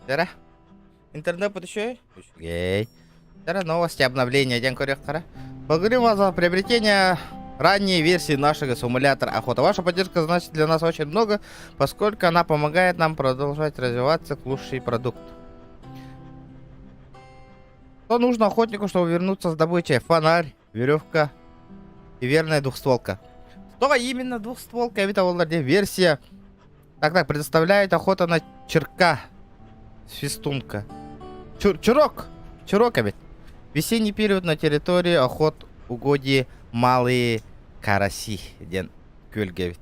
Дара. Интернет подключай. Үчүгэй. Дара новости обновления диэн көрүөххэ. Благодарим вас за приобретение ранней версии нашего симулятора охота. Ваша поддержка значит для нас очень много, поскольку она помогает нам продолжать развиваться к лучший продукт. Что нужно охотнику, чтобы вернуться с добычей? Фонарь, веревка и верная двухстволка. Что именно двухстволка? Это версия. Так, так, предоставляет охота на черка. Свистунка. Чур, чурок! Чурок ведь. Весенний период на территории охот угодьи Малые Караси. Диэн күөлгэ эбит.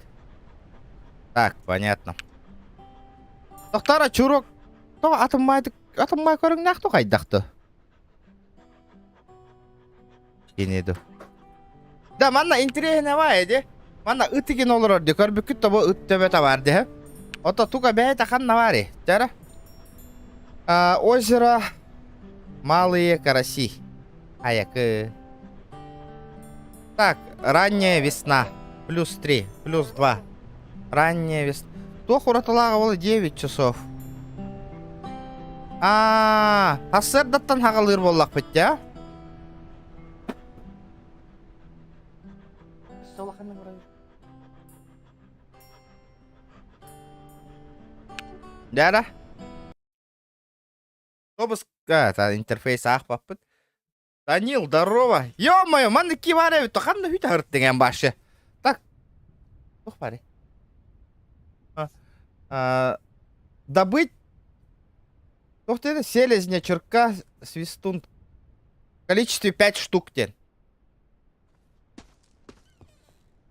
Так, понятно. Тохтара чурок. То атыммай атыммай көрүҥнээх ту хайдахты. Кини Да, манна интэриэһинэ баа ди. Манна ыт игин олорор ди. Көрбүккүт тобо ыт төбөтө бар ди. Ото туга бэйэтэ ханна баарый? Дьара. А, озеро Малые Караси. Аякы. Так, ранняя весна. Плюс 3, плюс 2. Ранняя весна. Туох уратылааҕа ол 9 часов. А, сарсыардаттан хагалыыр буоллахпыт дьэ. Дьара. Тобус, а, интерфейс аахпаппыт. Данил, здорово. Ё-моё, манна ки баар эбит, ханна хүтэ хырттыҥ башы. Так, туох баарый? А, добыть туох диэн селезня, чурка, свистун. В количестве 5 штук диэн.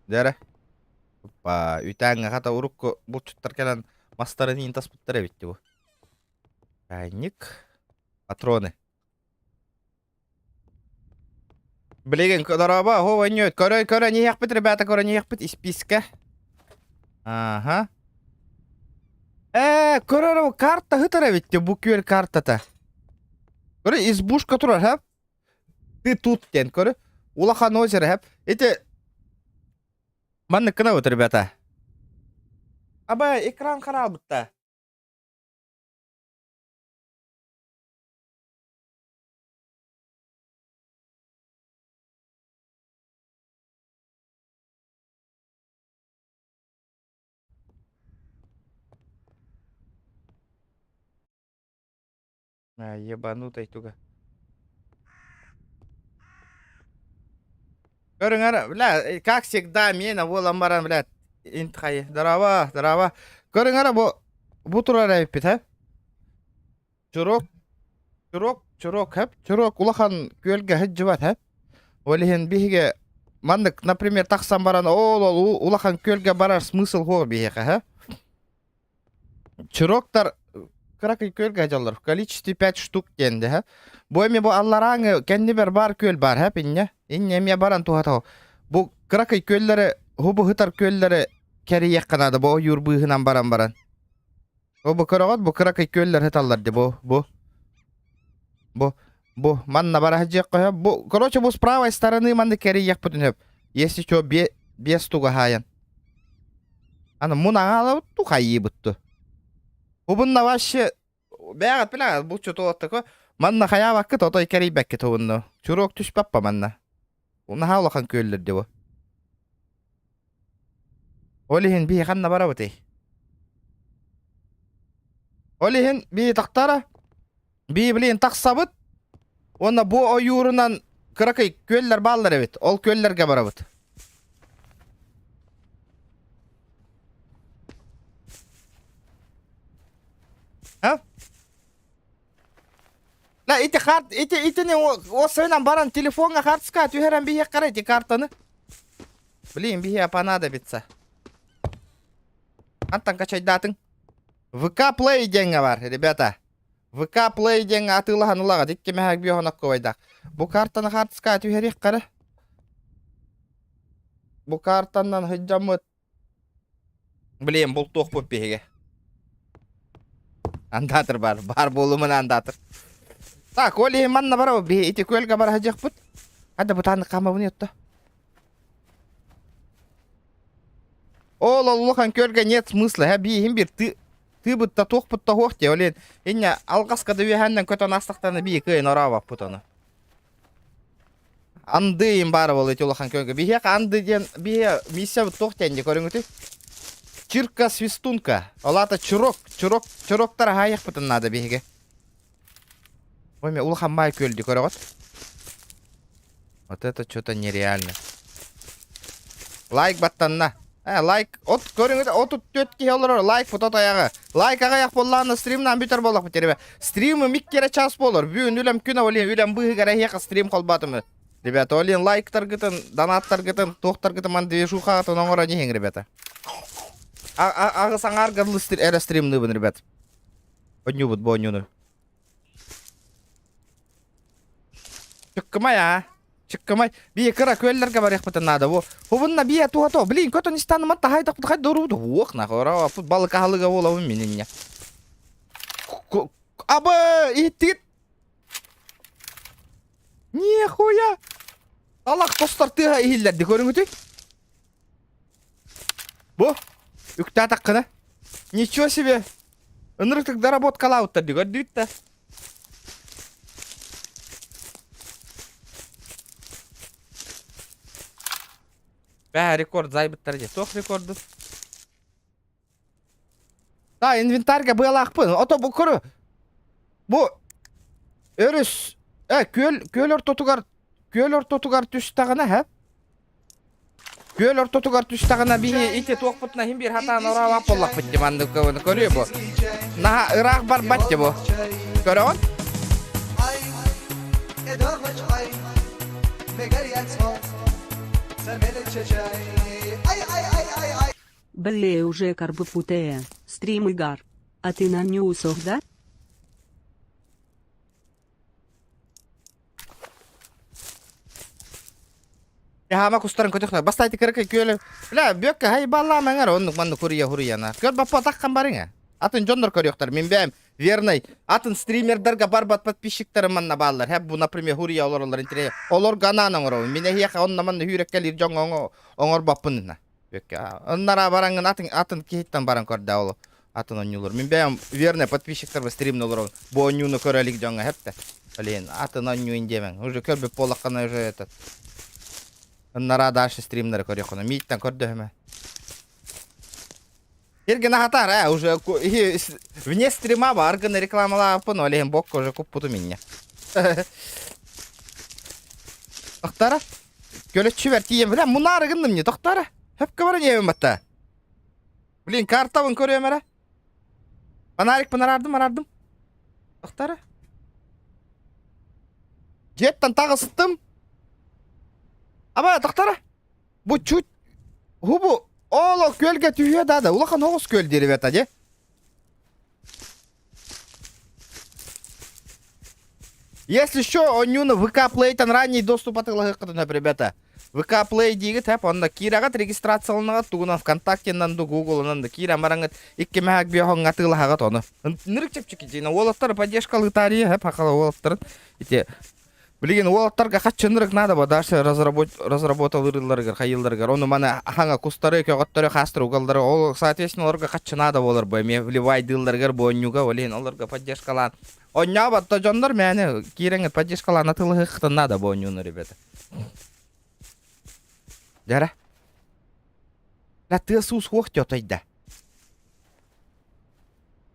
Дьэрэ. Опа, үтээҥҥэ хата урукку булчуттар кэлэн мастарын иин таспыттар эбит бу. Чайник. Патроны. Билигин дорообо, оһо ойньойт. Көрө көрө иһиэхпит, ребята, көрөн иһиэхпит испиискэ. Аха. Ээ, көрөр карта хытар эбит бу күөл картата. Көрө избушка турар, ха? Ты тут диэн көрө. Улахан озеро, ха? Ити маннык гынабыт, ребята. Аба экран хараалбытта. А, ебанутый туга. Көрүҥ бля, как всегда, миэнэ буолан баран, бля, интхай. Здорово, здорово. Көрүҥ эрэ, бу бу турар эбиппит, һэ? Чурок, чурок, чурок, һэп, чурок улахан күөлгэ сылдьыбат, һэп. Ол иһин биһиги маннык, например, тахсан баран, ол ол улахан күөлгэ барар смысл суох биһиэхэ, һэ? Чуроктар кыракый күөлгэ сылдьаллар. В количестве 5 штук диэн һэ. Бу эмиэ бу алларааҥы кэннибэр баар күөл баар, һэп, инньэ. Инньэ эмиэ баран туһата. Бу кыракый күөллэри, хубу сытар күөллэри кэрийиэххэ наада, бу ойуур быыһынан баран баран. Бу бу көрөҕүт, бу кыракый күөллэр сыталлар дии, бу, бу. Бу, бу, манна бара сылдьыахха сөп. Бу, короче, бу с правой стороны манна кэрийиэхпитин сөп. Если что, бе, без тугаһаайан. Аны мун аҥаалабыт ту хайыыбыт ту. Бу вообще бэйэҕит билэҕит бу чутуоттаку манна хайаабаккыт отой кэрийбэккит уһунну. Чуруок түспэппа манна. Наһаа улахан күөллэр дии бу. Ол иһин биһи ханна барабытый? Ол иһин биһи тахтара биһи билин тахсабыт уонна бу ойуурунан кыракый күөллэр бааллар эбит. Ол күөллэргэ барабыт. А? Да, ити харт, ити итини осойнан баран телефоҥҥа хартыска түһэрэн биһиэххэ ити картаны. Блин, биһиэ понадобится. Антан качайдаатыҥ. ВК Play диэҥҥэ бар, ребята. ВК Play диэҥҥэ атыылаһан ылаҕыт. Икки мэһэк биохонокковайдаах. Бу картаны хартыска түһэриэххэ эрэ. Бу картаннан сылдьаммыт Блин, бултуохпут биһиги. Андаатыр бар, бар буолумун андаатыр. Так, ол иһин манна барабыт, биһи ити күөлгэ бара сылдьыахпыт. Хада бутааннык хаамабын отто. Ол улахан күөлгэ нет смысла, һэ бииһин бир ты тыыбытта туохпутта хуох те олен инне алгаска да үөһэннэн көтөн астахтарына бии кыайын орообаппут ону. Анды им баара буолла ити улахан күөлгэ. Биһиэхэ анды диэн биһиэ миссиябыт туох диэн дии көрүҥүтүй? Чирка свистунка. Ол аата чурок, чурок, чуроктар аһаайахпытын наада биһиги. Ой, мен улахан баай күөл дии көрөҕүт? Вот это что-то нереально. Лайк баттанна. Э, лайк от көрүҥүт 34 киһи олорор лайк фото тайаҕы. Лайк аҕыйах буоллаҕына стримнаан бүтэр буоллахпыт ребят. Стримым икки эрэ час буолар. Бүгүн үлэм күнэ олин үлэм быыһыгар эһиэхэ стрим холбоотум. Ребята, олин лайктаргытын, донаттаргытын, туохтаргытын ман движухаҕытын оҥорон иһиҥ, ребята. Аҕыс аҥаарга эрэ стримныыбын, ребят. Онньуубут бу онньууну. Чыккымай аа. Чыккымай. Бие кыра күөллэргэ барыахпытын наада бу. Хубунна бие туһато. Блин, көтөн истанымат таһайдахпыт хай дорубут. Уох нахуй. Ора балык аһылыга буолабын мин инньэ. Абы иһиттигит. Нихуя. Алах тостор тыаһа иһиллэрди көрүҥүтүй. Бу үктаатаххына. Ничего себе. Ынырыктык доработкалаабыттар дии көрдүгүт да. Бээ рекорд зайбыттар дии. Туох рекорду? Да, инвентарьга быалаахпын. Ото бу көрү. Бу өрүс э күөл күөл ортотугар күөл ортотугар түстэҕинэ һэ Күөл ортотугар түстэҕинэ биһи ити туохпутуна иһин биир хатаан ораабап буоллахпыт дии маннык көрүө бу. Наһаа ыраах барбат дии бу. Көрөҕүн? Бля уже карбыпутая, стрим игар. А ты на ньюсах, да? Хаама кустарын көтөхтөр. Бастайты кыракый күөлү. Бля, бүөккэ хай баллаамаҥар оннук маннык хуруйа хуруйана. Көр баппа таххан барыҥа. Атын дьоннор көрүөхтэр. Мин бэйэм верный атын стримердарга барбат подписчиктарым манна бааллар. Хэп бу, например, хуруйа олороллор интерес. Олорго анаан оҥоробун. Мин эһиэхэ онно манна хүүрэккэлиир дьоҥҥо оҥорбоппун. Бүөккэ. Оннара бараҥҥын атын атын киһиттэн баран көрдөө ол атын оонньуулар. Мин бэйэм верный подписчиктарбар стримнэ олоробун. Бу оонньууну көрө илик дьоҥҥо хэп Блин, атын оонньууин диэмэҥ. Уже көрбүт буоллаххына уже этот Ыннараа дальше стримнары көрүөххүнэ. Мииттэн көрдөһүмэ. Иргин аһатар, э, уже вне стрима бар гына рекламалааппын, ол иһин бокка уже куппутум инньэ. Тохтара. Көлөччүбэр тиийэн, бля, мунаары гынным не, тохтара. Хөпкө баран иэбин батта. Блин, картабын көрүөм эрэ. Фонарикпын араардым, араардым. Тохтара. Дьиэттэн таҕыстым. Аба, тохтара. Бу чуть Хубу оло күөлгэ түһүө да да улахан оҕус күөл диэри бета дьэ. Если что, онньууну ВК Play-тан ранний доступ атыылаһыаххытын сөп, ребята. ВК Play диигит хэп, онно киирэҕит регистрацияланаҕыт, тугунан ВКонтактенан да, Гуглынан да киирэн бараҥыт, икки мэһэк биэһоҥҥа атыылаһаҕыт ону. Нырык чэпчэки дьиҥэ уолаттары поддержкалыытаарыйа хэп, хахала уолаттарын ити Билигин уолаттарга хаччынырык наада бо дальше разработалыырыларыгар, хайыылларыгар. Ону маны хаҥа кустары, көҕөттөрү, хаастары угаллары, ол соответственно олорго хаччы наада буолар бу эмиэ вливайдыылларыгар бу онньуга, ол иһин олорго поддержкалаан. Онньообот да дьоннор мээнэ киирэҥҥит поддержкалаан атыылаһыаххытын наада бу онньууну, ребята. Дьара. Да тыас-уус суох тётойда.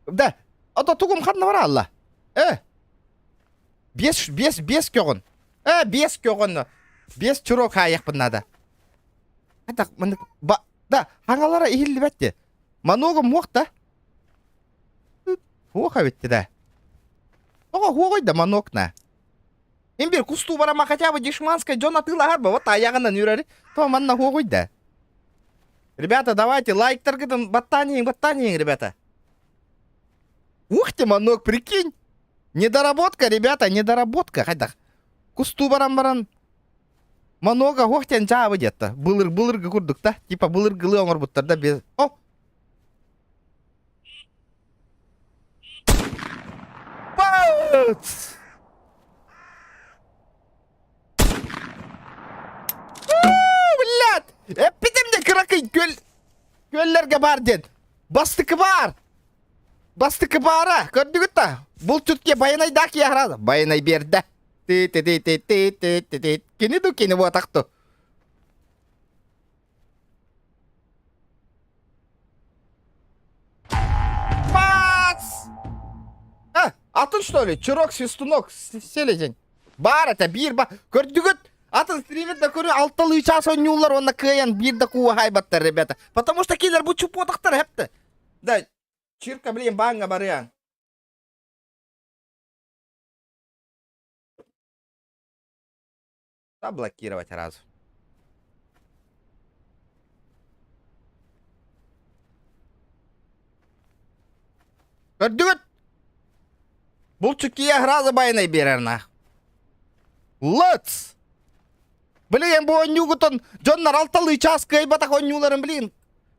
Да, ото тугум ханна бараалла? Э, Биэс, биэс, биэс көҕүн. Э, биэс көҕүн. Биэс чурок хаайыахпын наада. Атах, маннык, ба, да, хаҥалара иһиллибэт де. Маногу муох да. Хуох эбитти да. Тоҕо хуоҕуй да манок на. Имбир кустуу барама хотя бы дешманскай дьон атыылаһар ба, вот айаҕынан үрэр. То манна хуоҕуй да. Ребята, давайте лайктаргытын баттаан иһиҥ, баттаан иһиҥ, ребята. Ух ты, манок, прикинь! Недоработка, ребята, недоработка. Хайдах? Кустуу баран баран Манога уох диэн дьаабы диэтта. Былыр былыргы курдук да. Типа былыргылыы оҥорбуттар да без. О! Бац! Блядь! Эппитим де кыракый күл. Күөллэргэ баар диэн. Бастыкы баар. Бастыкы баара. Көрдүгүт да? Булчут ке байанайдаах киһи Байанай биэрдэ. Ти ти ти ти ти ти ти ти. Кини ду кини буотах ту. Бац! А, атын что ли? Чирок, свистунок, селезень. Баар этэ, биир ба. Көрдүгүт? Атын стример да көрү алталыы чаас оонньууллар уонна кыайан биир да кууһайбаттар, ребята. Потому что кинилэр бу чупуотахтар хэпты. Да, чирка, блин, бааҥҥа барыаҥ. Заблокировать сразу. Көрдүгүт? Булчукия сразу байанай биэрэр нах. Лыц! Блин, бу оонньуугутун дьоннор алталыы чаас кыайбатах оонньууларын, блин,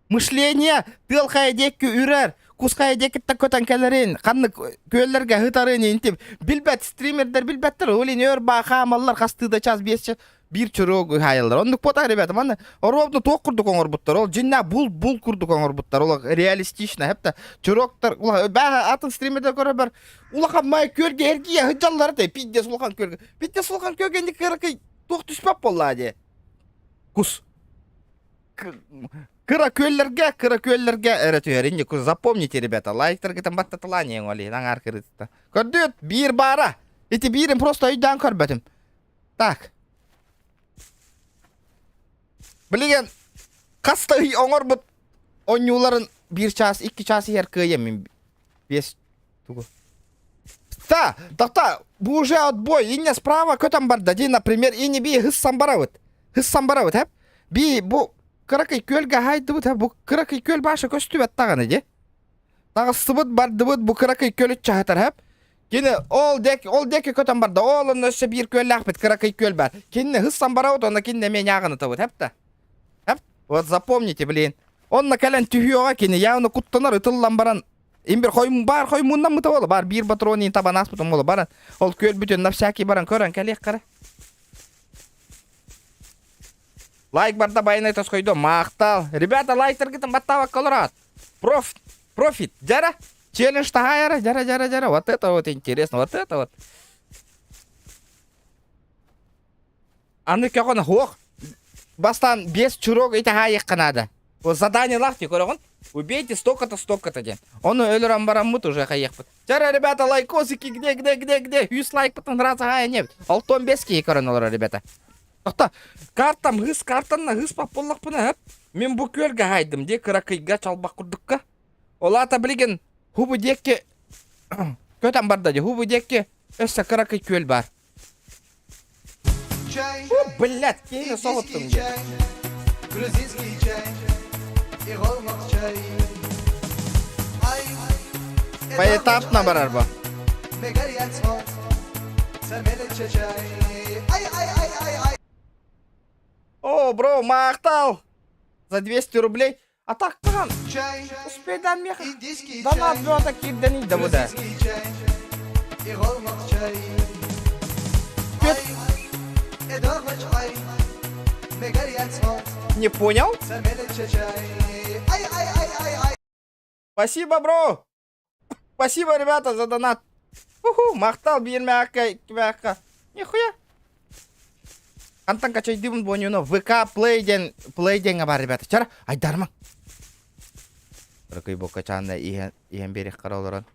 мышление тыал хайа диэки үрэр, кус хайа диэкиттэн көтөн кэлэрин, ханнык күөллэргэ ыһытарын интип билбэт стримердэр билбэттэр, ол ини өр баа хаамаллар хастыы да час биэс час биир чуруок ыһаайаллар. Оннук буотах, ребята, манна оруобну туох курдук оҥорбуттар, ол дьиннээх бул бул курдук оҥорбуттар, ол реалистично, хэптэ чуруоктар, баа атын стримердэр көрөбөр улахан май күөлгэ эргийэ сылдьаллар этэ, пиздец улахан күөлгэ, пиздец улахан күөлгэ инник кыракый туох түспэт буоллаа дии. Кус. Кыра күөллэргэ, кыра күөллэргэ эрэ түһэр. Инник запомните, ребята, лайктаргытын баттатылаан иэҥ ол иһин аҥаар кырыытта. Көрдүт, биир баара. Ити биирин просто өйдөөн көрбөтүм. Так. Билигин хас да ый оҥорбут оонньууларын биир чаас, икки чаас иһэр кыайам мин. Биэс тугу. Та, та, бу уже отбой, инне справа көтөн барда ди, например, ини би хыссан барабыт. Хыссан барабыт, хэп. Би бу кыракый күөлгэ хайдыбыт, бу кыракый күөл баша көстүбэт даҕаны ди. Таҕыстыбыт, бардыбыт, бу кыракый күөл чаһытар, хэп. Кини ол дек, ол деки көтөн барда, ол онно өссө биир күөллээхпит, кыракый күөл бар. Кинини хыссан барабыт, онно кинини эмиэ ньааҕын ытабыт, хэп та. Хэп. Вот запомните, блин. Онно кэлэн түһүөҕэ кини явно куттанар ытыллан баран Имбир хоймун бар хоймуннан мыта буола бар биир патронин табан ааспытым буола баран ол күөл бүтүн на всякий баран көрөн кэлиэх кара. Лайк барда байанай тоскойдо махтал. Ребята лайктаргытын баттаабакка олораат. Проф, профит, жара. Челлендж тахайара, жара, жара, жара. Вот это вот интересно, вот это вот. Аны көҕөн хуох. Бастаан биэс чурок итаһаайыхха наада. Бу заданиелаах дии көрөҕүн. Убейте столько-то, столько-то диэн. Ону өлөрөн бараммыт уже хайыахпыт. Чара, ребята, лайкосики, где, где, где, где? Үс лайкпытын сразу хаайа Алтон бес киһи көрөн олорор, ребята. Тохто, картам, хыс картанна хыс паппыллахпына, Мин бу күөлгэ хаайдым дии, кыракыйга чалбах курдукка. Ол аата билигин хубу диэкки көтөн барда дии, хубу диэкки өссө кыракый күөл бар. Чай, О, блядь, киһини соһуттум индийский дии. чай, грузинский чай и голмак чай. Ай, Поэтапно барар бу. чай. Ай, ай, ай, ай, ай. О, бро, махтал! За 200 рублей. А так хаһан Чай, успейдан меха индийский донат чай, бөҕөтө киирдэн да бу да. грузинский чай и голмак чай. Пет- Ай, эдорвач ай, мегарьяцмо, Не понял? самелече чай. Ай, ай, ай, ай, ай. Спасибо, бро! Спасибо, ребята, за донат. Уху, махтал биир мээккэ, икки мээккэ. Нихуя. Хантан качайдыбын буонньуну ВК Play диэн Play диэҥҥэ баар, ребята. Чара, айдарма. Ырыкый бокка чаанна иһэн иһэн биэриэххэ олорон.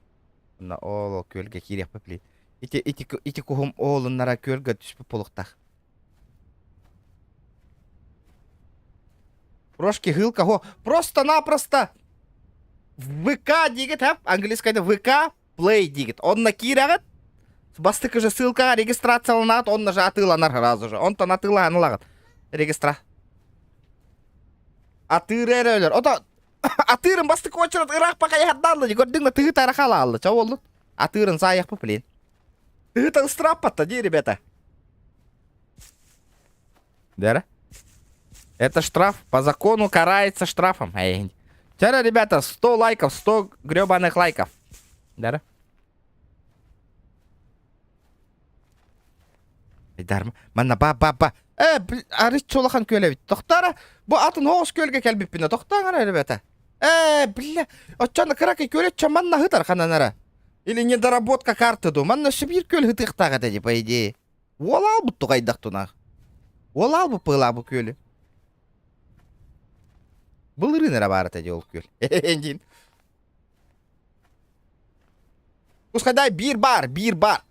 Онно ол ол күөлгэ киириэхпит блин. Ити ити ити куһум оолуннара күөлгэ түспүт буолуохтаах. Прошки хылка хо. Просто-напросто ВК диигит хэп, английскайда ВК Play диигит. Онно киирэҕит, бастакы же ссылкаҕа регистрацияланаат, онно же атыыланар сразу же. Онтон атыылаһан ылаҕыт. Регистра. Атыыр эрэ өлөр. Ото атыырын бастакы очередь ыраах пахайаһардаалла дии. Көрдүҥ да тыһы тарахалаалла. Ча боллун. Атыырын саайахпы, блин. Тыһыта ыстырааппатта дии, ребята. Да? Это штраф. По закону карается штрафом. Эй. Вчера, ребята, 100 лайков, 100 гребаных лайков. Да? Дарма. Манна ба ба ба. Э, арыт улахан күөл эбит. Тохторо, бу атын оҕус күөлгэ кэлбиппинэ тохтооҥ эрэ ребята. Э, бля, оччону кыракый күөл оччо манна ыһытар хананара. Или недоработка карты ду. Манна өссө биир күөл ыһытыахтаах этэ дии, по идее. Уол аалбыт тугайдах тунаах. Уол аалбыт быылаа бу күөлү. Былырыын эрэ баар этэ дии ол күөл. Диин. Пускай биир баар, биир баар.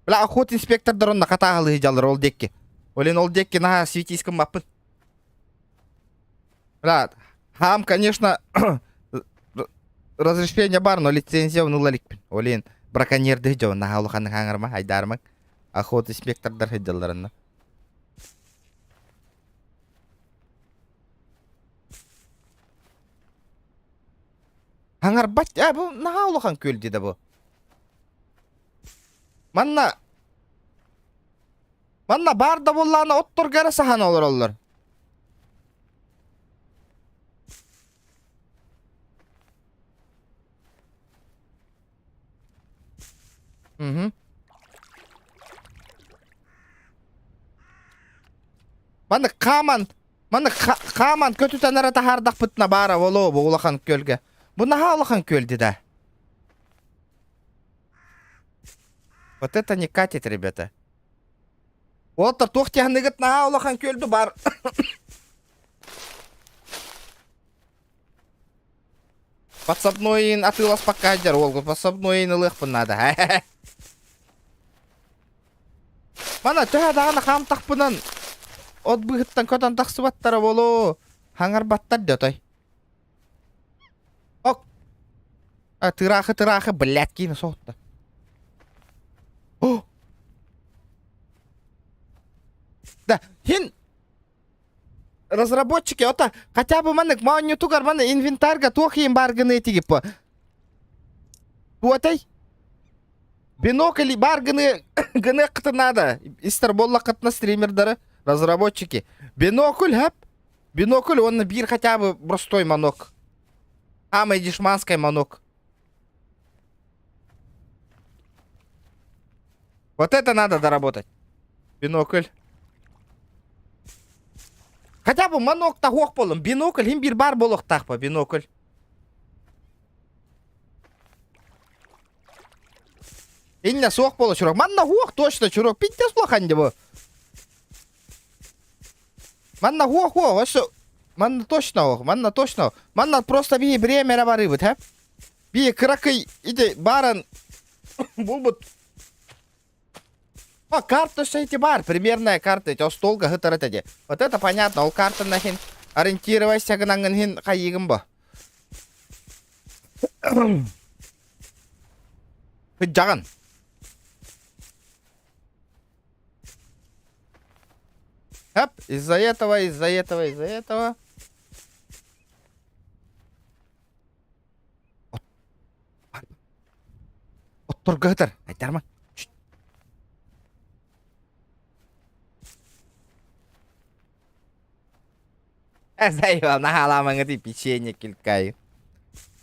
Бля, охот инспектордар онно хатааһылыы дьаллар ол диэкки. Олен ол диэкки наһаа светись гыммаппын. Бля, хаам, конечно, разрешение бар, но лицензия ону иликпин. Олен браконьерды дьон наһаа улаханнык хаҥарма, айдаармаҥ. Охот инспектордар сылдьаллар онно. Хаҥарбат, э, бу наһаа улахан күөл дии да бу. Манна Манна баар да буоллаҕына отторго эрэ саһан олороллор. Мгм. Маннык хааман, маннык хааман көтүтэн эрэ таһаардахпытына баара болоо бу улахан күөлгэ. Бу наһаа улахан күөл дии да. Вот это не катит, ребята. Уолаттар туох тиһаныгыт наһаа улахан күөлдү бар. Подсобнойын атыыласпакка сылдьар уолгут подсобнойын ылыахпын наада. Мана төһө даҕаны хаамтахпынан от быыһыттан көтөн тахсыбаттара буолуо. Хаҥарбаттар да отой. Ок. А, тыраахы, тыраахы, блядь, киинэ соһутта. О! Да, хин разработчики, ота хотя бы маннык моонньутугар маны инвентарга туох иин баар гыныы тигиппо. Туотай? Бинокль баар гыны гыныаххытын надо. Истер буоллаххытына стримердары, разработчики. Бинокль хап Бинокль уонна биир хотя бы простой манок. Самый дешманский манок. Вот это надо доработать. Бинокль. Хотя бы манок таһуох болун. Бинокль хим биир бар буолуохтаах по бинокль. Иннэ суох буола чурок. Манна хуох точно чурок. Пиздец улахан бу. Манна хуо-хуо, өссө манна точно ох, манна точно. Манна просто бии время эрэ барыыбыт, һэ? Бии кыракый ити баран булбут. А, карта өссө ити бар, примерная карта ити остуолга сытар этэ дии. Вот это понятно, ол картаны хин ориентировайся гынаҥҥын хин хайыыгын бо. Сыдьаҕын. Хоп, из-за этого, из-за этого, из-за этого. Отторго ытар. Айтарма. Заебал, наһаалаамаҥҥытый печенье килькай.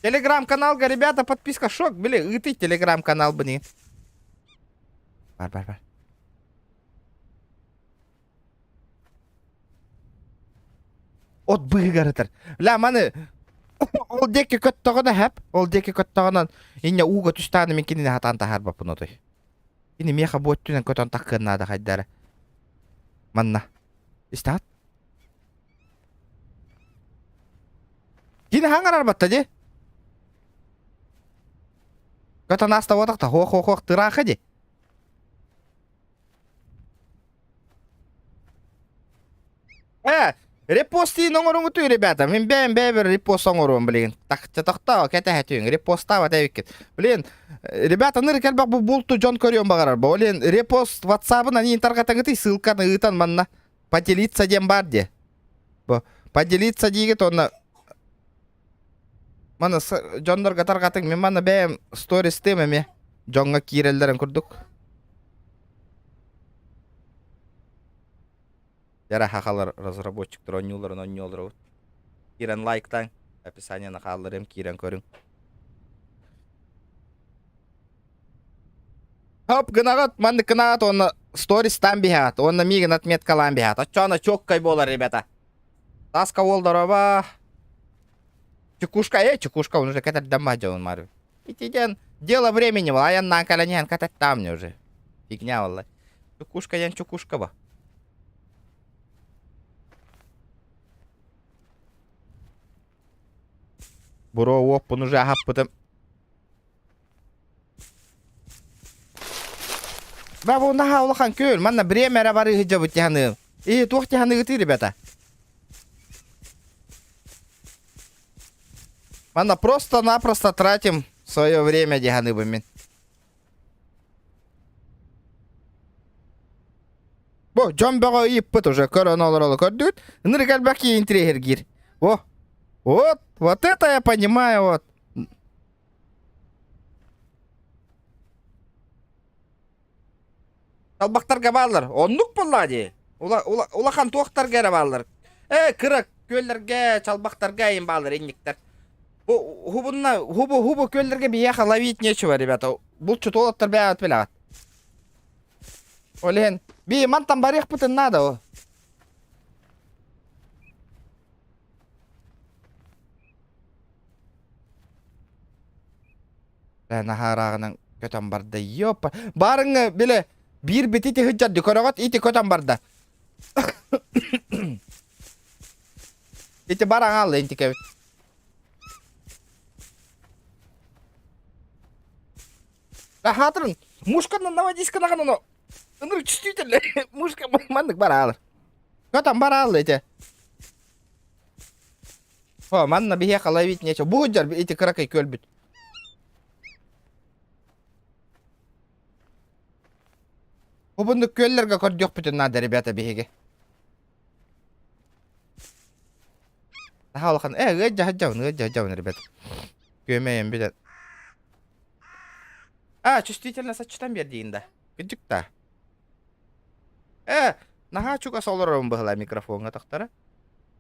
Телеграм-каналга, ребята, подписка шок, били, ыытый телеграм-канал быны. Бар, бар, бар. От быыһыгар ытар. Ля, маны ол диэки көттөҕүнэ хэп, ол диэки көттөҕүнэн инньэ ууга түстэҕинэ мин кинини хатаан таһаарбаппын отой. Кини миэхэ бу өттүнэн көтөн таххыан наада хайдара. Манна. Истэҕит? Кини хаҥарар батта дии. Көтөн ааста буотахта, хуох-хуох-хуох тыраахы дии. Э, репостиин оҥоруҥутуй, ребята. Мин бэйэм бэйэбэр репост оҥоруом, блин. Тахча тохтоо, кэтэһэтиҥ, репостаабат эбиккит. Блин, ребята, ныр кэлбэх бу булту дьон көрүөн баҕарар. Блин, репост ватсабын аньыын тарҕатаҥытый, ссылканы ыытан манна. Поделиться диэн баар дии. Бу поделиться диигит уонна маны дьоннорго тарҕатыҥ. Мин манна бэйэм стористыым эмиэ. Дьоҥҥо киирэллэрин курдук. Яра хахалар разработчиктар оонньууларын оонньууларабыт. Киирэн лайктааҥ, описаниены хаалларыам киирэн көрүҥ. Хоп гынаҕыт, маннык гынаҕыт уонна стористаан биһэҕит уонна миигин отметкалаан биһэҕит. Оччоҕуна чуоккай буолар, ребята. Таска уол дороба. Чекушка, э, чекушка, он уже кэтэрдэн баһдьабын мары. Ити диэн дело времени был, айаннаан кэлэн иһэн кэтэттаам мне уже. Фигня буолла. Чекушка диэн чекушка ба. Буро уоппун уже аһаппытым. Ба бу наһаа улахан күөл, манна время эрэ барыы сылдьабыт дьаһаныым. И туох дьаһаныгытый, ребята? Манна просто-напросто тратим свое время дьаһаныыбын мин. Бу дьон бөҕө ыйыппыт уже көрөн олоролу көрдүгүт. Ынырык элбэх киһи интириэһиргиир. О, вот, вот это я понимаю, вот. Талбахтарга бааллар. Оннук буоллаа дии. Улахан туохтарга эрэ бааллар. Э, кыра күөллэргэ, чалбахтарга эйин бааллар инниктэр. Бу хубунна хубу хубу күөллэргэ биһиэхэ ловить нечего, ребята. Булчут уолаттар бэйэҕит билэҕит. Ол иһин би мантан барыахпытын наада ол. Наһаа ырааҕынан көтөн барда. Ёпа. Баарыҥҥа биле биир бити тиһыдьарды көрөҕөт ити көтөн барда. Ити бар аҥаалла интикэбит. Хаатырын мушканан наводись гынаҕын ону ынырык чувствительный мушка маннык бараалар. Көтөн бараалла ити. О, манна биһиэхэ ловить нечего. Бу сылдьар ити кыракый күөлбүт. Бу күөллэргэ көрдүөхпүтүн наада, ребята, биһиги. Наһаа улахан. Э, ыадьа сылдьабын, ыадьа сылдьабын, ребят. Күөмэйим бүтэн. А, чувствительно сочетан биэрдиин да. Кырдьык да. Э, наһаа чугас олорорум быһыла микрофоҥҥа тахтара.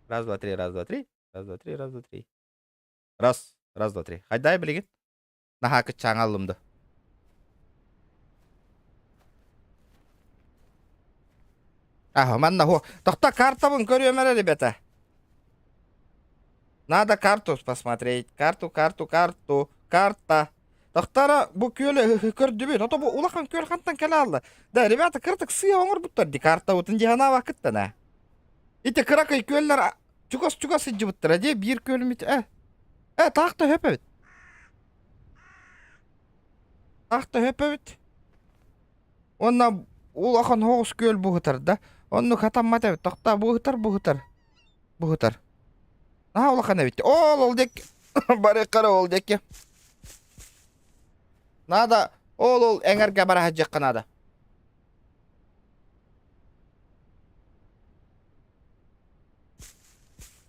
Раз, два, три, раз, два, три. Раз, два, три, раз, два, три. Раз, раз, два, три. Хайдай билигин? Наһаа кыччааҥа аллым да. Аха, манна хо. Тохто картабын көрүөм эрэ, ребята. Надо карту посмотреть. Карту, карту, карту, карта. Тохтара бу күөлү көрдүбүт. Ото бу улахан күөл хантан кэлэ алла. Да, ребята, кыртык сыа оҥорбуттар ди картабытын дьаһанаава кыттана. Ити кыракый күөллэр чугас-чугас сылдьыбыттара дии биир күөлүм ити э. Э, таах да хөп эбит. Таах да хөп эбит. Уонна улахан хоҕус күөл буһутар да. Оннук хатаммат эбит. Тохтоо буһутар буһутар. Буһутар. Наһаа улахан эбит. Ол ол диэки барыахха ол диэки. Надо ол ол эҥэргэ бара сылдьыахха наада.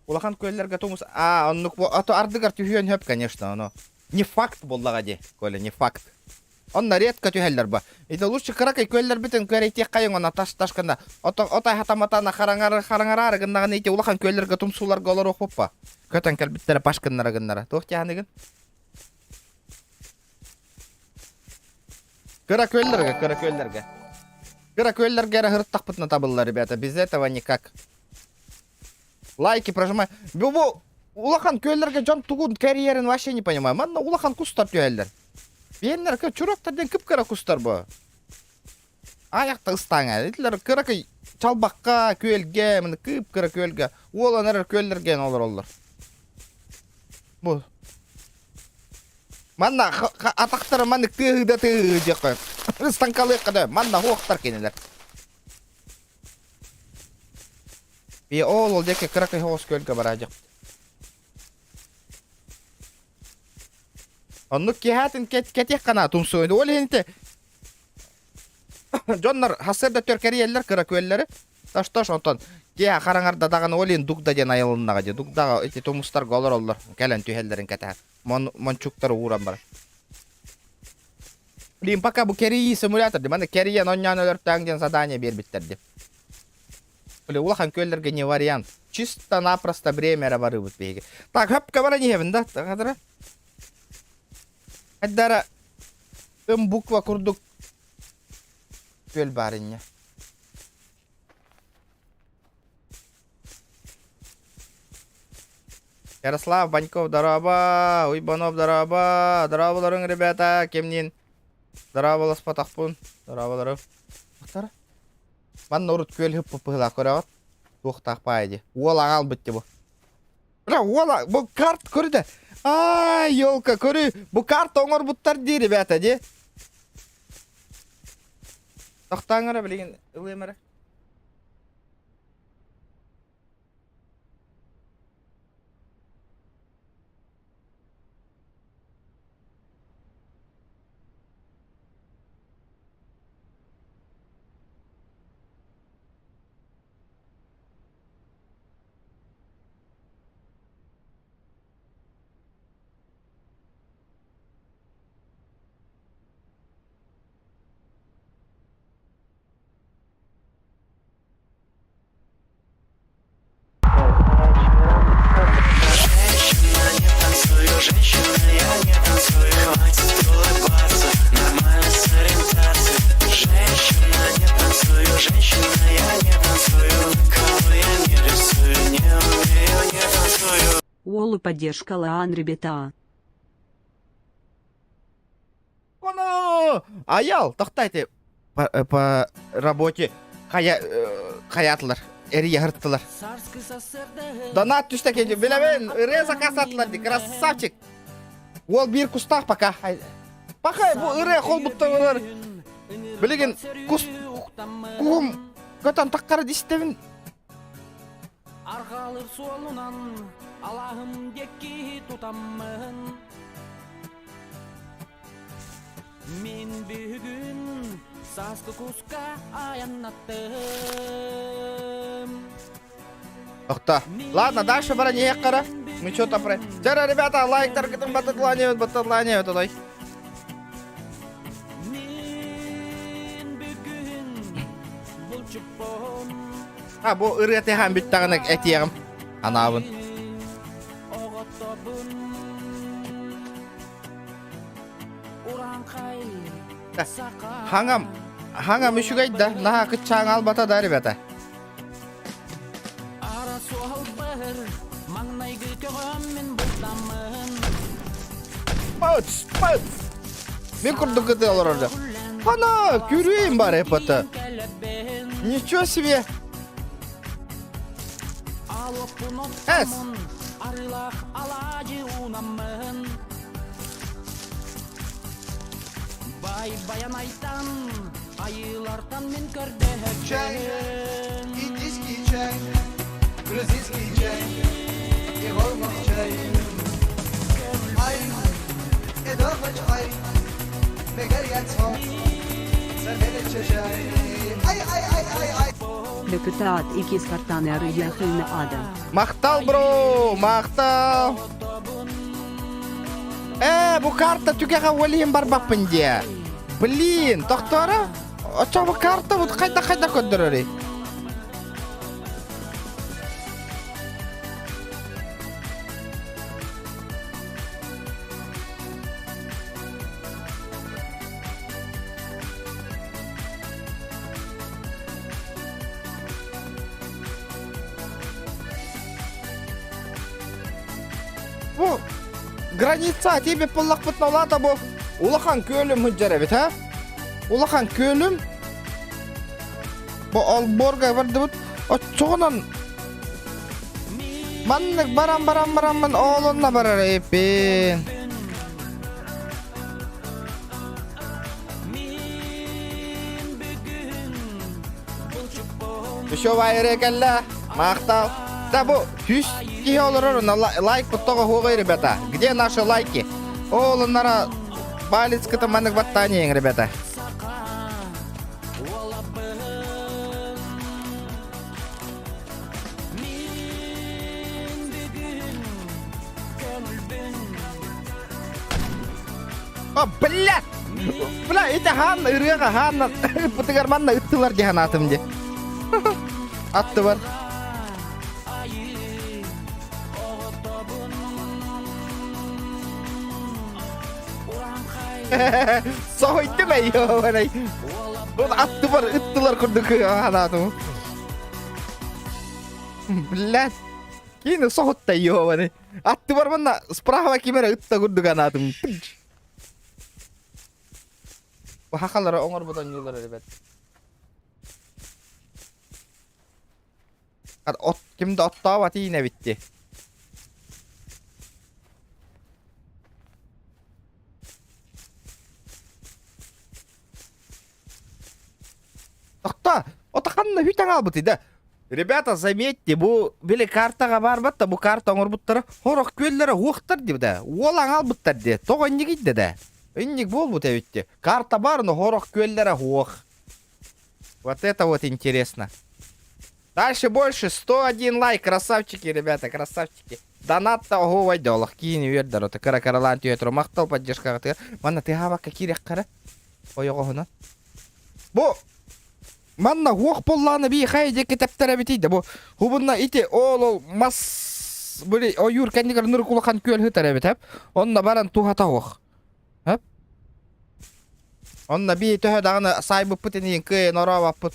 Улахан күөллэргэ тумус аа оннук а то ардыгар түһүөн сөп конечно ону не факт буоллаҕа дии Коля не факт онно редко түһэллэр ба ити лучше кыракый күөллэрбитин күөрэйтиэххэйиҥ онно тас тас гына ото отой хатаматана хараҥар хараҥараары гыннаҕына ити улахан күөллэргэ тумсууларга олоруохпуппа көтөн кэлбиттэрэ паш гыннара гыннара туох тиһаныгын Кыра күөллэргэ, кыра күөллэргэ. Кыра күөллэргэ эрэ сырыттахпытына табыллар, ребята. Без этого никак. Лайки прожимай. Бу бу улахан күөллэргэ дьон тугун кэрийэрин вообще не понимаю. Манна улахан кустар түһэллэр. Биэннэр чуроктар диэн кып-кыра кустар бу. Аяқта ыстааҥа. Итилэр кыракый чалбакка, күөлгэ, мына кып-кыра күөлгэ, уолан эрэр күөллэргэ олороллор. Бу Манна атахтара маннык тыаһыы да тыаһыы диэххэ. Ыстаҥкалыахха да манна хуохтар кинилэр. Би ол ол диэки кыракый соҕус күөлгэ бараадьах. Оннук киһаатын кэтиэх ханаа тумсуйду. Ол иһин дьоннор хассыарда төркэрийэллэр кыра күөллэри. Тош-тош онтон киэһэ хараҥарда даҕаны ол иһин дугда диэн айылыннаҕа дии. Дугдаҕа ити тумустарга олороллор. Кэлэн түһэллэрин кэтэһэр. Мон мончуктары ууран баран. Блин, пока бу кэрийии симулятор дии. Маны кэрийэн онньоон өлөртөөҥ диэн задание биэрбиттэр дии. Блин, улахан күөллэргэ не вариант. Чисто-напросто время эрэ барыыбыт биһиги. Так, хөпкө баран иһэбин да. Хадара. Хайдара ым буква курдук. күөл баар инньэ. Ярослав Баньков, дорообо! Уйбанов, дорообо! Дорооболоруҥ, ребята! Кимниин дорооболоспотохпун. Дорооболору. Ахтара. Манна урут күөл хыппыппыһылаах көрөҕүт. Туохтаах паайа дии. Уол аҕалбыт дии бу. Бля, уола, бу карт көрүдэ. Ай, елка, көрү. Бу карта оҥорбуттар дии, ребята, дии. Тохтооҥ эрэ, билигин ылыам эрэ. Уолу поддержкалаан ребята. Оно! Аял, тохтайте. По, по работе хайа хайаатылар, эрийэ Донат түстэ кеди, билэбин, ырыа заказ ди, красавчик. Уол биир кустаах пока. Пока бу ырыа холбуттан Билигин кус куһум көтөн таххара дистэбин. Арҕаалыр суолунан алааһым диэки тутаммын Мин бүгүн сааскы куска айаннаттым. Охта. Ладно, дальше бара не қара. Мы что-то про... Жара, ребята, лайктаргытын батытланивает, батытланивает, олай. Мин бүгүн булчуппун. А, бу ырыа тэһэн бүттэҕинэ этиэҕим. Анаабын. Оҕоттобун. Хаҥам, хаҥам үчүгэй да, наһаа кыччааҥ албата да, ребята. Пыц, пыц. Мин курдук кыты олорор да. Ана, күрүөйүм бар эпата. Ничего себе. Эс. Бай баянайтан айыылартан мин Чай, көрдөһөбүн индийский чай, грузинский чай, и чай. Ай, ай, Ай, ай, ай, ай, ай. Депутат икис картаны арыйахына ада. Махтал, бро, махтал. Э, бу карта түгэҕэ уолиһин барбаппын диэ. Блин, тохтооро. Оччо бу карта бут хайда-хайда көрдөрөрүй? Бу граница тебе пыллахпытна улаата бу улахан күөлүм сылдьар эбит ha? Улахан күөлүм бу олбуорга бардыбыт оччоҕунан маннык баран баран бараммын оолонно барар эппин. Еще вайре кэллэ. Махтал. Да бу түс киһи олорор лайк тоҕо хуоҕай ребята. Где наши лайки? Ол оннара палец маннык баттааньыҥ ребята. О, бля! Бля, ити хаан ырыаға хаанна пытыгар манна ыттылар диһан атым ди. Атты бар. Соһуйдум эй, Бұл аттыбар ыттылар курдук анаатым. Блядь. Кини соһутта ёбаный. Аттыбар манна справа ким эрэ ытта курдук анаатым. Хахалара оҥорбут оонньуулар ребят. От ким да оттообат иинэ битти. Тохто! Ото ханна хүтэн албыты да. Ребята, заметьте, бу били картаҕа баарбат да, бу карта оҥорбуттара хорох күөллэрэ уохтар дии да. Уол аҥаалбыттар дии. Тоҕо иннигийдэ да? Инник буолбут эбит дии. Карта баар, но хорох күөллэрэ уох. Вот это вот интересно. Дальше больше 101 лайк, красавчики, ребята, красавчики. Донат-та оһуобай да олох киини үөрдэр ото кыра кыралаан түһэ махтал поддержкаҕытыгар. Манна тыаһаабакка киириэххэ ойоҕоһунан. Бу манна уох буоллаҕына бии хайа диэки тэптэр эбитий да бу хубунна ити ол ол мас били ойуур кэннигэр нырык улахан күөл сытар эбит эп. Онно баран туһата уох. Эп. Онно бии төһө даҕаны саайбыппыт иниин кыайан орообаппыт.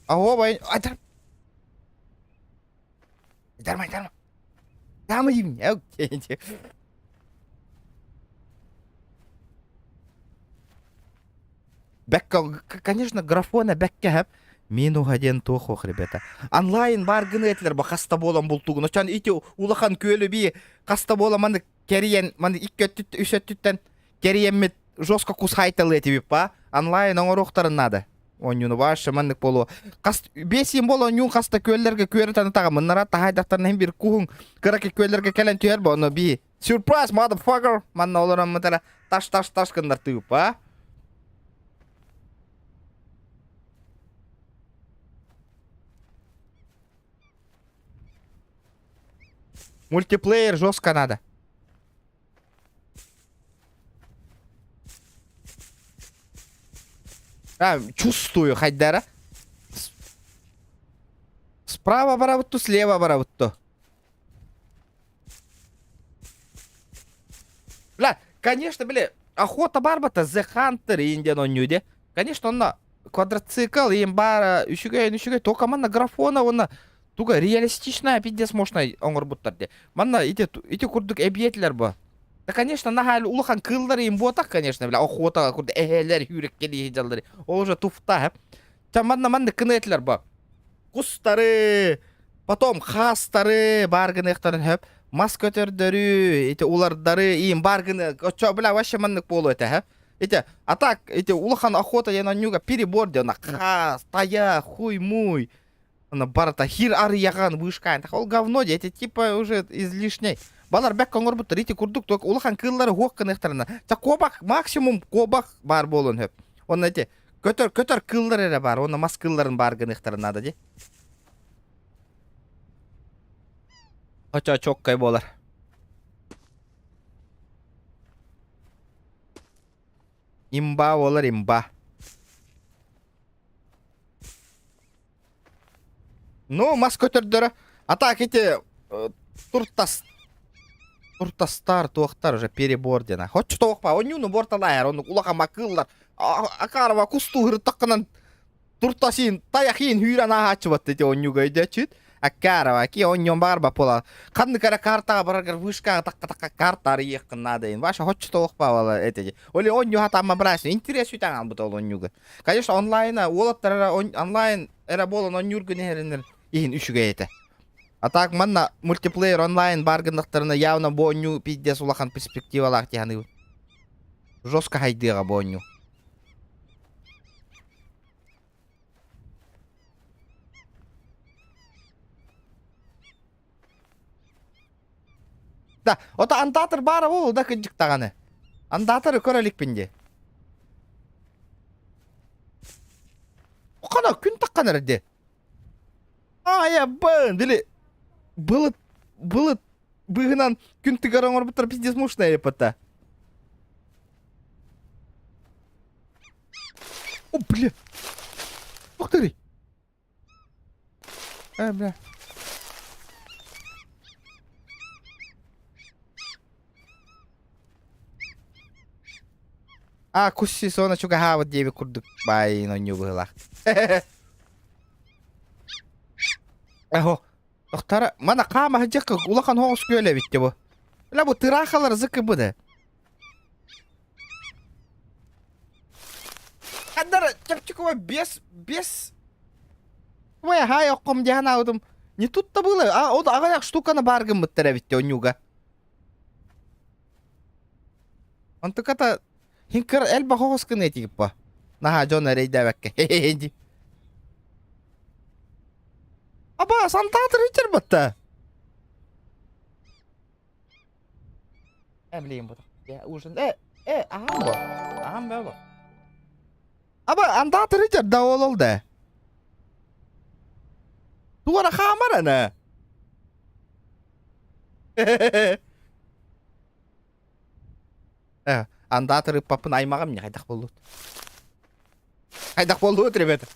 Оһуобай айдар Дарма, дарма. Дама им. Окей. Бэкка, конечно, графона бэккэ Минуха диэн туох ох, ребята. Онлайн бар гына этилер бу хаста буолан бултугун. Очон ити улахан күөлү би хаста буолан маны кэрийэн, маны икки өттүт, үс өттүттэн кэрийэммит жестко кусхайталы этибит па. Онлайн оҥоруохтарын наада. Оонньууну баашша маннык буолуо. Хас биэс бол оонньуун хаста күөллэргэ күөрэтэн атаҕа мыннара таһайдахтарына иһин бир куһуҥ кыраки күөллэргэ кэлэн түһэр бо ону би сюрприз motherfucker манна олороммутара таш таш таш гыннар тыыпа. Мультиплеер жестко надо. А, чувствую Хайдара. Справа барабытту, слева барабытту. Бля, конечно, бля, охота барбата The Hunter индиан онньуде. Конечно, онно квадроцикл им бара үчүгэй үчүгэй только манна графона онно туга реалистичная пиздец можно оҥорбуттар де. Манна ити ити курдук эбиэтлер бу. Да, конечно, наһаа улахан кыыллар им буотах, конечно, бля, охотаға курдук эһэлэр хүүрэккэлии сылдьаллар. Ол уже туфта. Ча манна манна кыныэтлер бу. Кустары, потом хаастары баар гыныахтарын хөп. Мас көтөрдөрү, ити улардары, им бар гыны, очо, бля, вообще маннык буолуо этэ, хөп. Ити, а так, ити улахан охота диэн онньууга перебор диэн, хаас, тайах, хуй-муй. Ана барыта хир арыйаҕан вышкаан ол говно диэ ити типа уже излишней. Балар бэк оҥорбуттар ити курдук только улахан кыыллары хуох гыныахтарына. Та куобах максимум куобах баар буолуон сөп. Онно ити көтөр көтөр кыыллар эрэ баар. Онно мас кыылларын баар гыныахтарын наада дии. Очо чоккай буолар. Имба буолар имба. Ну, мас көтөрдөрө. А так эти туртас туртастар, туохтар уже перебор диэн. Хоччу тоохпа, онньууну борталаайар, оннук улахан макыыллар. Акарова кустуу ырыттаххынан туртасин, таяхин хүүрэн ааһааччыбат ити онньууга өйдөөччүт. Акарова, ки онньуон баарба буола. Ханнык эрэ картаҕа бараргар вышкаҕа такка-такка карта арыйыаххын наада ин. Ваша хоччу тоохпа бала эти. Оли онньуу хатаама брасин. Интерес үтэн албыт ол онньууга. Конечно, онлайна уолаттар эрэ онлайн эрэ буолан оонньуур гына иһэринэр иһин үчүгэй этэ. А так манна мультиплеер онлайн баар гыннахтарына явно бу оонньуу пиздец улахан перспективалаах дии саныыбын. Жестко хайдыаҕа бу оонньуу. Да, ото андатор баара буолуо да кырдьык даҕаны. Андаторы көрө иликпин дии. Хана күн таххан эрэ дии. Айабын, били былыт былыт быыһынан күн тыгар оҥорбуттар пиздец мощная лепота. О, бля. Ух ты! Э, бля. А, кус сезона чугаһаабыт диэбит курдук баайын оонньуу быһыылаах. Эһо, тохтара, мана хаама сылдьыахха улахан оҕус күөл эбит бу. Бля, бу тыраахалар зыкы Ханнара чэпчэки без без Ой, хай окком диэн аудум. Не тут-то было. А, ол аҕыйах штуканы баар гыммыттар эбит онньууга. Онтуката хинкыр элбэх оҕус гына этигиппа. Наһаа дьон эрэйдээбэккэ. Хе-хе-хе. Аба, сантаатыр үтер батта. Э, блин, бу. Я ужин. Э, э, аһам бу. Аһам бу. Аба, андаатыр үтер да ол да. Туара хаамар ана. Э, андаатыр ыппаппын аймаҕым не хайдах буоллут? Хайдах буоллут, ребята?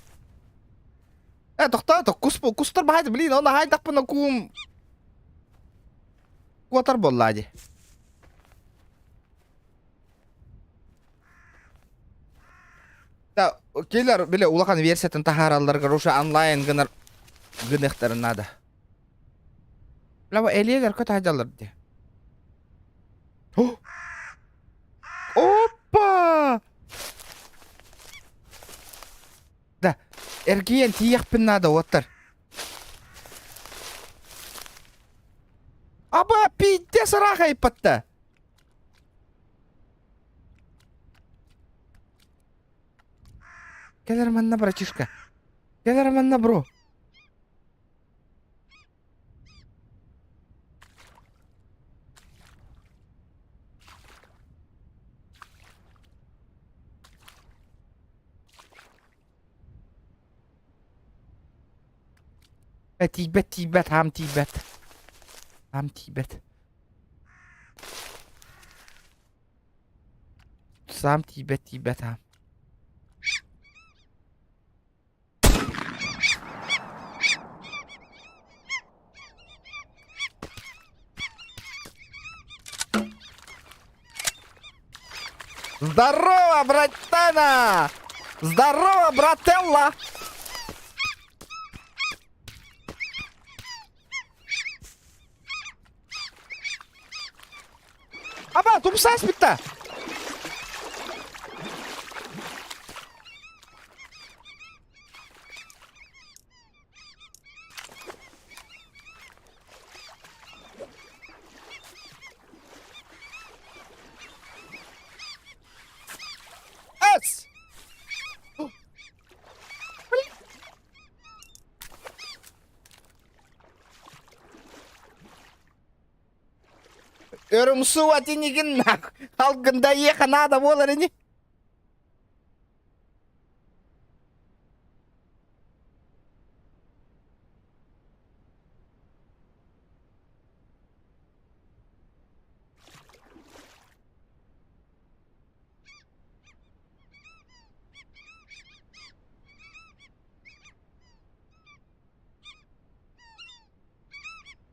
Э, тохтоо, кус кустар баһайды, блин, оны хайдахпына куум куотар буоллаа дии. Да, киллер бile улахан версиятын таһааралларыгар уже онлайн гынар гыныахтарын наада. Бля, элиэлэр көтө сылдьаллар дии. Опа! Да, эргийэн тиийэхпин наада, уоттар. Аба, пиздец ыраах айпатта. Кэлэр манна, братишка. Кэлэр манна, бро. Э, тиийбэт, тиийбэт, аам тиийбэт. Аам тиийбэт. Саам тиийбэт, тиийбэт аам. Здорово, братана! Здорово, брателла! Аба, тумсаас бүтта! Эс! Өрүмсуат инигин алгында ехать надо болар ини.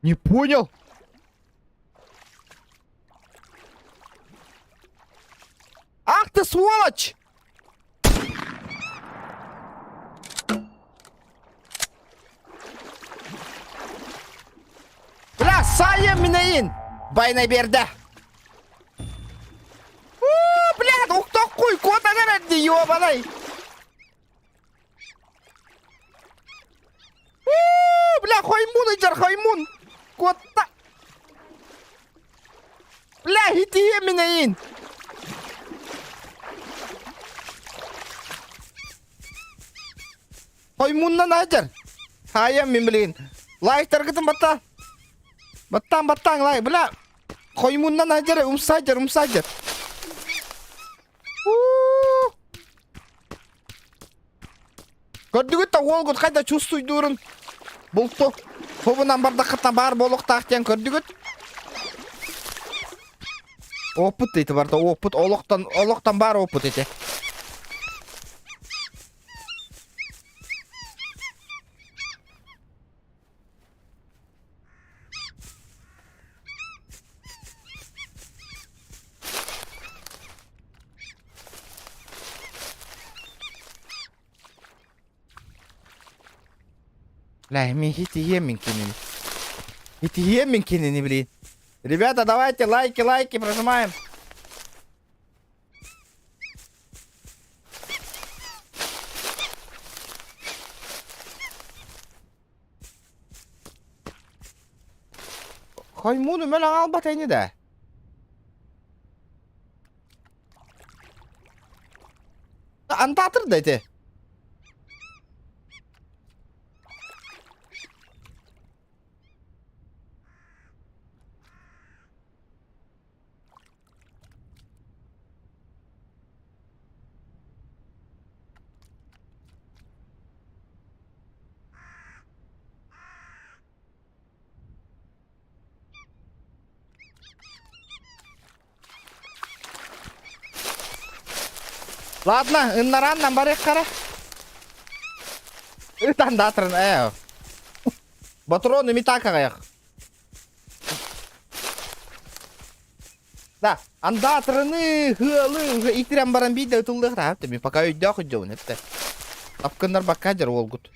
Не понял? Ах ты сволочь! Бля, сайым минейин! Байнай берді! Бля, уктоккуй, куотан эрэрди, ёбаный! Бля, хоймун ыдьар, хоймун! Куотта! Бля, итиһиэ минэйин! Хоймуннан аадьар! Хаайам мин билигин. Лайктаргытын батта. Баттаан, баттаан, лайк, бля! Хоймуннан аадьар, умсаадьар, умсаадьар. Көрдүгүт да уолгут хайда чувствуйдуурун булту хобунан бардаххытна баар буолуохтаах диэн көрдүгүт. Опыт ити барда опыт олохтон олохтон баар опыт ити. Бля, мин итиһиэм мин кинини. Итиһиэм мин кинини, блин. Ребята, давайте лайки, лайки прожимаем. Хоймууну мөл аҕалбат ини да. Антаатыр да ити. Ладно, ыннарааннан барыаххара. Ытан даатырын ээ. Батроны митак аҕайах. Да, андаатырыны, хыалы уже итирэн баран биирдэ ытыллыахтаах эбит. Мин пока өйдөөх өйдөбүн эттэ. Тапкыннар бакка дьар уолгут.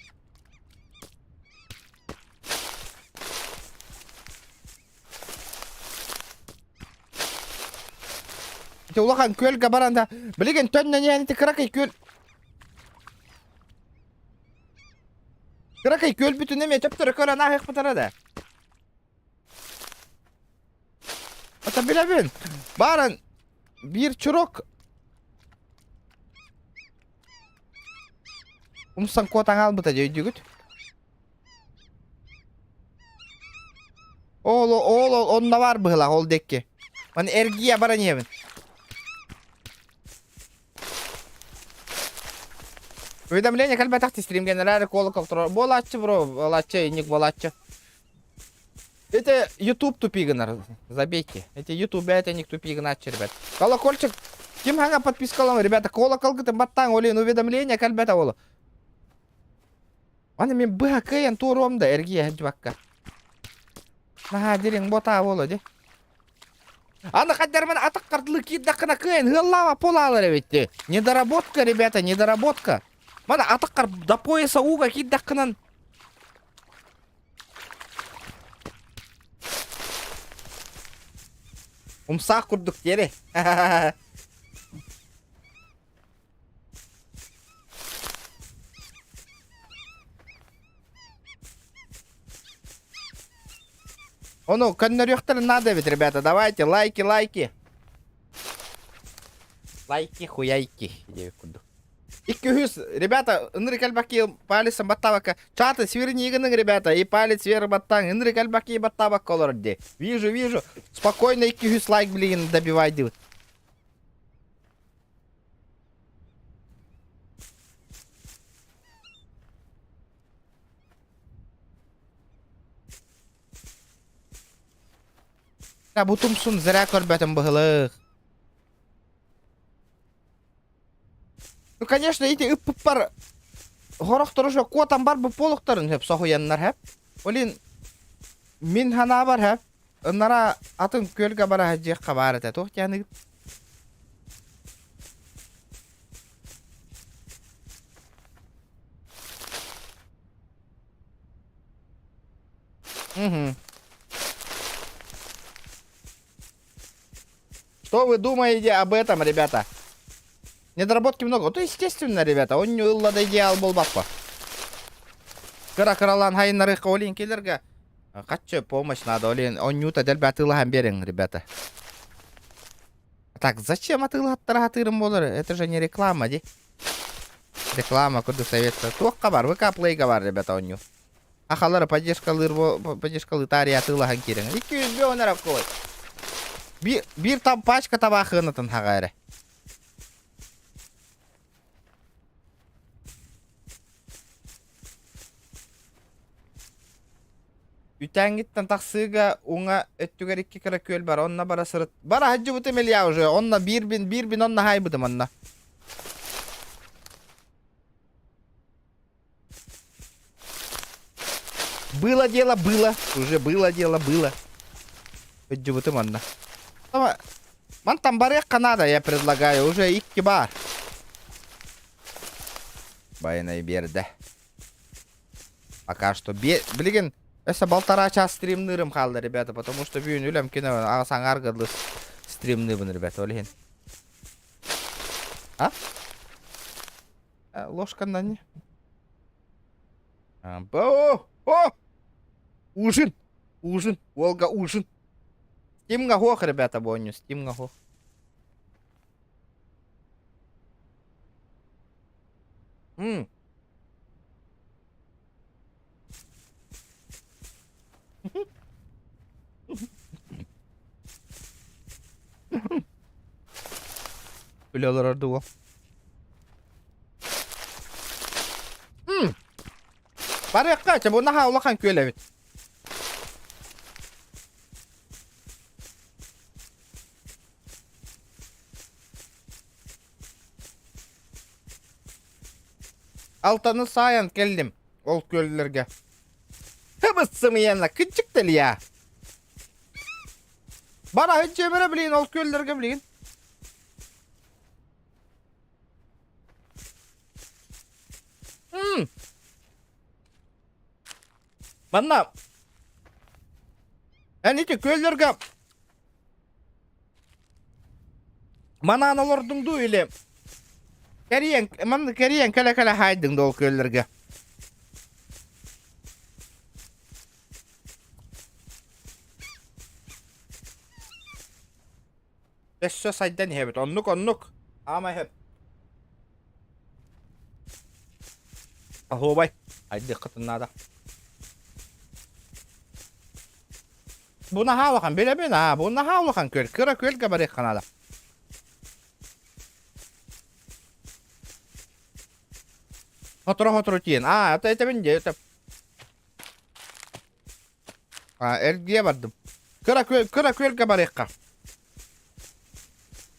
Ити улахан күөлгэ баран да, билигин төннөн иһэн ити кыракый күөл Кыракый күөлбүтүн эмиэ төптөрө көрөн ааһыахпытара да. Ата билэбин. Баран биир чурок умсан куотан хаалбыта дьэ өйдүүгүт? Ол ол ол онно бар быһылаах ол диэки. Маны эргийэ баран иһэбин. Уведомление кэлбэтэх стримге нэрээри колокол турар. Буолааччы бро, буолааччы, инник буолааччы. Это YouTube тупи гынар, забейте. Это YouTube это ник тупи гынааччы, ребят. Колокольчик, ким хаҥа подпискалаң, ребята, колоколгытын баттаң, олин уведомление кэлбэтэ ол. Аны мин быһа кыайан туоруом да эргийэ сылдьыбакка. Наһаа дириҥ ботаа буолуо дии. Аны хайдармын атаххардылыы киирдэххинэ кыайан ыаллаама полаалар эбит Недоработка, ребята, недоработка. Мана атаххар до пояса ууга киирдэххинэн Умсаах курдук диэри. Ону көннөрүөхтэрин наада эбит, ребята. Давайте, лайки, лайки. Лайки, хуяйки, диэбит курдук. Икки ребята, ынырык элбэхки палец баттаабакка. Чаты сверни гының, ребята, и палец вверх баттаң, ынырык элбэхки баттаабакка олорор дии. Вижу, вижу. Спокойно 200 лайк, блин, добивай диэбит. Бу тумсун зря көрбөтүм быһылык. Ну, конечно, ити ыппыппар хорохтору шо куотан бар бу полуктарын хөп соһуйаннар хөп. Олин мин ханаабар хөп Ыннара атын күөлгэ бара сылдьыахха баар этэ. Туох диэхиний? Мгм. Что вы думаете об этом, ребята? Недоработки много. То естественно, ребята, он не ылла да идеал буолбаппа. Кыра-кыралаан хайыннарыахха олин кэлэргэ хаччы помощь надо, олин онньуута дэлби атыылаһан биэриҥ, ребята. Так, зачем атыылаһаттара сатыырым буолар? Это же не реклама, ди. Реклама курдук советка. Туохха бар, ВК Плейга бар, ребята, онньуу. Ахалары поддержкалыыр поддержкалыы таарыйа атыылаһан киириҥ. 200 эрэ кой. Биир, биир там пачка табаахыанатын хаҕа эрэ. Үтээҥҥиттэн тахсыыга уҥа өттүгэр икки кыра күөл бар, онно бара сырыт. Бара сылдьыбытым Илья уже, онно биирбин, биирбин онно хаайбытым онно. Было дело, было, уже было дело, было. Өддьүбүтүм онно. Мантан барыахха надо, я предлагаю, уже икки бар. Байанай биэрдэ. Пока что билигин өссө полтора час стримныырым хаалла, ребята, потому что бүгүн үлэм күнэ аҕыс аҥаарга дылы стримныыбын, ребята, ол иһин. А? Ложканан не? О! О! Ужин! Ужин! Волга, ужин! Стимга хох, ребята, боню, стимга хох. М. Үлэ олорор дуо? Барыахха, чэ бу наһаа улахан күөл эбит. Алтаны саайан кэллим ол күөллэргэ. Хыбыс сымыйанна кынчык тэлийэ. Бара хыччыбыра билин ол күөллэргэ билин. Манна эн ити күөллэргэ Манаан олордуҥ дуу или кэрийэн манна кэрийэн кэлэ-кэлэ хаайдыҥ да ол күөллэргэ? Өссө сайдан иһэбит. Оннук, оннук. Аама иһэп. Оһуобай. Айдыаххытын наада. Бу наһаа улахан, билэбин, аа, бу наһаа улахан күөл. Кыра күөлгэ барыахха наада. Сотору-сотору тиийэн. Аа, это этэбин дии, это... А, эргийэ бардым. Кыра күөл, кыра күөлгэ барыахха.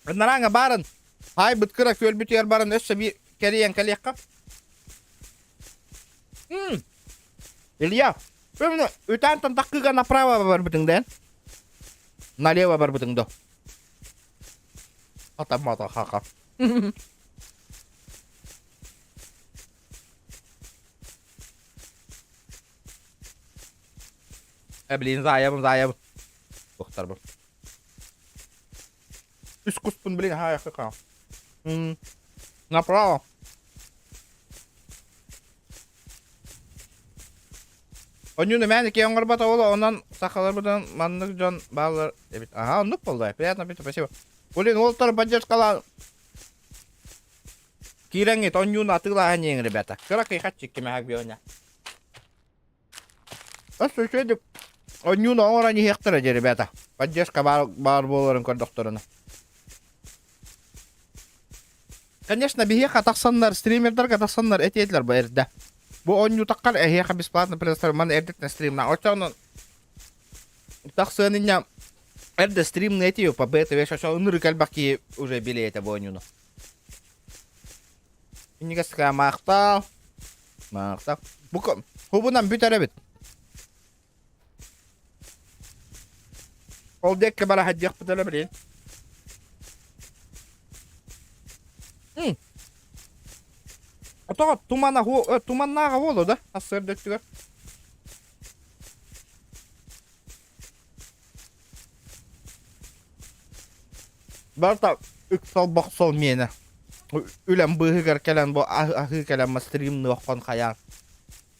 Ынарааҥа баарын, хаайбыт кыра күөлбүтүгэр баран өссө биир кэрийэн кэлиэххэ. М. Илья, Өмүнэ үтаантан таккыга направо барбытыҥ да налево барбытыҥ до. Атаммата хаха. Э, блин, заайабын, заайабын. Туохтарбын. Үс куспун, блин, хаайахха. Направо. Онньууну мээнэ киһи оҥорбото ол онон сахаларбытын маннык дьон бааллар эбит. Аха, оннук буолла. Приятно аппетита, спасибо. Блин, уолтар поддержкалаан киирэҥҥит онньууну атыылаһан иһиҥ, ребята. Кыракый хаччык кимэһэ бионя. Өссө үчүгэйдик онньууну оҥорон иһиэхтэрэ дии, ребята. Поддержка баар, баар буоларын көрдөхтөрүнэ. Конечно, биһиэхэ тахсаннар, стримердарга тахсаннар этиэтилэр бу эрдэ. Бу оонньуутаххар эһиэхэ бесплатно предоставим, маны эрдэттэн стримна. Оччоҕуна тахсыан инньэ эрдэ стримны этиэ по БТВ шашо ынырык элбэх киһи уже билиэтэ бу оонньууну. Иннигэс маахтал. Маахтал. Бу хубунан бүтэр эбит. Ол диэкки бара сылдьыахпыт элэ билигин. Тоҕо тумана туманнааҕа буолуо да сарсыарда өттүгэр. Барыта ыксал-бохсол миэнэ. Үлэм быыһыгар кэлэн бу аһыы кэлэн стримныахпын хайаан.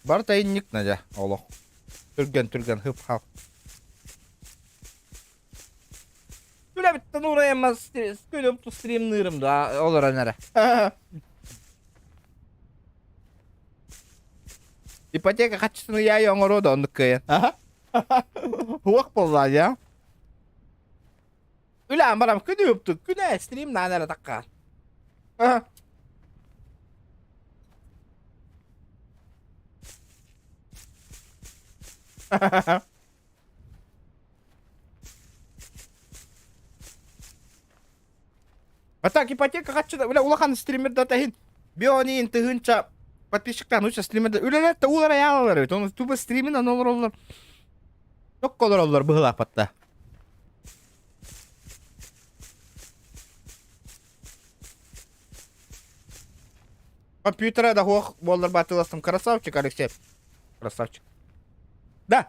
Барыта инник Надя олох. Түргэн-түргэн хып-хап. Үлэбиттэн уурайаммын күнүм стримныырым да олорон эрэ. Ипотека хаччытын ыйаайы оҥоруо да оннук кыайан. Хуох буоллаа дьэ. Үлэм барам күнү үптүк күнэ стримнаан эрэ таккаар. А так ипотека хаччыта бля улахан стримерда таһин бионин тыһыынча подписчиктаан уча стримерда үлэлэр да уулар айаалалар эбит оны тупо стримин аны олороллор токко олороллор быһылааппатта Компьютера да хуох буоллар баатыластым. Красавчик, Алексей. Красавчик. Да.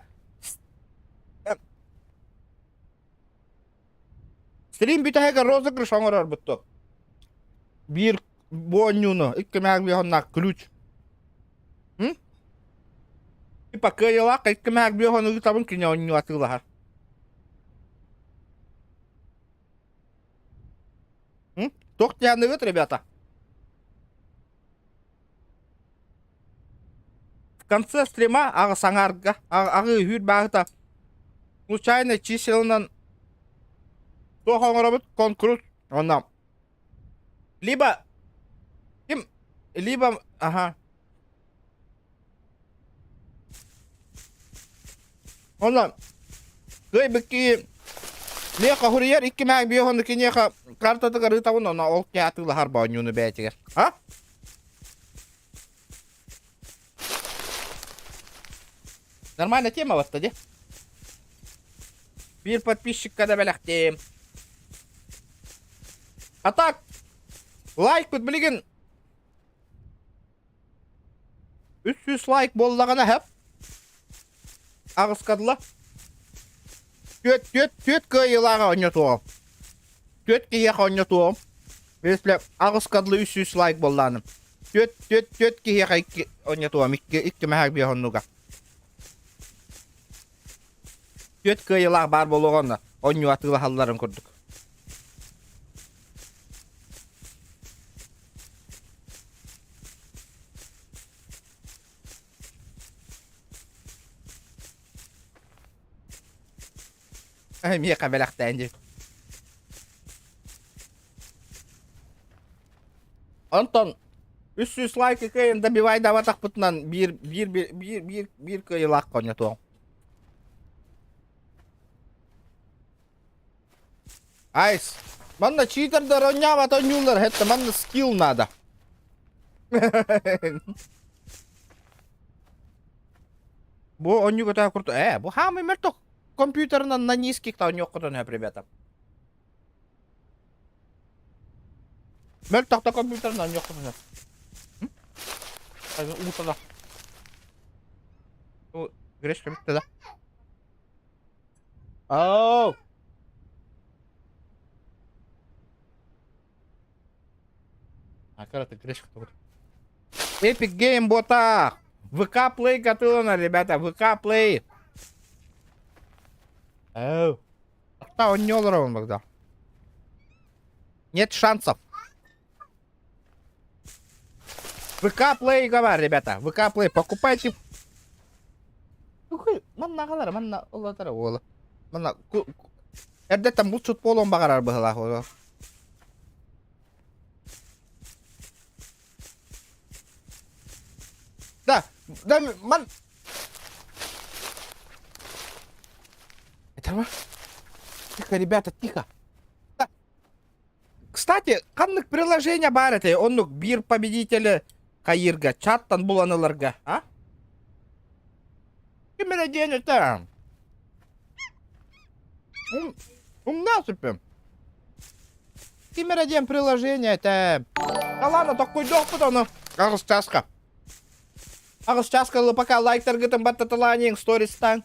Стрим бүтэһигэр розыгрыш оҥорорбут туох. Биир бу оонньууну икки мээх биэһоннаах ключ. М? Типа кыайыылаах икки мээх биэһону ыытабын кини оонньуу атыылаһар. М? Туох диэхныгыт, ребята? В конце стрима аҕа саҥарга аҕы үһүүр бааһыта случайно чиселынан туох оҥоробут конкурс онно либо ким либо ага онно кыайбыкки миэхэ хуруйар икки мээг биэһону киниэхэ картатыгар ыытабын онно ол киһи атыылаһар боонньууну бэйэтигэр а Нормальная тема вот тоді. Биир подписчикка да бэлэхтиэм. А так, лайкпыт билигин 300 лайк буоллаҕына хэп. Аҕыскадыла. Түөт, түөт, түөт кыайыылааҕа оонньотуоҕум. Түөт киһиэхэ оонньотуоҕум. Если аҕыскадылы 300 лайк буоллааным. Түөт, түөт, түөт киһиэхэ икки оонньотуом, икки, икки мэһэк биэс оннуга. Түөт кыайыылаах баар буолуоҕа онно, оонньуу атыылаһалларын курдук. Миэхэ бэлэхтээн дии. Онтон 300 лайк кыайан добивайдаабатахпытынан биир биир биир биир биир кыайыылаах хонньотуоҥ. Айс. Манна читердар оонньообот оонньууллар, это манна скилл надо. Бу оонньууга төһө курдук ээ бу хаамый мөлтөх компьютерынан на низких оонньуоххутун сөп ребята. Мөлтөх да компьютерынан оонньуоххутун сөп. Уутала. Грешка бүтте да. Оу! Аккарата грешка тугут. Epic Game бота! ВК Play готовлено, ребята, ВК Play. Оу. Та оонньуу олоробун Богдан. Нет шансов. ВК Play бар, ребята. ВК Play покупайте. Манна аҕалара, манна улатара уола. Манна эрдэттэн булчут буолуон баҕарар быһылаах уола. Да, да, ман... Это Тихо, ребята, тихо. Кстати, ханнык приложение баар этэй? Оннук биир победители хайыырга, чаттан булан ыларга, а? Ким эрэ диэн этэ. Умна сүппүм. Ким эрэ диэн приложение этэ. Да ладно, токкуйдуохпут ону. Аҕыс чааска. Аҕыс чааска пока лайктаргытын баттаталааниҥ, стористаҥ.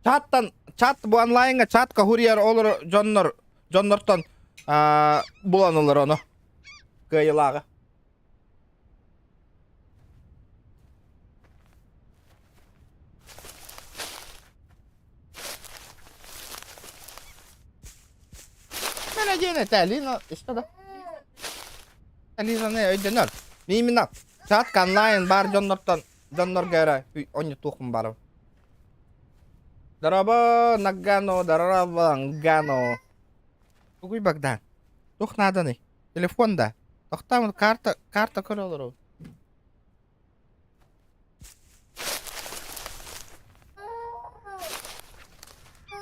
Чаттан, чат бу онлайнга чатка хуруйар олор дьоннор дьоннортон булан ылар ону. Кыайылааҕы. Мэнэ диэн этэ, Лина, что да? Лизаны өйдөнөр. Именно чатка онлайн бар дьоннортон дьоннорго эрэ онньутуохпун барым. Дорообо, Нагано, дорообо, Нгано. Тугуй Богдан? Туох нааданый? Телефон да? Тохтоом, карта, карта көрө олоробун.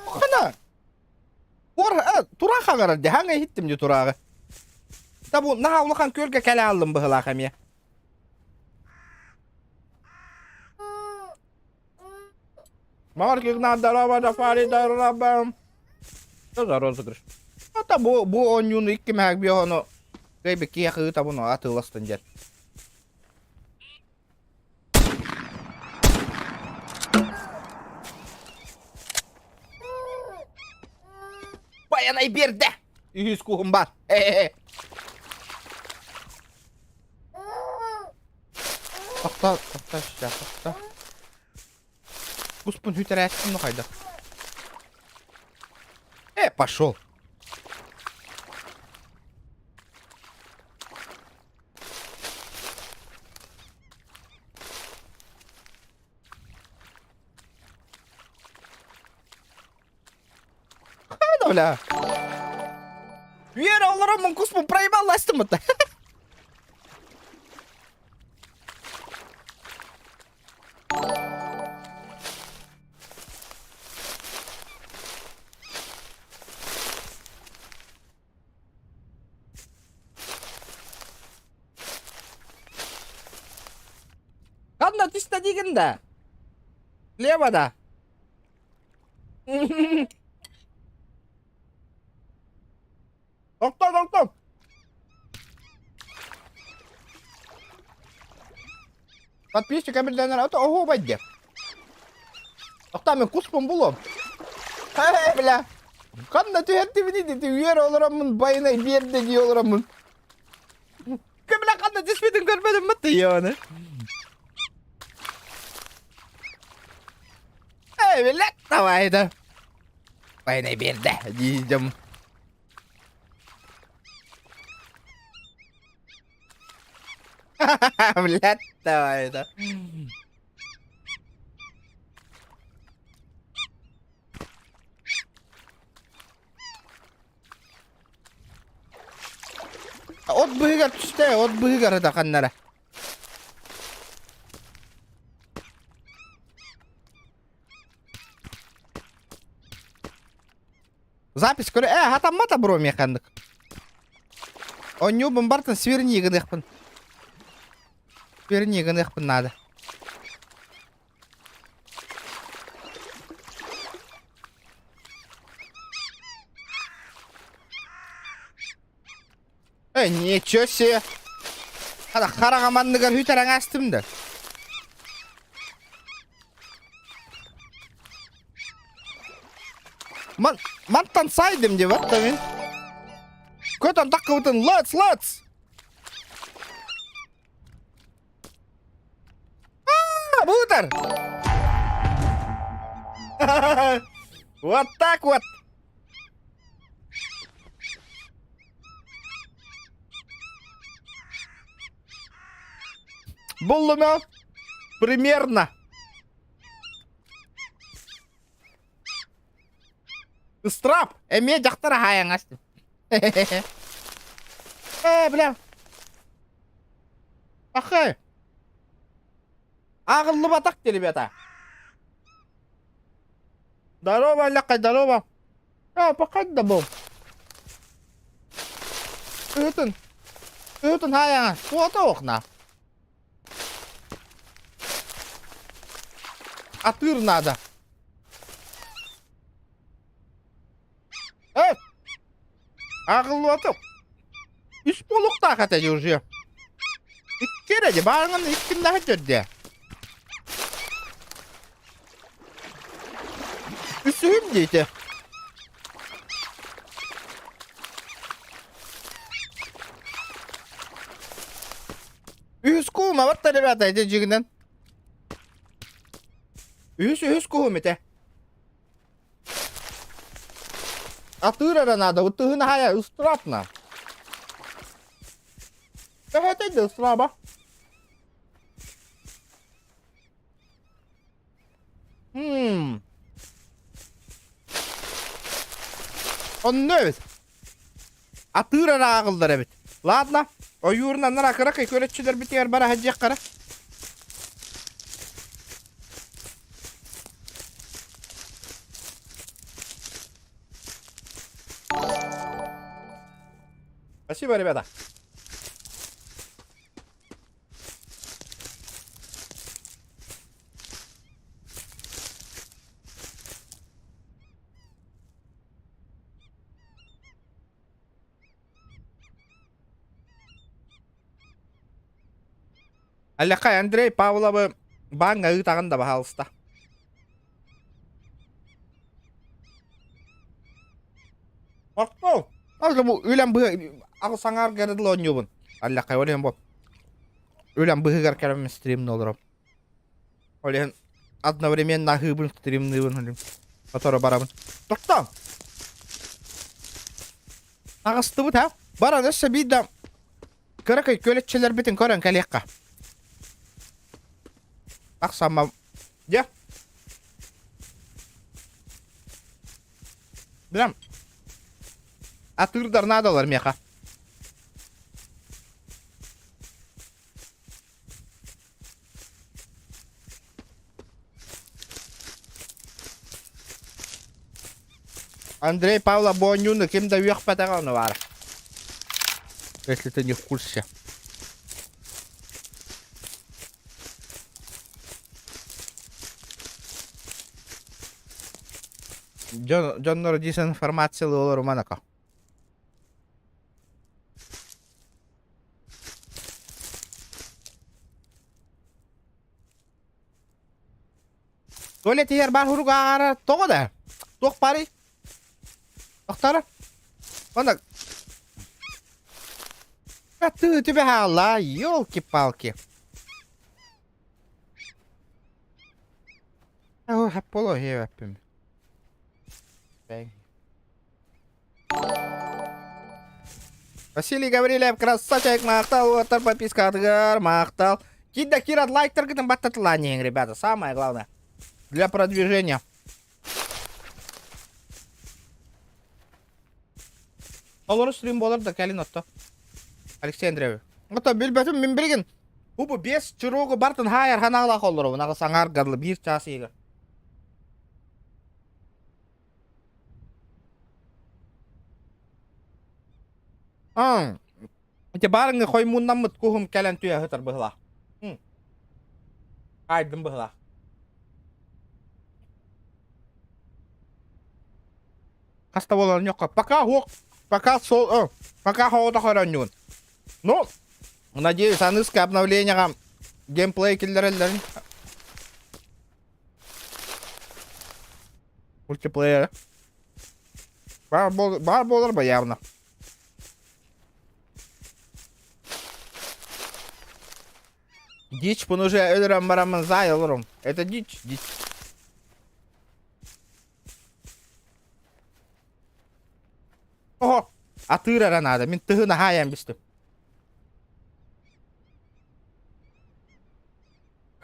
Хана! Ор, тураах аҕарар дии, хаҥа иһиттим дии турааҕы. Та бу наһаа улахан күөлгэ кэлэ ааллым быһылаах эмиэ. Маркигна здорово, Дафари, здорово. Что за розыгрыш? Это бу, бу оонньууну икки мэһэк биэһону. Кыайбыт киһиэхэ ыытабын атыыластын диэн. Байанай биэрдэ! Үһүс куһум бар. Тохто, тохто, сейчас, тохто. Куспун хүтэрээттим ну хайдах. Э, пошел. Хайда, бля. Вера, олороммун куспун проебал астым это. Ханна түстэ диигин да? Слева да? Тохтоо, тохтоо! Подписчик эбирдэнэр ото оһуобай диэ. Тохтоо мен куспун булуом. Хэ бля. Ханна түһэртибини дити үөр олороммун байынай биэрдэ дии олороммун. Бля ханна түспүтүн көрбөтүм бытты ёны. Эй, бля, давай да. Байынай биэрдэ дии дьом. Блядь, давай это. От быһыгар түстэ, от быһыгар да ханнара. Запись көрө, э, хатаммата бро механнык. Онньуубун бартын сверни гыныахпын. Сверни гыныахпын надо. Э, ничего себе! Хара хараҕа манныгар хүтэрэн астым да. Ман, мантан сайдым деп атта мен. Көтөн таккыбытын лац, лац! А, Бутер! Вот так вот! Буллума примерно. Ыстрап! Эмиэ дьахтар аһаайаҥас. Э, бля. Ахай. Ааҕыллыбатах ребята. Здорово, Ляка, здорово. А, пока да был. Ыытын. Ыытын хаайаҥа. Туота окна. Атыыр надо. Э! Ааҕыллыбатах. Үс буолуохтаах этэ уже. Икки эрэ дии, баарынан иккиннэһэ төрдө. Үсүһүм диэтэ. Үһүс куһум абат да ребята ити дьигинэн. Үһүс үһүс куһум ити. Атыыр эрэ наада, ытыһын аһайа ыстраапна. Төһөтөй да ыстраба? Хм. Онно эбит. Атыыр эрэ ааҕыллар эбит. Ладно, ойуурунан кыракый көрөччүлэрбитигэр бара сылдьыаххара. Спасибо, ребята. Аллахай Андрей Павловы бааҥҥа ыытаҕын да баһаалыста. Ортол. Ол бу үлэм быһа аҕыс аҥаар гэрэ оонньуубун. Аллахай ол иһин бу үлэм быһыгар кэлэн стримни олором. Ол иһин одновременно аһыыбын стримныыбын Сотору барабын. Тохтоо. Аҕыстыбыт ha. Баран өссө биир да кыракый көлөччүлэрбитин көрөн кэлиэххэ. Тахсамма. Дьэ. Билем. Атыырдар наадалар миэхэ. Андрей Павлов Бонньууну ким да үөхпэтэҕэ ону баара. Если ты не в курсе. Дьон, дьоннор дезинформациялыы олоруманака. Туалет иһэр баар хурук ааҕара тоҕо да? Туох баарый? Тохтара? Онно Ты тебя хаалла, елки-палки. Хапполо хиэбэппин. Василий Гаврильев, красавчик, махтал, уоттар подпискатыгар, махтал. Кидда кират лайктаргытын баттатылаанньыҥ, ребята, самое главное. Для продвижения. Олору стрим болар да кэлин отто. Алексей Андреевич. Ото билбэтим мин билигин бу бес чурогу бартын хаайар ханаалаах олоробун аҕыс аҥаар гарлы биир чаас иһигэр. Аң. Ити барыңы хоймуннаммыт куһум кэлэн түһэ сытар быһылаах. Айдым быһылаах. Хаста буолан ньокко. Пока хуох, пока сол, пока хоҕото көрөнньүгүн. Ну, надеюсь, аныска обновлениеға геймплей киллэрэллэрин. Мультиплеер. Баар, бол, баар буолар ба явно. Дичь, бұны уже өлөрөн барамын зай олорум. Это дичь, дичь. Ого, атыыр эрэ наада. Мин тыһын аһаайан бистим.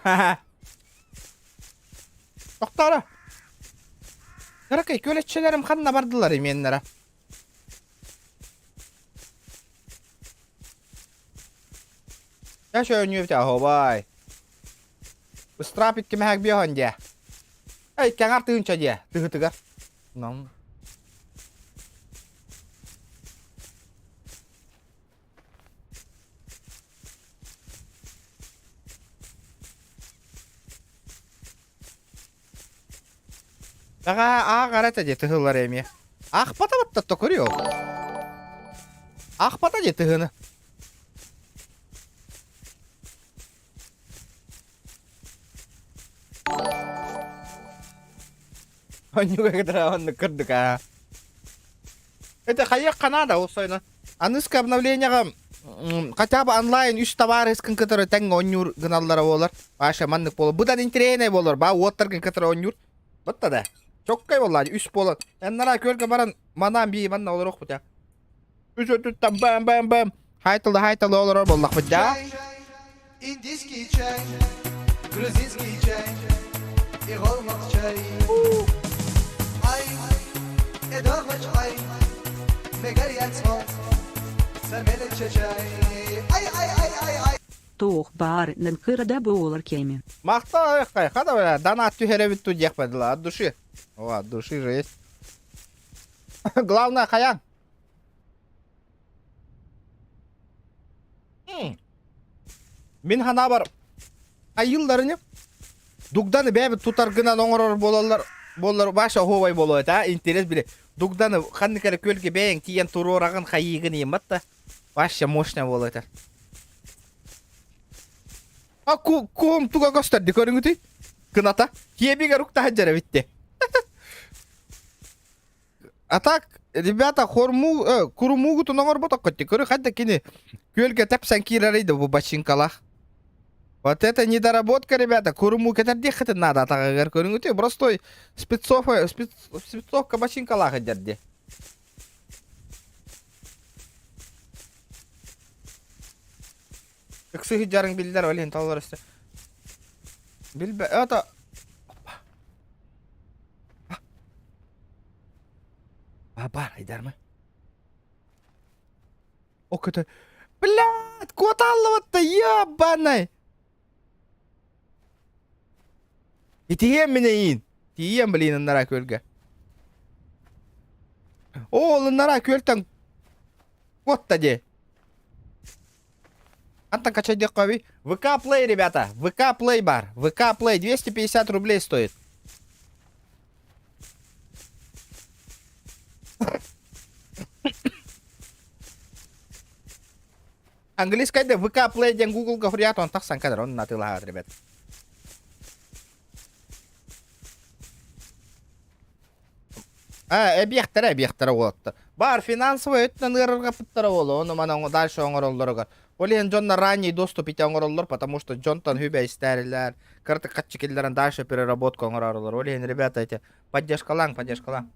Ха-ха. Тохтооро. Кыракый көлөччүлэрим ханна бардылар именнэрэ? Чэ өнүөбүтэ оһуобай. Ыстраап иккимэһэк биэһон диэ. Эй, кэҥэр тыынча диэ, тыһытыгар. Нам. Бэҕэһээ аах эрэ этэ дии тыһыллар эмиэ. Аахпата батта токуруйуо. Аахпата дии тыһыны. Оннуга кытара оннук кырдык аа. Это хайыахха наада ол сойно. Аныска обновлениеҕа хотя бы онлайн үс табаарыскын кытары тэҥ оонньуур гыналлара буолар. Паша маннык буолар. Быдан интэриэһинэй буолар. Баа уоттаргын кытары оонньуур. Бытта да. Чоккай буоллаа үс буолан. Эннара көргө баран манаан бии манна олоруохпут я. Үс өттүттэн бэм бэм бэм. Хайтылы хайтылы олорор буоллахпыт да. Индийский чай, грузинский чай и голмак чай. Ай, эдогоч ай, мегарьяцмо, сармелече чай. Ай, ай, ай, ай, ай. Туох баар нынкыра буолар кэми. Махтал хада бля, донат түһэрэбит ту диэх бадыла от души. О, от души же есть. Главное, хаян. Мин санаабар айыылларыны дугданы бэйэбит тутаргынан оҥорор буолаллар буоллар Ваша оһуобай буолуо этэ аа интерес били дугданы ханнык эрэ күөлгэ бэйэҥ тиийэн туруораҕын хайыыгын иэммэт да вообще мощно буолуо этэ. А куум туга көстөрдү көрүҥүтүй? Кыната. Киэбигэр уктаһа дьэрэ битти. А так, ребята, хорму, курумуугутун оҥорботоххут көрү хайда кини күөлгэ тэпсэн киирэрий да бу бачинкалаах. Вот это недоработка, ребята, курумуу кэтэрдиэххитин наада атаҕыгар көрүҥүтүй. Простой спецовка, спецовка бачинкалаах дьэрди. Ыксы сылдьарыҥ биллэр, ол иһин толлор өссө. Билбэ, это... Баба, айдарма. О, көтө. Блядь, куоталлыбатта, ебаный! Итиһиэм мин эйиин. Тиийиэм, блин, ыннара күөлгэ. О, ол ыннара күөлтэн куотта дии. Антон качайдык ВК Play, ребята. ВК Play бар. ВК Play 250 рублей стоит. Английскайда ВК Play диэн Google-га хуруйаат он тахсан кэлэр, онно атыылаһаат, ребят. А, эбиэхтэрэ, эбиэхтэрэ уолаттар. Баар финансовый өттүнэн ыарырҕаппыттара буолуо, ону маны дальше оҥороллоругар. Ол иһин дьоннор ранний доступ ити оҥороллор, потому что дьонтон үбэ истээрилэр, кыратык хаччы киллэрэн дальше переработка оҥороролор. Ол иһин, ребята, эти поддержкалааҥ, поддержкалааҥ.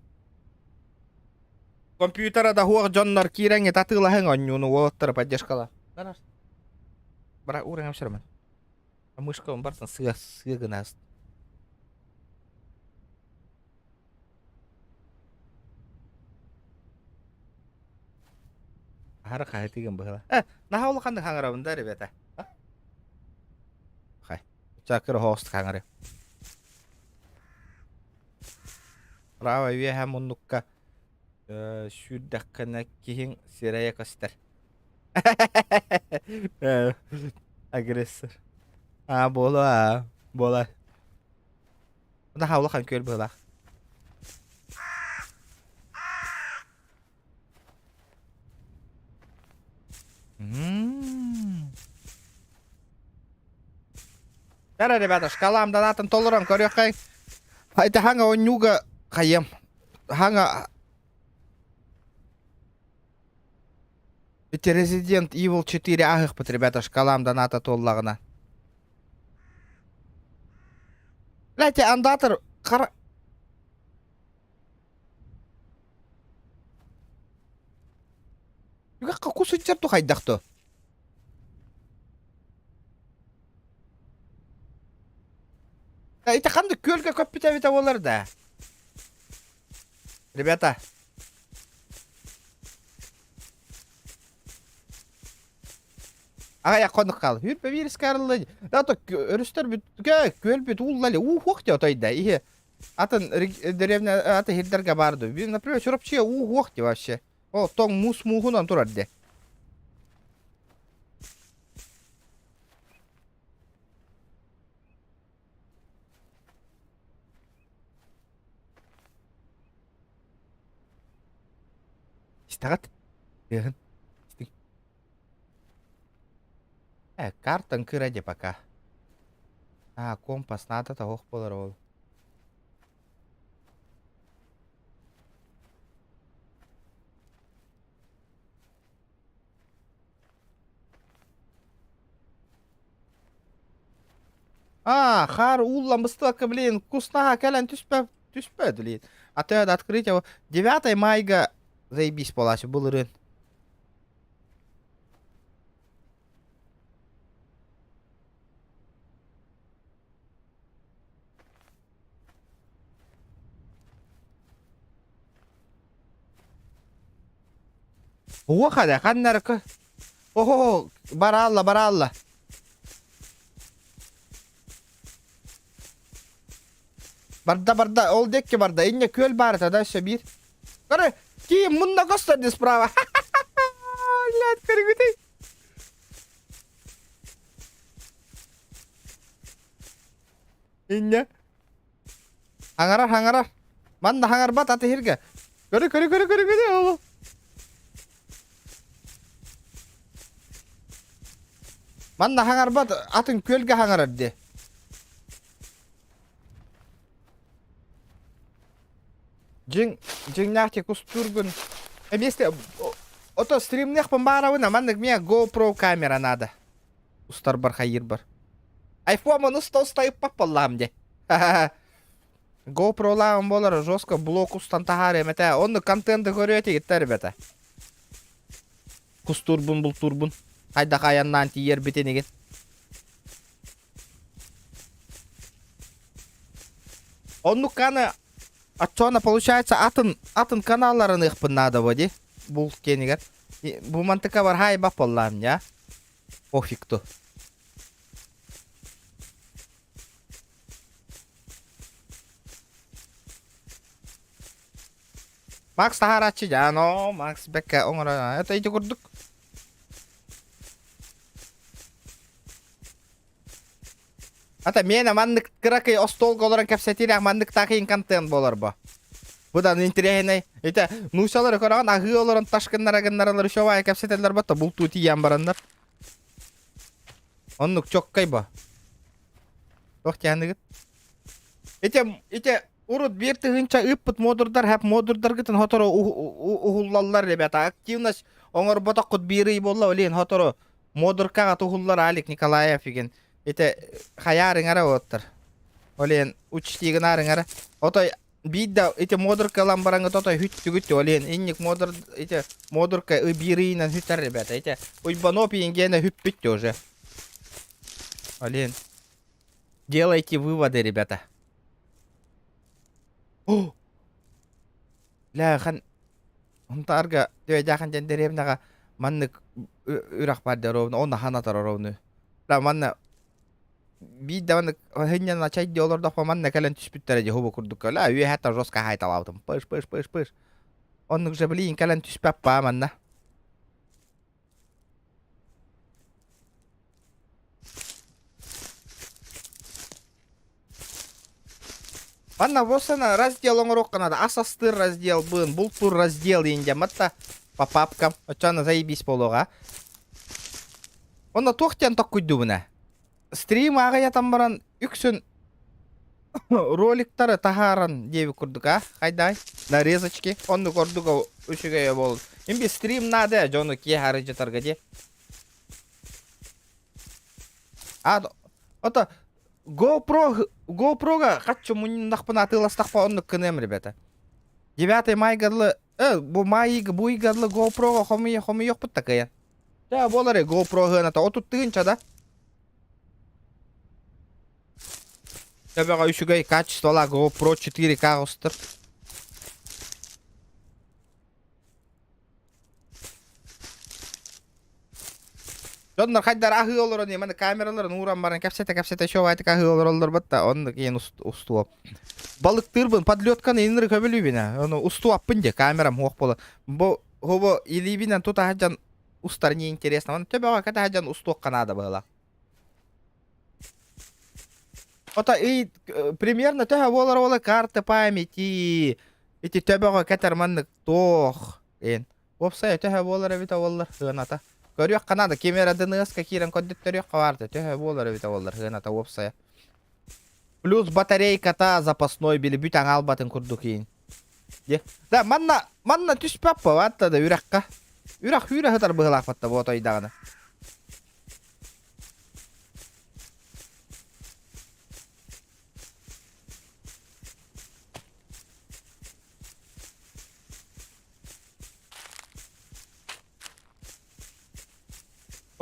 Компьютера да суох дьоннор киирэҥҥит атыылаһыҥ оонньууну уолаттары поддержкалаа. Бара уураҥ эпсэрмэн. Мышка барытын сыа сыа гына Аһара хаһытыгын быһыла. Э, наһаа улаханнык хаҥарабын да, ребята. Хай. Чакыр хост хаҥары. Право үөһэ муннукка сүүрдэххинэ киһиҥ сирэйэ көстөр. Агрессор. А, буола, буола. Наһаа улахан күөл быһыылаах. Бара, ребята, шкалам донатын толорон көрүөххэй. Хайта хаҥа онньууга хайым. Хаҥа Ити Resident Evil 4 аһыахпыт, ребята, шкалам доната туоллаҕына. Блядь, андатор хара... Үгэххэ кус сылдьар ту хайдах то? Ити ханнык күөлгэ көппүт эбитэ буолар да? Ребята. Аҕыйах хонук хаал. Хүрпэ биириска арыллы. Да то өрүстэр бүт күөл бүт ууллали уу хуох те отой да. Иһи атын деревня аты хирдерге барды. Например, Чурапчыга уу хуох те вообще. О, тоҥ муус мууһунан турар де. Истэҕит? Тыаһын. Истиҥ. Э, картан кыра де пока. А, компас надо того буолар ол. А, хаар ууллан быстыбакка, блин, куснаһа кэлэн түспэ, түспэт, блин. А то это открытие 9 майга заебись буолааччы былырыын. Уох эрэ, ханна эрэ Оһо, бараалла, бараалла. Барда, барда, ол диэки барда. Инньэ күөл баар этэ да өссө биир. Көрө, киим мунна көстөр дии справа. Блядь, көрүгүтүй. Инньэ. Хаҥарар, хаҥарар. Манна хаҥарбат аты иһиргэ. Көрү, көрү, көрү, көрү, көрү, ол. Манна хаҥарбат атын күөлгэ хаҥарар дии. Дьиҥ дьиҥнээхтик устуургун Эмиэстэ ото стримныахпын баарабын, а маннык миэ GoPro камера надо. Устарбар хайыырбар. Айфон уста уста ыппат буоллаҕым дии. GoPro-лааҕым буолар жестко блок устан таһаарыам этэ. Оннук контенты көрүө этигиттэр ребята. Кустуурбун бултуурбун. Хайдах айаннаан тиийэрбитин игин. Оннук аны оччоҕуна получается атын атын каналларын ыахпын наада бо ди булт киэнигэр. Бу мантыка бар хаайбах буоллаам я. Пофиг-то. Макс таһаарааччы дьаан, оо, Макс бэккэ оҥоро, это ити курдук. Ата миэнэ маннык кыракый остуолга олорон кэпсэтиилээх маннык такыйын контент буолар бо. Бу да интэриэһинэй. Ити нуучалары көрөҕүн аһыы олорон ташкыннара гыннаралар еще баайы кэпсэтэллэр батта бултуу тиийэн бараннар. Оннук чоккай бо. Туох тиһаныгыт? Ити ити урут биир тыһыынча ыыппыт модурдар хэп модурдаргытын хотору уһуллаллар ребята. Активность оҥорботоххут биир ый буолла олин хотору модуркаҕа туһуллар Алик Николаев игин. Ити хайаарыҥара оттар. Олен учтигынаарыҥара. Отой биир да ити модурка ылан бараҥыт отой хүттүгүт олен инник модур ити модурка биир ыйынан хүтэр ребята. Ити Уйбаноп ингиэнэ хүппүт уже. Олен делайте выводы, ребята. О! Ляхан Хунтаарга Түөйдээхэн диэн дэриэбинэҕэ маннык үрэх баар дии ровно он ахан атар ровно. Да манна биир да маннык хынньана чай дии олордохпо манна кэлэн түспүттэрэ дии хубу курдук ла үөһэ жестко хаайталаабытым пыш пыш пыш пыш оннук же блин кэлэн түспэппаа манна Манна босана раздел оҥоруохха наада. Ас астыыр раздел быын, бултуур раздел диэн дьэ матта по папкам. Оччоно заебись буолуоҕа. Онно туох диэн токкуйдубуна? Стрим ааҕыйатан баран үксүн роликтары таһааран диэбит курдук а хайдай нарезочки оннук ордук үчүгэйэ буолун. Имби стрим наада дьону киэһэ арыйдьытарга дии. А ото GoPro GoPro-га хаччы мунньуннахпына атыыластахпа оннук гыныам ребята. 9 майга дылы бу майга бу ыйга дылы GoPro-га хомуйа хомуйуохпут такыйан. Даа буолар GoPro сыаната 30 тыһыынча да. Төбөҕө үчүгэй качестволаах GoPro 4K устар. Дьоннор хайдар аһыы олорон маны камераларын ууран баран кэпсэтэ-кэпсэтэ шоу-айтык аһыы олороллор батта оннук иэн устуо. Балыктыырбын подлетканы инныры көбүлүүбүн ээ. Ону устуаппын дии камерам суох буолан. Бу хобо илиибинэн тута сылдьан устар неинтересно. Оны төбөҕө кэтэ сылдьан устуохха наада быһыылаах. Ото и примерно төһө буолар уола карта памяти ити төбөҕө кэтэр маннык туох эн Уопсайа төһө буолар эбитэ буоллар сыаната. Көрүөххэ наада, ким эрэ ДНС-ка киирэн көрдөттөрүөххэ баарда, төһө буолар эбитэ буоллар сыаната уопсайа. Плюс батарейката запасной били бүт аҥаалбатын курдук иин. Дьэ. Да, манна, манна түспэп баатта да үрэххэ. Үрэх үүрэ сытар быһылаахпатта буотойдаҕына.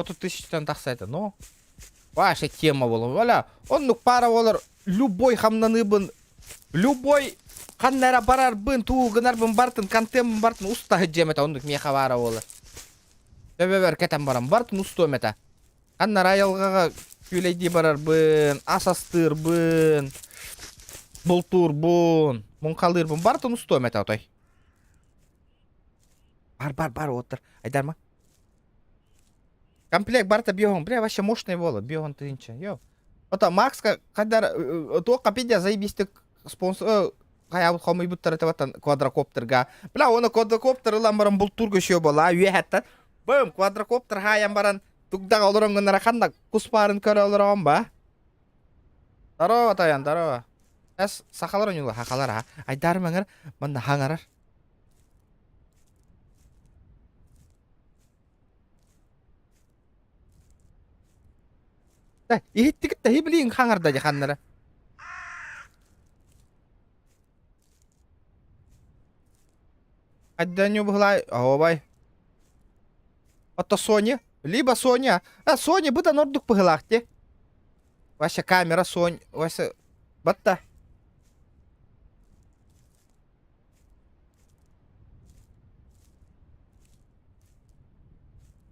30 тысячтан тахса этэ, но ваша тема буолар. Валя, оннук пара буолар любой хамнаныыбын, любой ханна эрэ барарбын, туу гынарбын бартын, контеммын бартын уста сылдьыам этэ, оннук миэхэ баара буолар. Төбөбөр кэтэн баран бартын устуом этэ. Ханна эрэ айылҕаҕа күүлэйдии барарбын, ас астыырбын, бултуурбун, муҥхалыырбын барытын устуом этэ отой. Бар, бар, бар, уоттар. Айдарма. Комплект барыта биоһон. Бля, вообще мощный буолар. Биоһон тыһыынча. Йо. Ото Макска хайдар туохха пидя заебистик спонсор хайаабыт хомуйбуттар этэ квадрокоптерга. Бля, оны квадрокоптер ылан баран бултуурга еще буола. Үөһэттэн. Бым, квадрокоптер хаайан баран. Тугдаҕа олорон гыннара ханна кус баарын көрө олороҕун ба? Здорово, тайан, здорово. Эс сахалар ойуулар, хахалар а. Айдар маҥар манна хаҥарар. Да, иһиттигит да билиин хаҥарда дьэ ханнара. Айданю быһылай, оһуобай. Ото Соня, либо Соня. А, Соня быдан ордук быһылаах дии. Вася камера Сонь, Вася батта.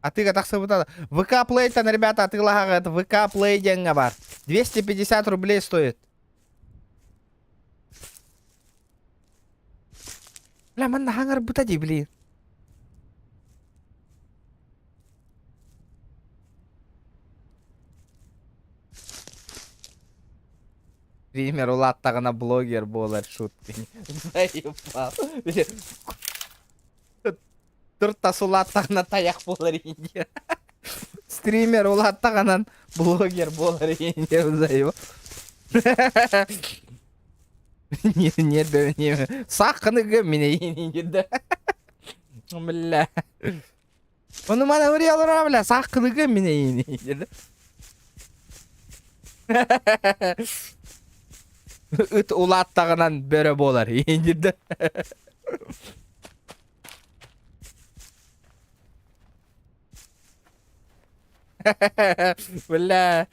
Атыыга тахсыбыта. ВК Play-тан, ребята, атыылаһаҕыт. ВК Play диэҥҥэ бар. 250 рублей стоит. Бля, манна хаҥарбыта дии, блин. Стример улааттаҕына блогер буолар шутки. Заебал. Туртас улааттаҕына тайах буолар Индия. Стример улааттаҕынан блогер буолар Индия заебал. Не, не, да, не. Сахханы мине да. Бля. Ону мана вырыялара, бля, сахханы мине Ыт улааттаҕынан бөрө буолар да. Бля.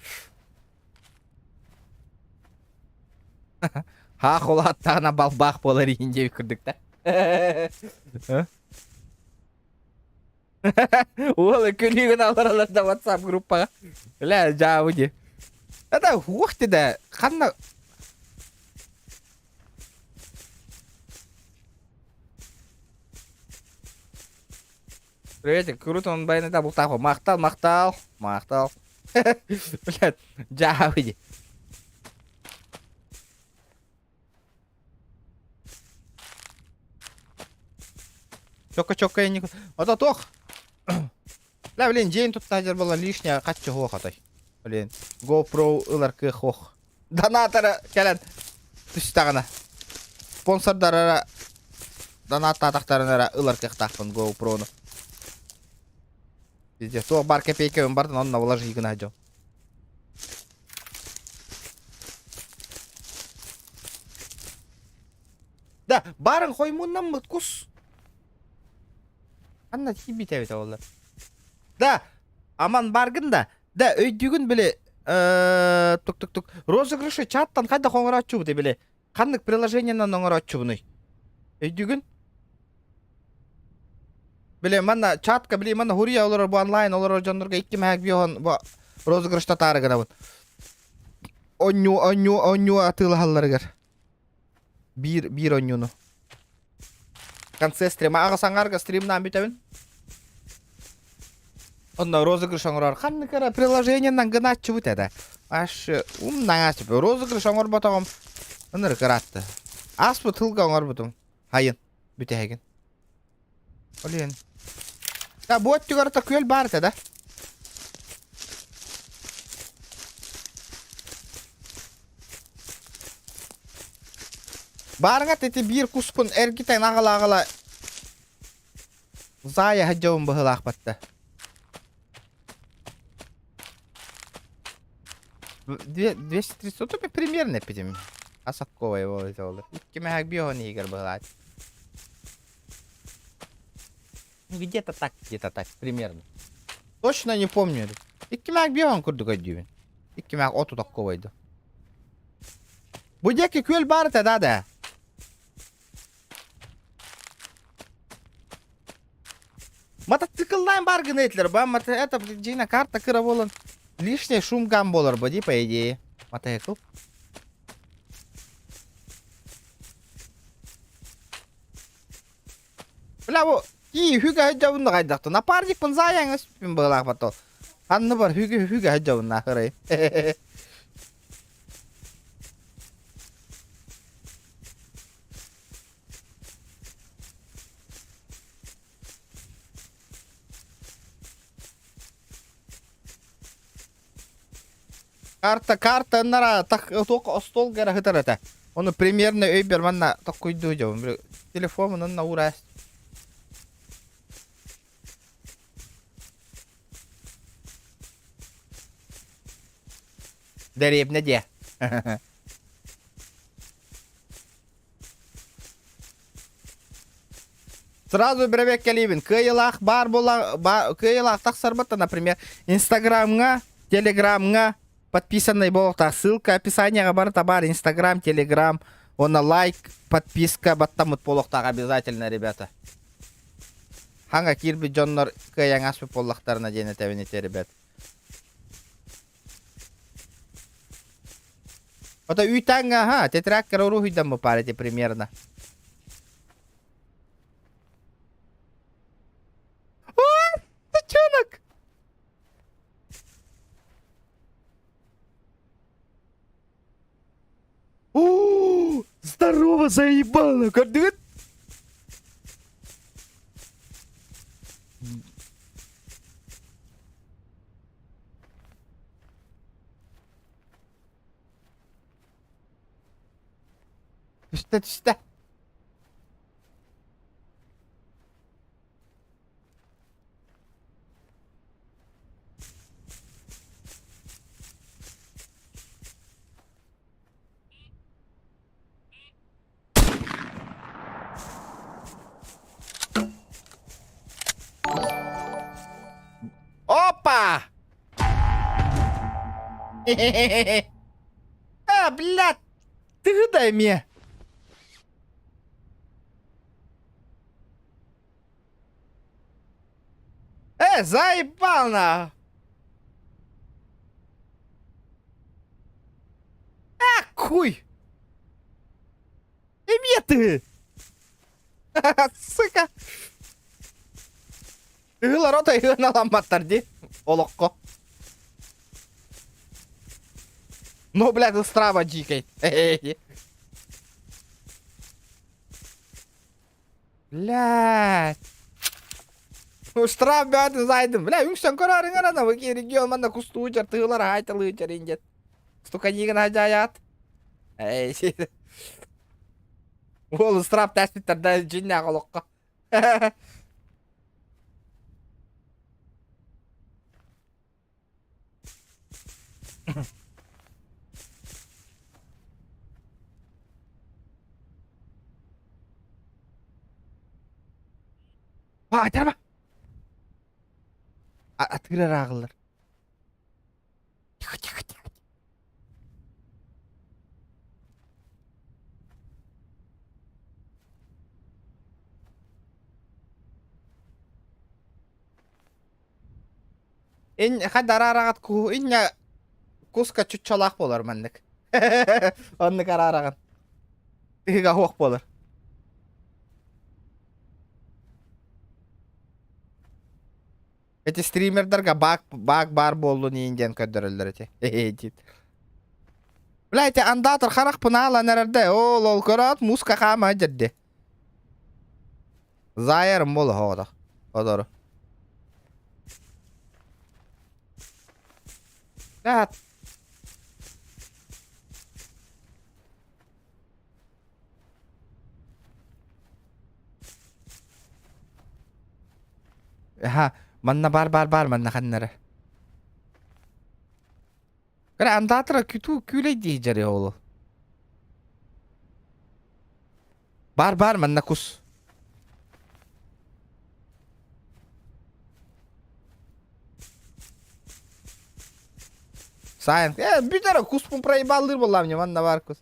Хаах улааттаҕына балбаах буолар иһин диэбит курдук да. Уол күлүүгүн аларалар да WhatsApp группаҕа. Бля, дьаабы дии. Это уох да ханна Приветик, круто он байны бултаах. Махтал, махтал, махтал. Блядь, дьаабы дии. Чокка-чокка я не... Ото туох. Бля, блин, дьиэн тутта сылдьар буолла лишняя хаччы суох отой. Блин, GoPro ылар кыах суох. Донатора кэлэн түстэҕинэ. Спонсордара донаттаатахтарына эрэ ылар кыахтаахпын GoPro-ну. Везде туох бар копейкабын бартын онно вложи гына дьон. Да, барын хоймуннаммыт кус. Анна тиийбит эбит олар. Да, аман баргын да. Да, өйдүүгүн били тук-тук-тук розыгрышы чаттан хайда хоҥорооччубут били. Ханнык приложениенан оҥорооччубунуй? Өйдүүгүн? Били манна чатка били манна хуруйа олорор бу онлайн олорор дьоннорго икки мэһэк биоһон бу розыгрышта таары гынабын. Онньу онньу онньу атыылаһалларыгар. Биир биир онньуну. В конце стрима аҕыс аҥаарга стримнаан бүтэбин. Онно розыгрыш оҥорор ханнык эрэ приложениенан гынааччыбыт этэ. Аш умнаҥааччы розыгрыш оҥорботоҕум ынырык ыраатта. Ааспыт тылга оҥорбутум. Хайын бүтэһигин. Блин. Да, бу өттүгэр та күөл баар этэ да. Баарыҥа ити биир куспун эргитэн аҕала-аҕала Зая сылдьабын быһыылаах батта. 230 оту примерно эппитим. Асакковай буолар ити ол. Икки мэһэк биоһон иһигэр быһылаат. Где-то так, примерно. Точно не помню. Икки мэһэк биоһон курдук өйдүүбүн. Икки мэһэк оту токковайду. Бу диэки күөл баар этэ да да. Мотоцикллаан баар гына этилэр ба мото это дьиҥэ карта кыра буолан лишний шум гам буолар бо дии по идее мотоцикл Бля бу ии хүгэ сылдьабын да хайдахтын напарникпын заайаҥ өспүн быһылаах потом ханны бар хүгэ хүгэ сылдьабын нахырай Карта, карта ыннара так туох остуолга эрэ сытар этэ. Ону примерно өйбөр манна токкуйдуу дьобун. Телефонунан уураас. Дэриэбинэ диэ. Сразу бэрэбиэркэлиибин. Кыайыылаах баар буола кыайыылаах тахсарбыт например, Инстаграмҥа, Телеграмҥа подписанный буолуохтаах. Ссылка описанияҕа барыта баар Инстаграм, Телеграм. Уонна лайк, подписка баттаммыт буолуохтаах обязательно, ребята. Хаҥа киирбит дьоннор кыайан аспыт буоллахтарына диэн этэбин ити, ребят. Ото үүтээҥҥэ аха, тетрадкара уруһуйдаммыт баар ити примерно. О, сычонок! О, здорово, заебало! Көрдүгүт? Түстэ, түстэ. Опа! А, блядь! Ты дай мне! Э, заебал на! А, хуй! Эмиэ ты! Сука! Ыһылар отой ыаналамматтар дии олоххо. Ну, блядь, страва дикой. Блядь. Штраф бөҕөтүн зайдым. Бля, үҥсэн көрөөрүҥ эрэ на регион манна кустуучар, тыылар аайталыычар индет. Стуканигын ажаят. Эй, Уол ыстыраап тээспиттэр да дьиннээх олоххо. Аатарма. Атыыр ааҕыллар. Тихо, тихо, тихо. Ин хадараараҕат куһу инньэ куска чуччалаах буолар маннык. Оннук араараҕын. Тыһыга суох буолар. Эти стримердарга баг, баг баар буоллун иин диэн көрдөрөллөр эти. Диит. Бля, эти андатор харахпын аалан эрэрдэ. Ол ол көрөөт муска хаама дьэрди. Заайарым буола оҕото. Одору. Блядь. Аха, манна бар бар бар манна ханнара. Кыра андаатара күтүү күүлэй дии дьари оҕолу. Бар бар манна кус. Сайын, э, бүтэр куспун проебаллыр буоллаам манна бар кус.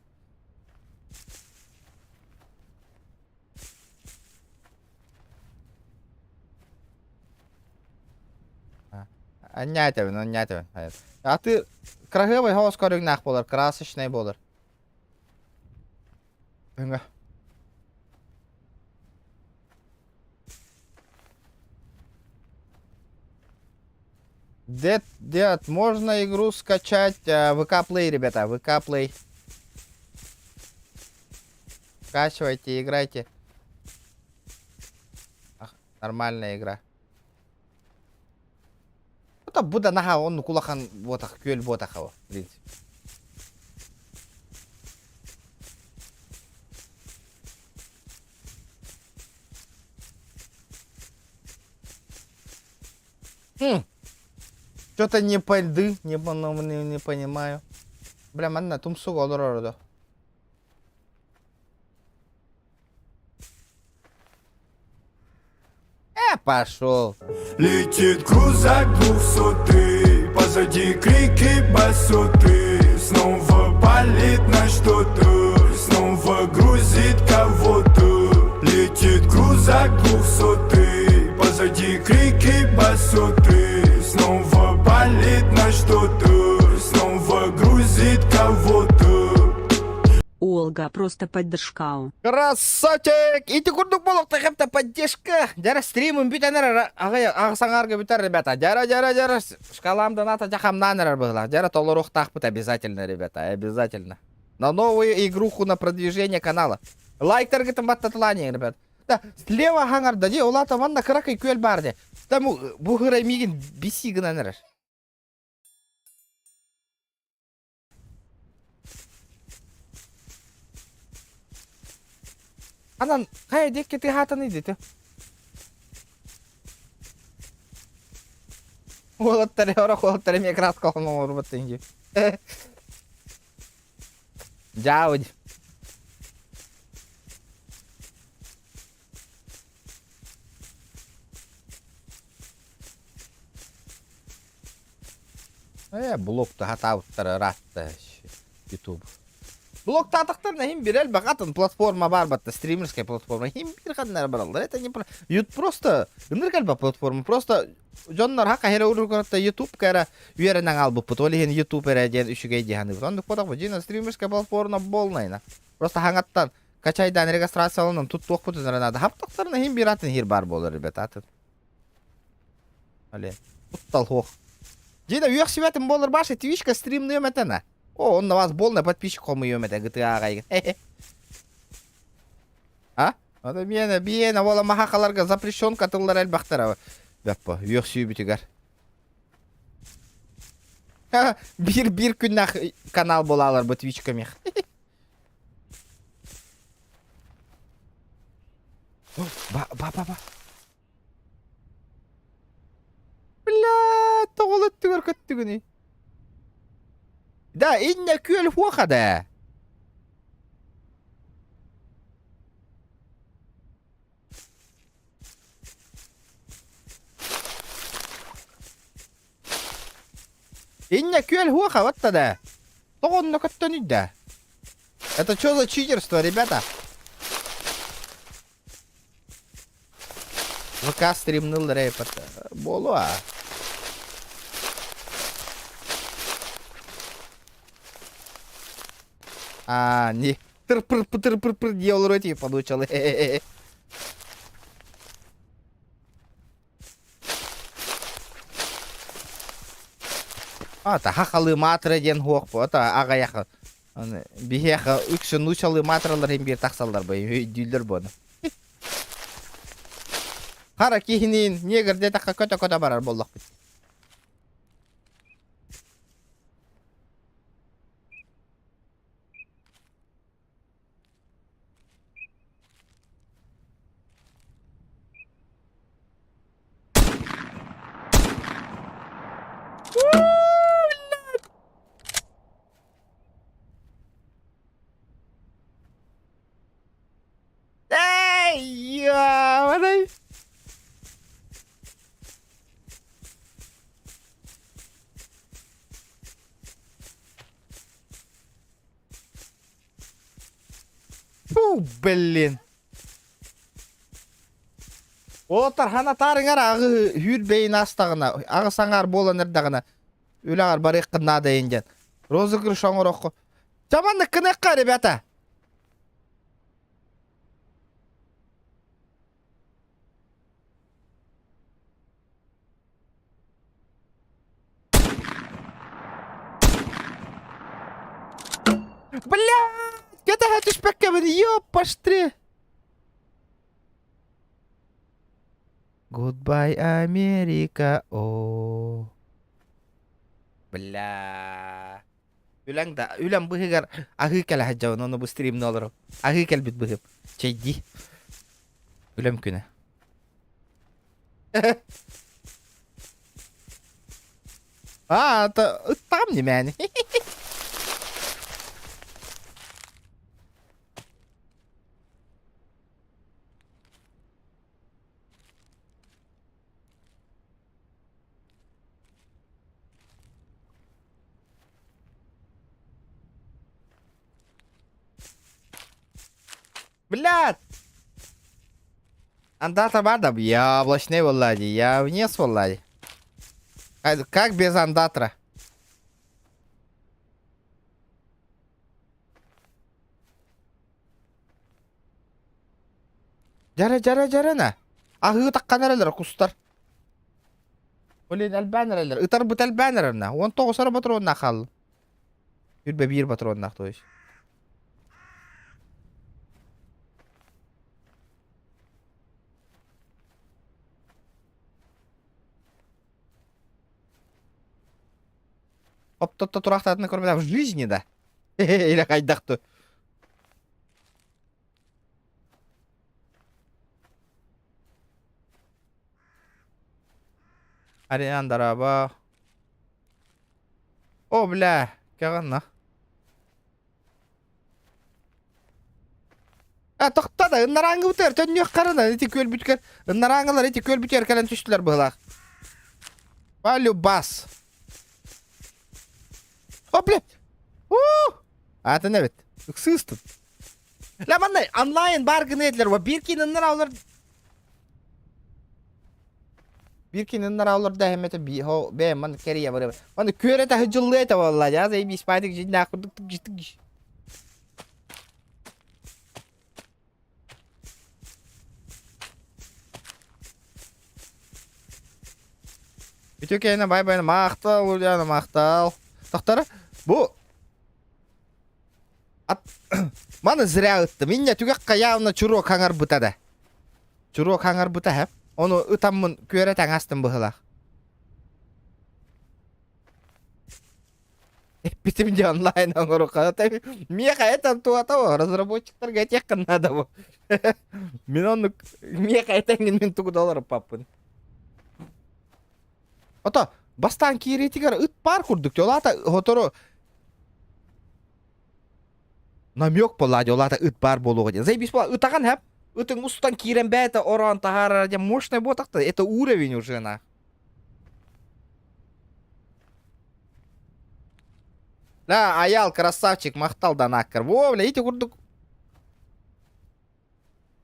Анньаатабын, анньаатабын. Аты кыраһыабай хоос көрүҥнээх буолар, красочный буолар. Өҥө. Дед, дед, можно игру скачать ВК Play, ребята, ВК Play. Скачивайте, играйте. Ах, нормальная игра. Бу да наһаа оннук улахан буотах, күөл буотах в принципе. Хм. Что-то не пойды, не, не, не понимаю. Бля, манна тумсуга олорор да. Э, пошел. Летит крузак двухсотый, позади крики басоты. Снова палит на что-то, снова грузит кого-то. Летит крузак двухсотый, позади крики басоты. Снова палит на что-то, снова грузит кого-то. Олга просто поддержкау. Красавчик! Ити курдук буолуохтаах поддержка. Дьара стримым бүтэн эрэр аҕай аҕысаҥаарга бүтэр ребята. Дьара дьара дьара шкалам доната дьахамнаан эрэр быһылаах. Дьара толоруохтаахпыт обязательно, ребята, обязательно. На новую игруху на продвижение канала. Лайктаргытын баттатылаанин, ребят. Да, слева хаҥарда дии, улаата манна кыракый күөл баар дии. Там бу хырай миигин биси гынан эрэр. Анан хайа диэки тыаһаатаный дии Уолаттар орох уолаттар эмиэ краска оҥорбут дии. Дьаабы. Э, блокта хатаабыттара ыраатта YouTube. Блоктаатахтарына иһин бир элбэх атын платформа баар батта, стримерская платформа. Иһин бир ханнара бараллар. Это не про... Ют просто ынырык элбэх платформа. Просто дьоннор хака хера уруккатта YouTube кара үөрэнэн албыппыт. Ол иһин YouTube эрэ диэн үчүгэй дии саныыбыт. Оннук ботох дьиҥ стримерская платформа полная. Просто хаҥаттан качайдаан регистрацияланан туттуохпутун эрэ наада. Хаптахтарына иһин бир атын иһир баар буолар ребята атын. Оле. Уттал хуох. Дина үөх сүбэтин болар башы твичка стримныем этена. О, он на вас болна подписчик хомуйом это GTA ағайгын. А? Ата биэнэ биэнэ ола махахаларга запрещенка тыллар элбахтара. Бэппо, үөх сүүбүтүгэр. Бир бир күннах канал болалар бу твичка мех. Ба ба ба ба. Бля, тоҕол өттүгэр көттүгүнүй? Да, иннэ күөл хуоха да. Иннэ күөл хуоха вот да. Тоҕо онно көттөнүй да? Это что за читерство, ребята? ВК стримныл рэп буолуо. А, не. Тыр-пыр пыр пыр дии олоруо тиийэн получалы. Ата хахалы маатыра диэн хуох бу. Ата аҕайах биһиэхэ үксүн нуучалыы маатыралар иһин биир тахсаллар бу өйдүүллэр буону. Хара киһиниин негр диэтэххэ көтө-көтө барар буоллахпыт. Эй, ёбаный! Фу, блин. Уолаттар ханатаарыҥар аҕы үүр бэйин астаҕына, аҕы саҥаар буолан эрдэҕинэ үлэҕэр барыаххын наада диэн. Розыгрыш оҥороххо. Чаманнык гыныахха, ребята. Бля, кэтэһэ түспэккэбин, ёппаштри. Goodbye, Америка, о. Бля. Үлэҥ да, үлэм быһыгар аһыы кэлэ сылдьабын, ону бу стримҥэ олору. Аһыы кэлбит быһым. Чэйдии. Үлэм күнэ. А, это ыттаҕым ньимээни. Блядь! Андата баар я облачный буолла дии, я вниз буолла дии. Как без андатра? Дьэрэ, дьэрэ, дьэрэнэ. Аһыы таххан эрэлэр кустар. Блин, элбээн эрэлэр. Ытарбыт элбээн эрэрнэ. 19 эрэ патроннаах хааллым. Үрбэ биир патроннаах, то есть. Оптотто тураахтаатына көрбөтөх в жизни да. Или хайдах ту. Ариан дараба. О, бля, кэҕэнна. А, тохто да, ыннарааңгыбытыгар төннүөх харына, ити күөлбүтүгэр, ыннарааңылар ити күөлбүтүгэр кэлэн түстүлэр быһылаах. Полюбас. О, блядь! У! Атын эбит. Ыксыыстын. Ла манна онлайн бар гына этилэр. Ва биир киин ыннараалар Биир киин ыннараалар да хэмэтэ би хо бэ ман кэрия бары. Маны күөрэ таһы дьыллы этэ валла. Я зай бис патик жинна курдук тук житик. Үтүө киэһэнэн бай-бай махтал Ульяна махтал. Тохтор бу ат маны зря ыттым. Инньэ түгэх явно чуруок хаҥарбыта да. Чуруок хаҥарбыта һэ. Ону ытаммын күөрэ таҥастым быһылаах. Эппитим дьэ онлайн оҥоруохха. Миэхэ этэн туата разработчиктарга этиэххин наада бу. Мин оннук миэхэ этэҥҥин мин тугу да олоруппаппын. Ото бастаан киириитигэр ыт баар курдук ол аата сотору намек буолла ол аата ыт баар буолуоҕа диэн. Заебись буола ытаҕын хэп ытыҥ устан киирэн бэйэтэ ороон таһаарара диэн мощный буотахта это уровень уже на. Да, Аял, красавчик, махтал данаккар. Во, бля, ити курдук.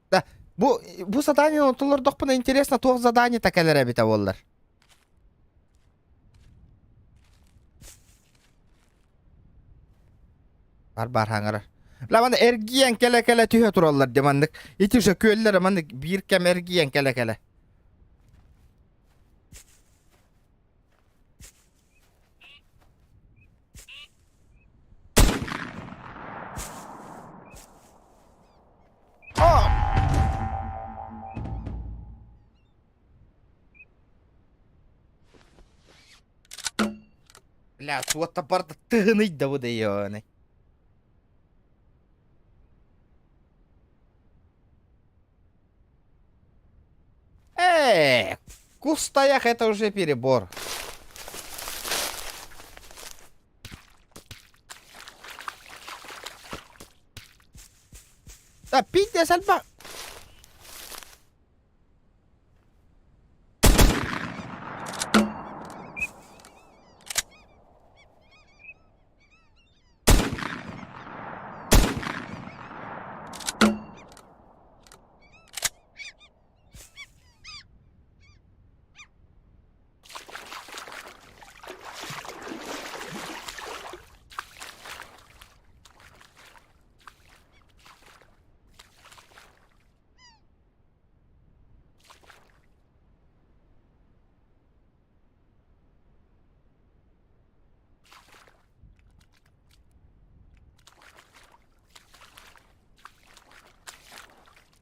Да, бу бу задание отолордохпуна интересно туох задание такэлэр эбитэ буоллар. Бар бар хаҥарар. Бля, маны эргийэн кэлэ-кэлэ түһэ тураллар де маннык. Ити уже күөллэр маннык биир кэм эргийэн кэлэ-кэлэ. Бля, суотта барда тыһыный да бу Э, кустоях это уже перебор. Да пиздец, альба.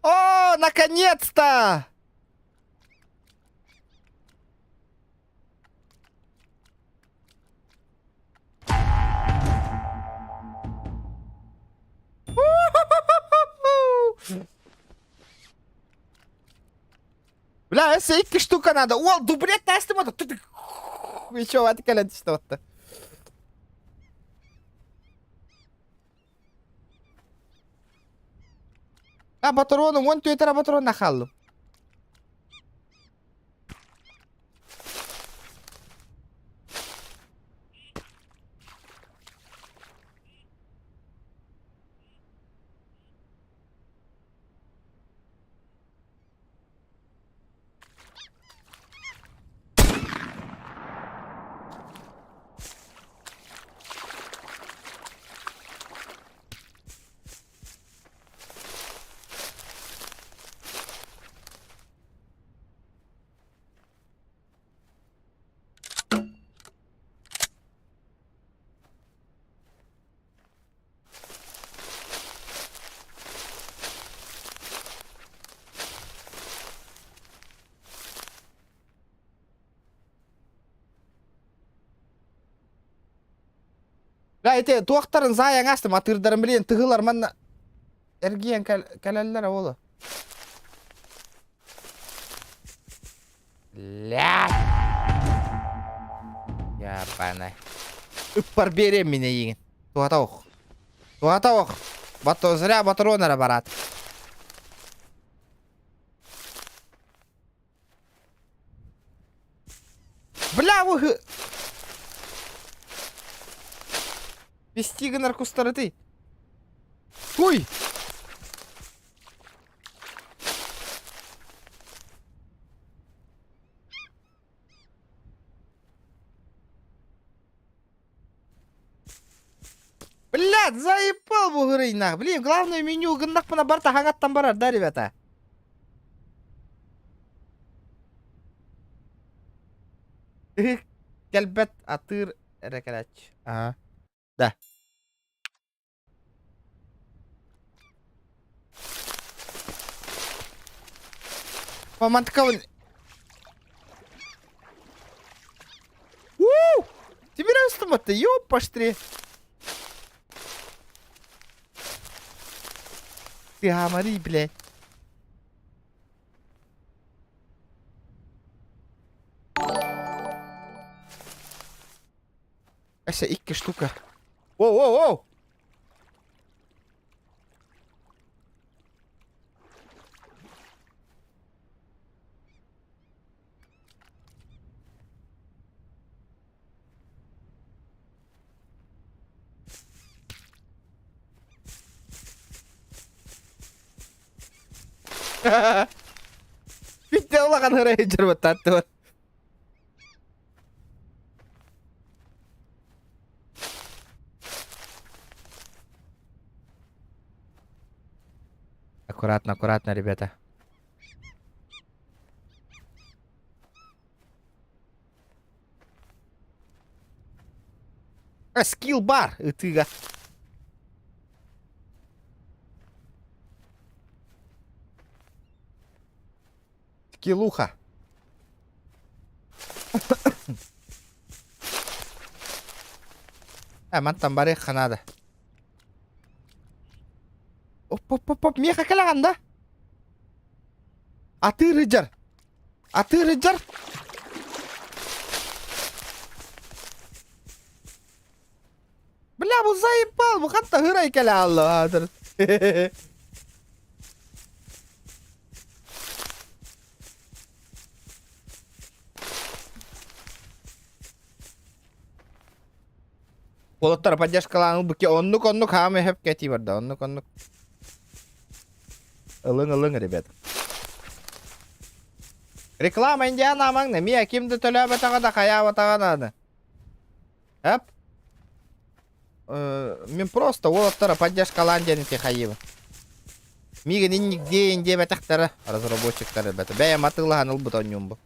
О, наконец-то! Бля, өссө икки штука надо. Уол, дублет таастым ото. Еще аты кэлэн түстэ отта. А батарону, он түөтэрэ батаронна хааллым. Бля, ити туохтарын заайаҥ астым, атыырдарын билиэн тыһылар манна эргийэн кэлэллэр оҕоло. Ля. Япана. Ыппар биэриэм мин эйигин. Туһата ох. Туһата ох. Бато зря батарон эрэ бараат. Бля, вы... Вести гынар кустары ты. Хуй! Блядь, заебал бугурыйнах. Блин, главное меню гыннахпына барта хаҥаттан барар, да, ребята? Кэлбэт атыыр эрэ кэлээччи. Ага. Да. Мантыкабын Уу! Тимир астыматты, ёппаштри. Ты гамари, блядь. Ася, икки штука. Воу-воу-воу! Бүттэ улахан ырай дьарбаттааттыбар. Аккуратно, аккуратно, ребята. А, скилл бар ытыга. Скиллуха. Э, мантан барыахха наада. Оп-оп-оп, миэхэ кэлэҕин да? Атыыр ыдьар. Атыыр ыдьар. Бля, бу заебал, бу хатта хырай кэлэ алла. Уолаттар поддержкалаан ылбыкки оннук оннук хаамы хөп кэтии барда оннук оннук. Ылыҥ ылыҥ ребят. Реклама Индиана амаҥ эмиэ ким да төлөөбөтөҕө да хайаабатаҕа наада. Эп. Мин просто уолаттара поддержкалаан диэн ити хайыыбын. Миигин инник диэйин диэбэтэхтэрэ разработчиктар ребята. Бэйэм атыылаһан ылбыт оонньуум бу.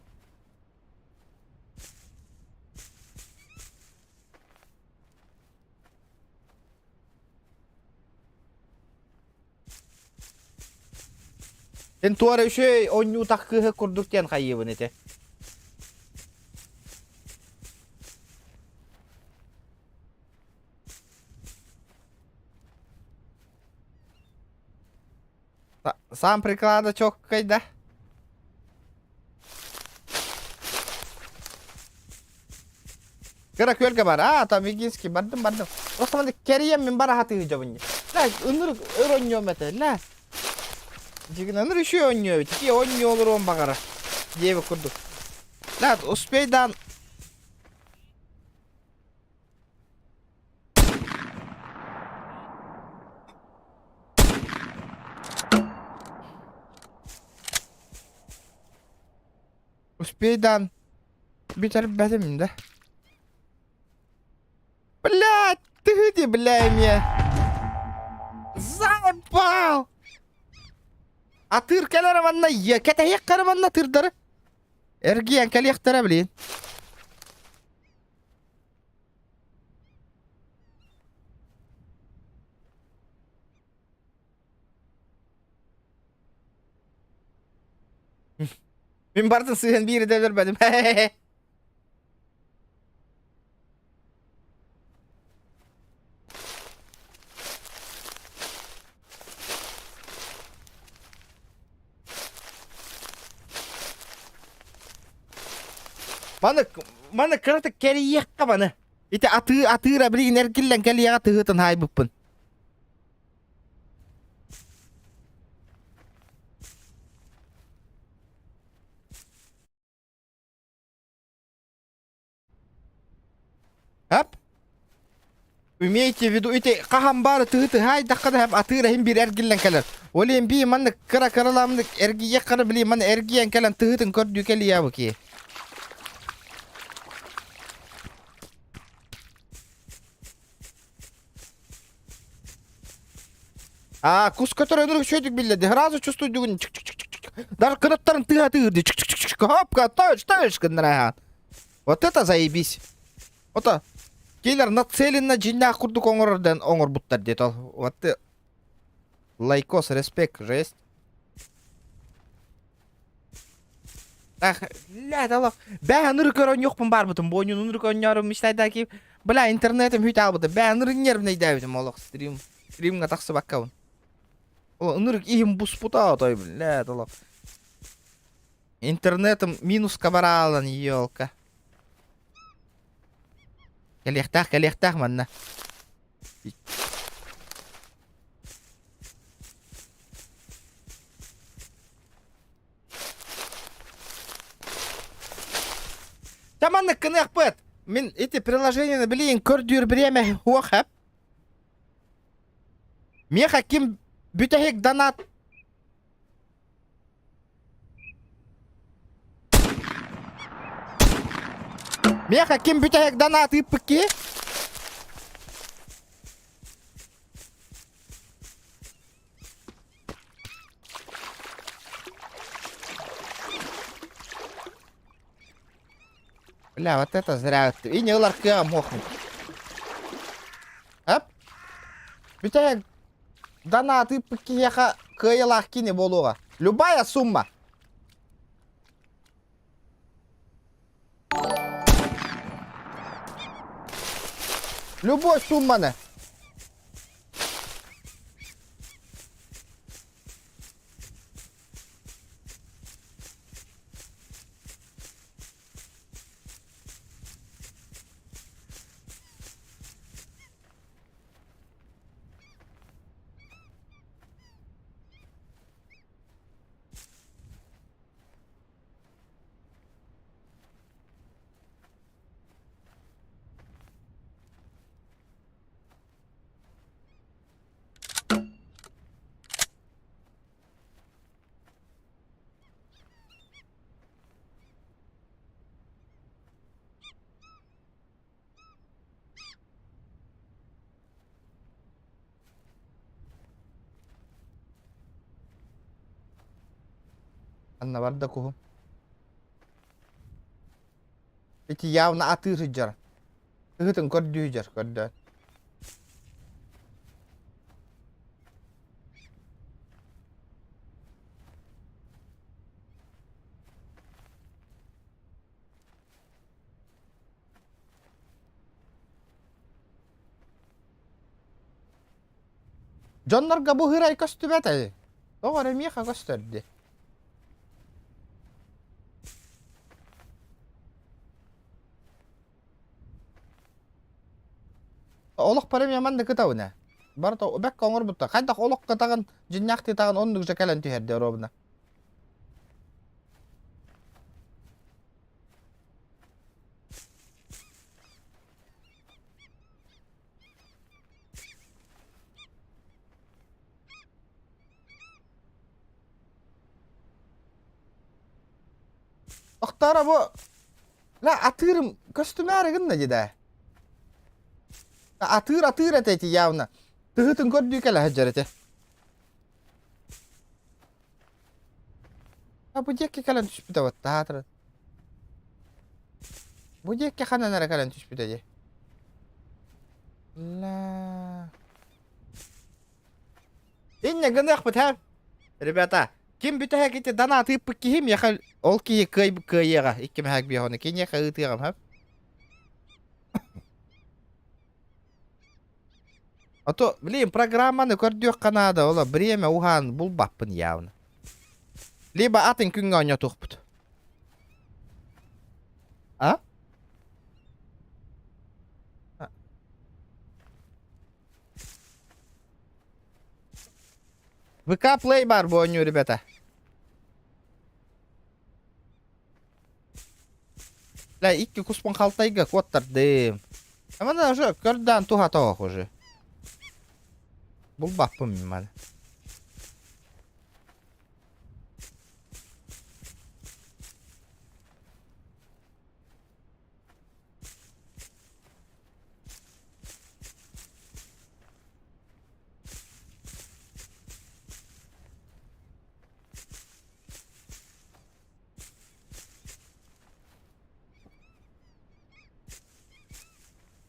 Эн туора үчүгэй оонньуутах кыыһы курдук диэн хайыыбын ити. Сам приклада чоккай да. Кыра күөлгэ бар. Аа, там Вигинский бардым бардым. Просто маннык кэрийэн мин бара хатыы дьабынньа. Ла, ынырык өр онньуом этэ. Ла. Дьигин ыныр үшү онньуо эбит. Ки онньуо олоруон баҕара. Диэбит курдук. Ла, успейдаан Успейдаан бүтэрбэтим да. Блядь, ты где, бля, мне? Заебал! Атыыр кэлэр манна, кэтэһиэх кэрэ манна тырдары. Эргийэн кэлиэхтэрэ, блин. Мин бартын сыһан биири да өлөрбөтүм. Маны маны кыратык кэрийиэххэ маны. Ити атыы атыыра билигин эргиллэн кэлиэҕэ тыһыытын хаайбыппын. Ап. Имейте в виду, ити хаһан баары тыһы-тыһаайдахха да атыыр иһин биир эргиллэн кэлэр. Ол иһин бии маннык кыра-кыраламнык эргийиэх хара били маны эргийэн кэлэн тыһытын көрдүү кэлиэ ки. А, кус көтөр өнүрүк үчүгэйдик биллэрди. Сразу чувствуйдугун Даже кынаттарын тыа тыырды. Хопка, точь, точь гыннара. Вот это заебись. Ото Килер нацеленно дьиҥнээх курдук оҥорор диэн оҥорбуттар диэт ол. Вот ты лайкос, респект, жесть. Ах, ля, олох. Бээ, ынырык көрөнньүөхпүн баарбытым. Буонньун ынырык оонньоорум мечтайдаки. Бля, интернетим хүт аалбыта. Бээ, ынырык нервнэйдээбитим олох стрим. Стримҥа тахсыбаккабын. Ол ынырык иһим буспута отой, бля, олох. Интернетым минуска бараалан, елка. Кэлиэхтээх, кэлиэхтээх манна. Та маннык гыныахпыт. Мин ити приложениены билигин көрдүүр бириэмэ суох эп. Миэхэ ким бүтэһик донат Миэхэ ким бүтэһик донат ыыппыт киһи? Бля, вот это зря. И не ылар кыаҕым суох. Ап. Бүтэһик донат ыыппыт киһиэхэ кыайылаах кини буолуоҕа. Любая сумма. Любой сумманы. Анна барда куһум. Ити явно атыы сылдьар. Ыһытын көрдүү сылдьар, көрдөөн. Дьоннорго бу һырай көстүбэт эй. Тоҕо эрэ миэхэ көстөр дии. олох премия манна кытабына. Барыта бэккэ оҥорбуттар. Хайдах олох кытаҕын, дьиннээх тытаҕын оннук же кэлэн түһэрдэ ровно. Охтара бу ла атыырым көстүмээри гынна дии Атыыр атыыр этэ ити явно. Тыһытын көрдүү кэлэ сылдьар этэ. А бу диэки кэлэн түспүтэ баттаатырын. Бу диэки ханан эрэ кэлэн түспүтэ дии. Ла. Инньэ гыныахпыт һэ. Ребята, ким бүтэһик ити дана тыыппыт киһи миэхэ ол киһи кыай кыайыаҕа икки мэһэк биэһону киниэхэ ыытыаҕым һэ. А то, блин, программаны көрдүөххэ наада, ола время уһаан булбаппын явно. Либо атын күҥҥэ оонньотуохпут. А? ВК Play бар бу оонньуу, ребята. Бля, икки куспун халтайга куоттардым. Амана уже көрдөөн туһа тоох уже. Булбаппын мин маны.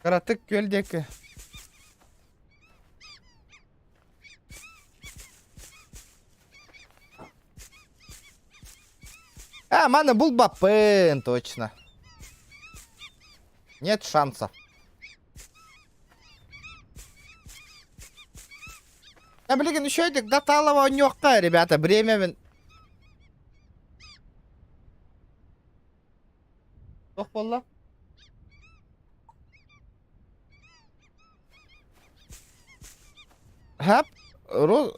Кыратык күөл диэки. А, маны булбаппын, точно. Нет шансов. Я, блин, еще этих до талого онньуохха, ребята, время мин... Туох буолла? Хап, роз...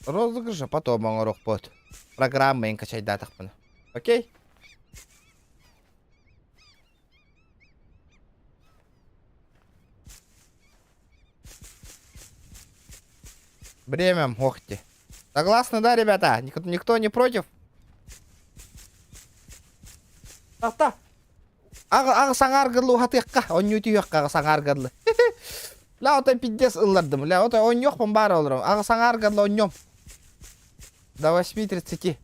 Розыгрыша потом оҥоруохпут. Программа эн качайдаатахпына. Окей? Время охти. Согласны, да, ребята? Никто не против? Ата. Аҕа аҕа саҥааргырлы уһатыахха, онньуу түһүөххэ аҕа саҥааргырлы. Ла отой пиздец ыллардым. Ля отой онньуохпун баар олором. Аҕа саҥааргырлы онньуом. До 8.30.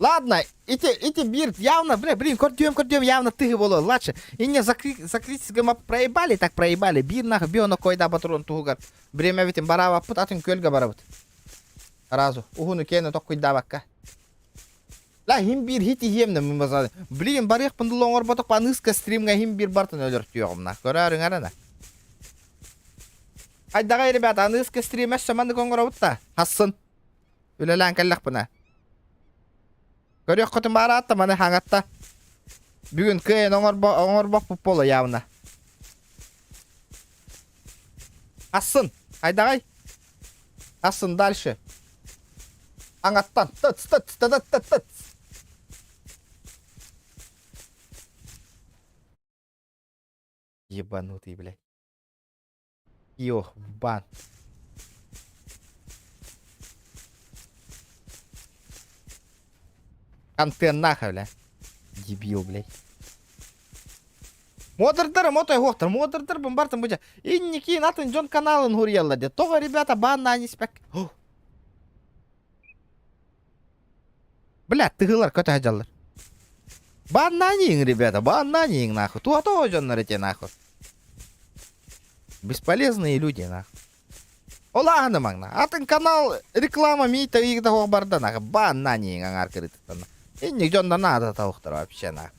Ладно, ити, ити бир явно, бля, блин, көрдүөм, көрдүөм явно тыһы боло. Лучше. Инне закры, закрытского проебали, так проебали. Бир нах бионо койда патрон туһугар. Время битин бараабаппыт, атын көлгө барабыт. Разу. Уһуну кене токкуйдаабакка. Ла хим бир хит иһиэмнэ мымаза. Блин, барыахпын дыл оҥорботох аныска стримҥа хим бир бартын өлөртүөҕүм на. Көрөөрүҥ арана. Хайдаҕай, ребята, аныска стрим өссө маннык оҥоробут да. Хассын. Үлэлээн кэллэхпинэ. Көрүөххүтүн баараатта маны хаҥатта. Бүгүн кыайан оҥорбо оҥорбоппут буолуо явно. Асын, хайдаҕай? Асын дальше. Аҥаттан тыц тыц тыц тыц тыц. Ебанутый, блядь. Йох, бан. Контент нахуй, бля. Дебил, блядь. Модердер, мотой хуохтар, модердер бомбартан буча. Инники атын дьон каналын хуруйаллар де. Тоҕо, ребята, бааннаан испэк. Бля, тыһылар көтө сылдьаллар. Бааннаан иһиҥ, ребята, бааннаан иһиҥ, нахуй. Туһа дьоннор эти, нахуй. Бесполезные люди, нахуй. Ол ааһынымаҥ, Атын канал реклама миитэ ыйыгда суох барда, нахуй. Бааннаан иһиҥ аҥаар кырыытыттан. Инник дьонно наада тавыктар вообще, нахуй.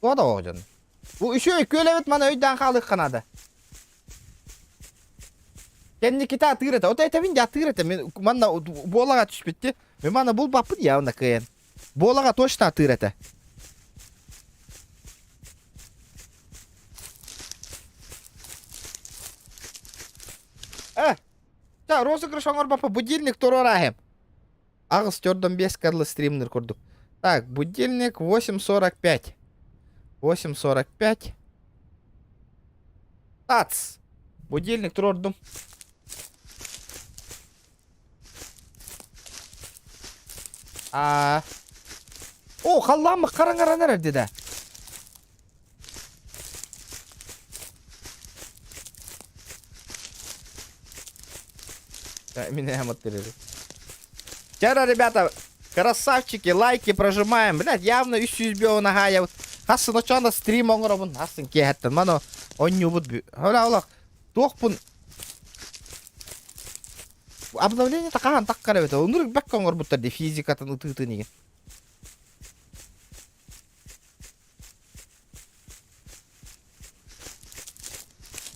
Туох да дьон. Бу үчүгэй күөлэбит маны өйдөөн хаалыахха наада. Кэнникитэ атыыр этэ. Ото этэбин дьэ атыыр этэ. Мин манна буолаҕа түспүтти. Мин манна булбаппын явно кыайан. Буолаҕа точно атыыр этэ. Э, та розыгрыш оҥорбоппа будильник туруораһым. Аҕыс төрдөн биэс кадла стримнер курдук. Так, будильник 8.45. 8.45. Тац! Будильник туруордум. А. О, халлааммы хараҥаран эрэр дедэ. Меня мотырили. Вчера, ребята, красавчики, лайки прожимаем. Блядь, явно үс сүүс био наһаайабыт. Хас сыночана стрим оҥоробун, хасын киэһэттэн. Мано онньуубут. Ола олох туохпун обновление хаһан таххар эбит. Оннук бэккэ оҥорбуттар дии физикатын ытыытын игин.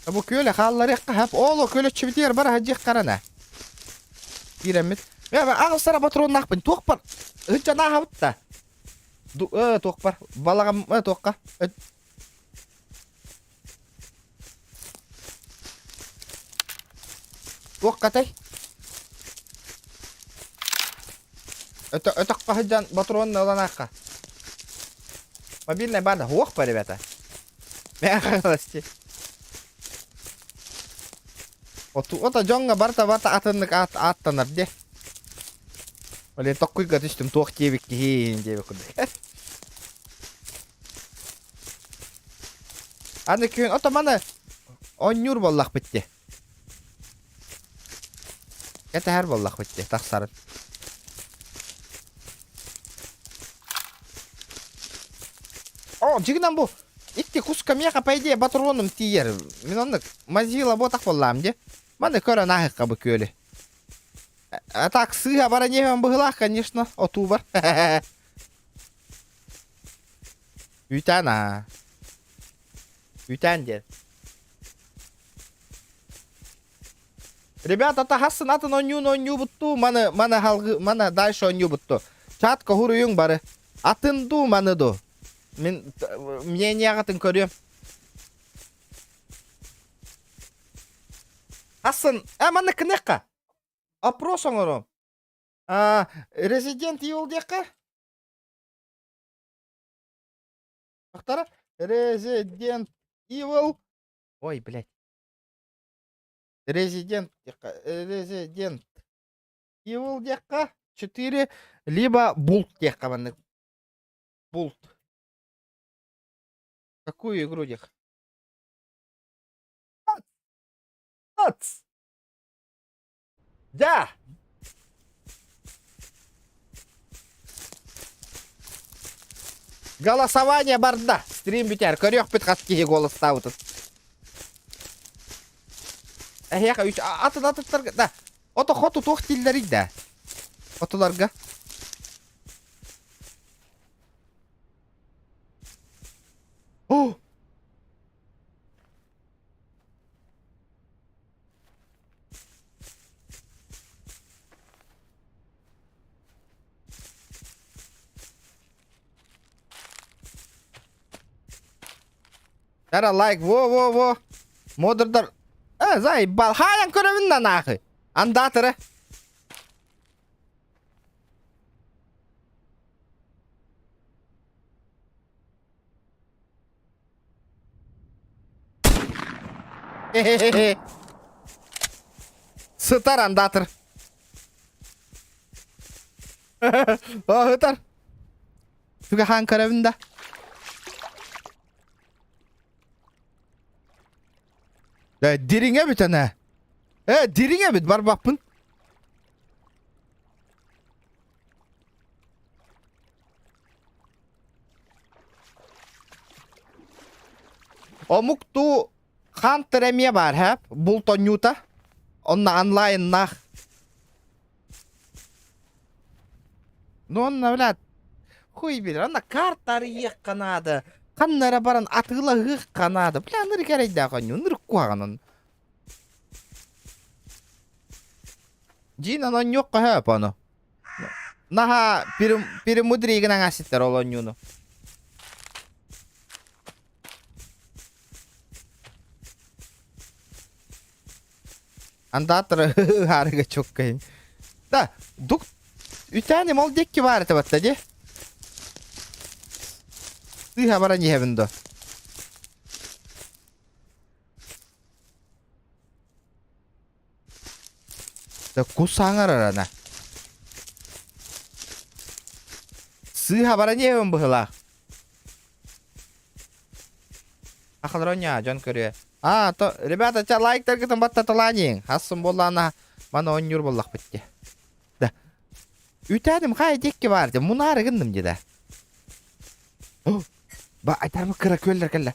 Бу күөлэ хаалларыахха хап. Ооло күөлөччүбүтүгэр бара сылдьыах харана. Киирэммит. Аҕыстара патроннаахпын. Туохпар ыһыччан ааһабыт да. Туохпар балаҕам туохха Туоххатай? Өтөххө сылдьан ботуруон ылан аахха. Мобильный баар да суох ба, ребята? Мэхаласти. Ото дьоҥҥо барыта барыта атыннык аат ааттанар дии. Блин, токкуйга түстүм туох диэбит киһи диэбит курдук. Аны күн ото маны оонньуур буоллахпыт дии. Кэтэһэр буоллахпыт дии тахсарын. О, дьигинэн бу икки куска миэхэ по идее патроным тиийэр. Мин оннук мазила буотах буоллаам дии. Маны көрөн ааһыахха бу күөлү. А так сыыһа баран иһэн быһылаах, конечно, отуубар. Үүтээн аа. Үүтээн диэн. Ребята, таһасын атын оонньуун оонньуубуттуу, маны, маны халгы, маны дальше оонньуубуттуу. Чатка хуруйуҥ бары. Атын дуу, маны дуу. Мин мнениеҕытын көрүөм. Асын, э, маны кыныахха. Опрос оҥоруом. А, Resident Evil диэххэ? Ахтара Resident Evil. Ой, блядь. Resident Resident Evil диэххэ 4 либо Булт диэххэ маннык. Булт. Какую игру диэх? Ац! Да! Голосование барда. Стрим бүтэр. Көрүөхпүт хас киһи голостаабытын. Эһиэхэ үч атын атыттарга да. Ото хоту туох дииллэрий да. Отуларга. О! Тара лайк, во-во-во. Модердар. Э, заебал. Хаайан көрөбүн да нахуй. Андаатыры. Сытар андатыр. Ыһытар. Түгэхаан көрөбүн да. Э, дириҥэ эбит ана. Э, дириҥ эбит барбаппын. Омуктуу Хантер эмиэ баар һэ, булт оонньуута. Онно онлайннаах. Ну онно, блядь, хуй билэр. Онно карта арыйыахха наада. Ханна эрэ баран атыылаһыахха наада. Бля, ынырык эрэйдээх оонньуу, ынырык куһаҕан онно. Дьиин онньуохха сөп ону. Наһаа перемудрий гынан аҥаасыттар ол оонньууну. Андаатар ыһаарыга чоккайын. Да, дук үтээни мол диэкки баар этэ батта дии. Сыыһа баран иһэбин до. Да кус саҥарарана. Сыыһа баран иһэбин быһылаах. Ахалроня дьон көрүө. А, то, ребята, ча лайктаргытын баттаталаан Хассым буоллаана маны оонньуур буоллахпыт дии. Да. Үтээним хай диэкки баар дии. Мунаары гынным дии да. Ба айтарма кыра күөллэр кэллэ.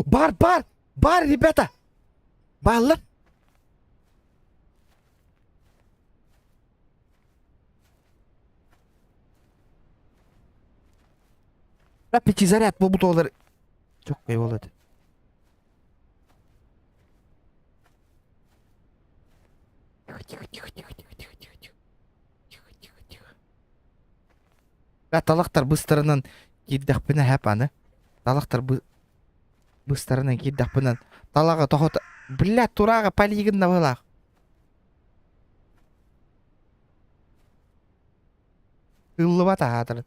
Бар, бар! Бар, ребята! Бааллар! Пяти заряд буолбут оҕолор чоккай буолат. Тихо, тихо, тихо, тихо, тихо, тихо, тихо, тихо. Тихо, тихо, тихо. Талахтар быстарынан киирдэхпинэ хэп аны. Талахтар быстарынан киирдэхпинэ талаҕа тоҕо бля турааҕа полигын быһылаах. Ыллыбат аһаатарын.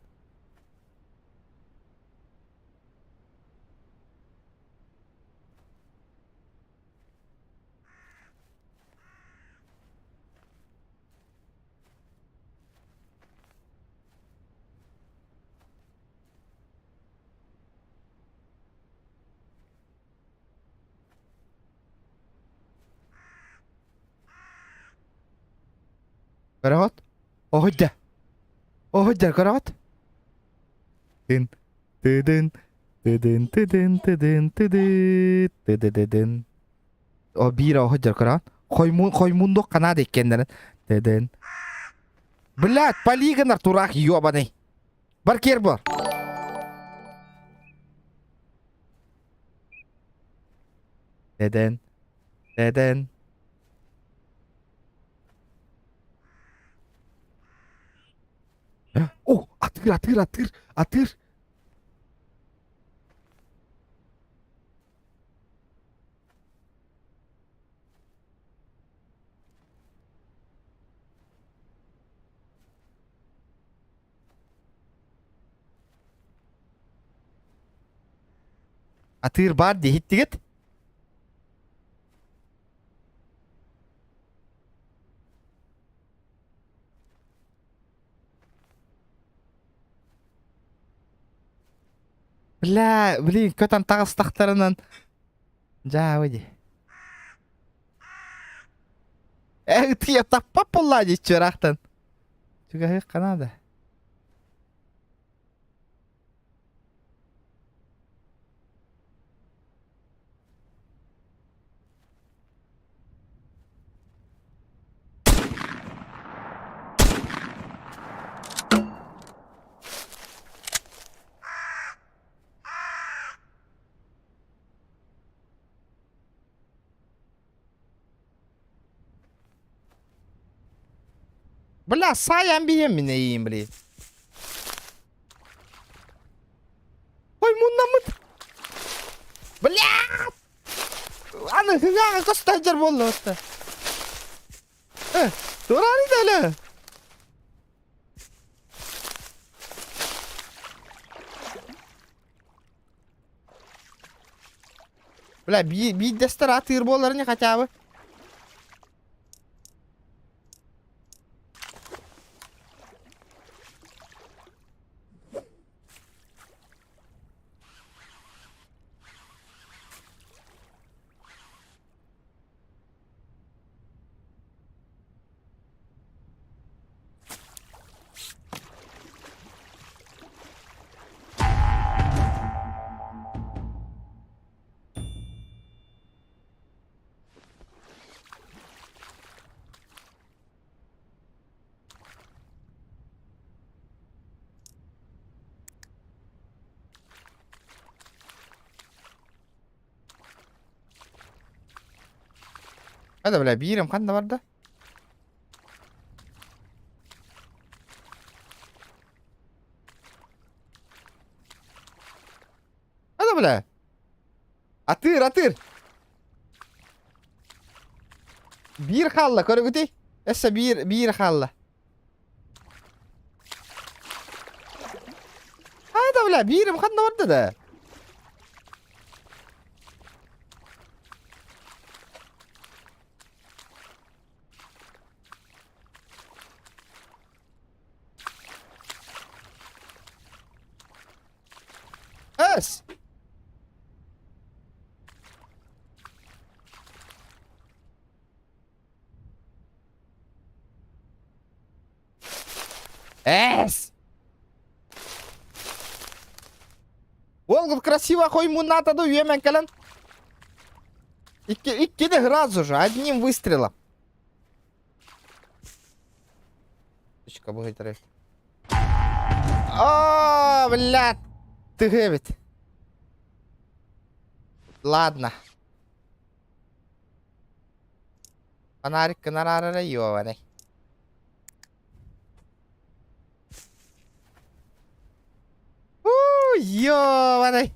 Көрөҕүт? Оһуйда. Оһуйда көрөҕүт? Тын тыдын тыдын тыдын тыдын тыды тыдыдыдын. О биир оһуйда көрөҕүт? Хоймун хоймундук канаада иккеннэрин тыдын. Блядь, полигонар тураах ёбаный. Бар киэр бар. Тыдын тыдын. О, атыыр, атыыр, атыыр, атыыр. Атыыр баар дии иһиттигит? Бля, блин, көтөн таҕыстахтарынан дьаабы дии. Э, ытыйа таппап буоллаа дии чыраахтан. Чугаһыахха наада. Бля, саайан биһиэм мин эйиин, блин. Ой, муннаммыт. Бля! Аны хыҥааҕа көстө сылдьар буолла баста. Э, тураары да Бля, биирдэстэр атыыр буолар не хотя бы. Hadi бля, биирим ханна барда? Hadi бля. Атыыр, атыыр. Биир хаалла, көрөгүтүй? Өссө биир, биир хаалла. Хайда бля, биирим ханна барда да? Эс! Эс! Ол красиво хоймуната ду үөмэн кэлэн. Икки, иккини сразу же, одним выстрелом. Точка быһыйтарар. О, блядь, тыһы эбит. Ладно. Фонарик гынар ёбаный. Уу, ёбаный.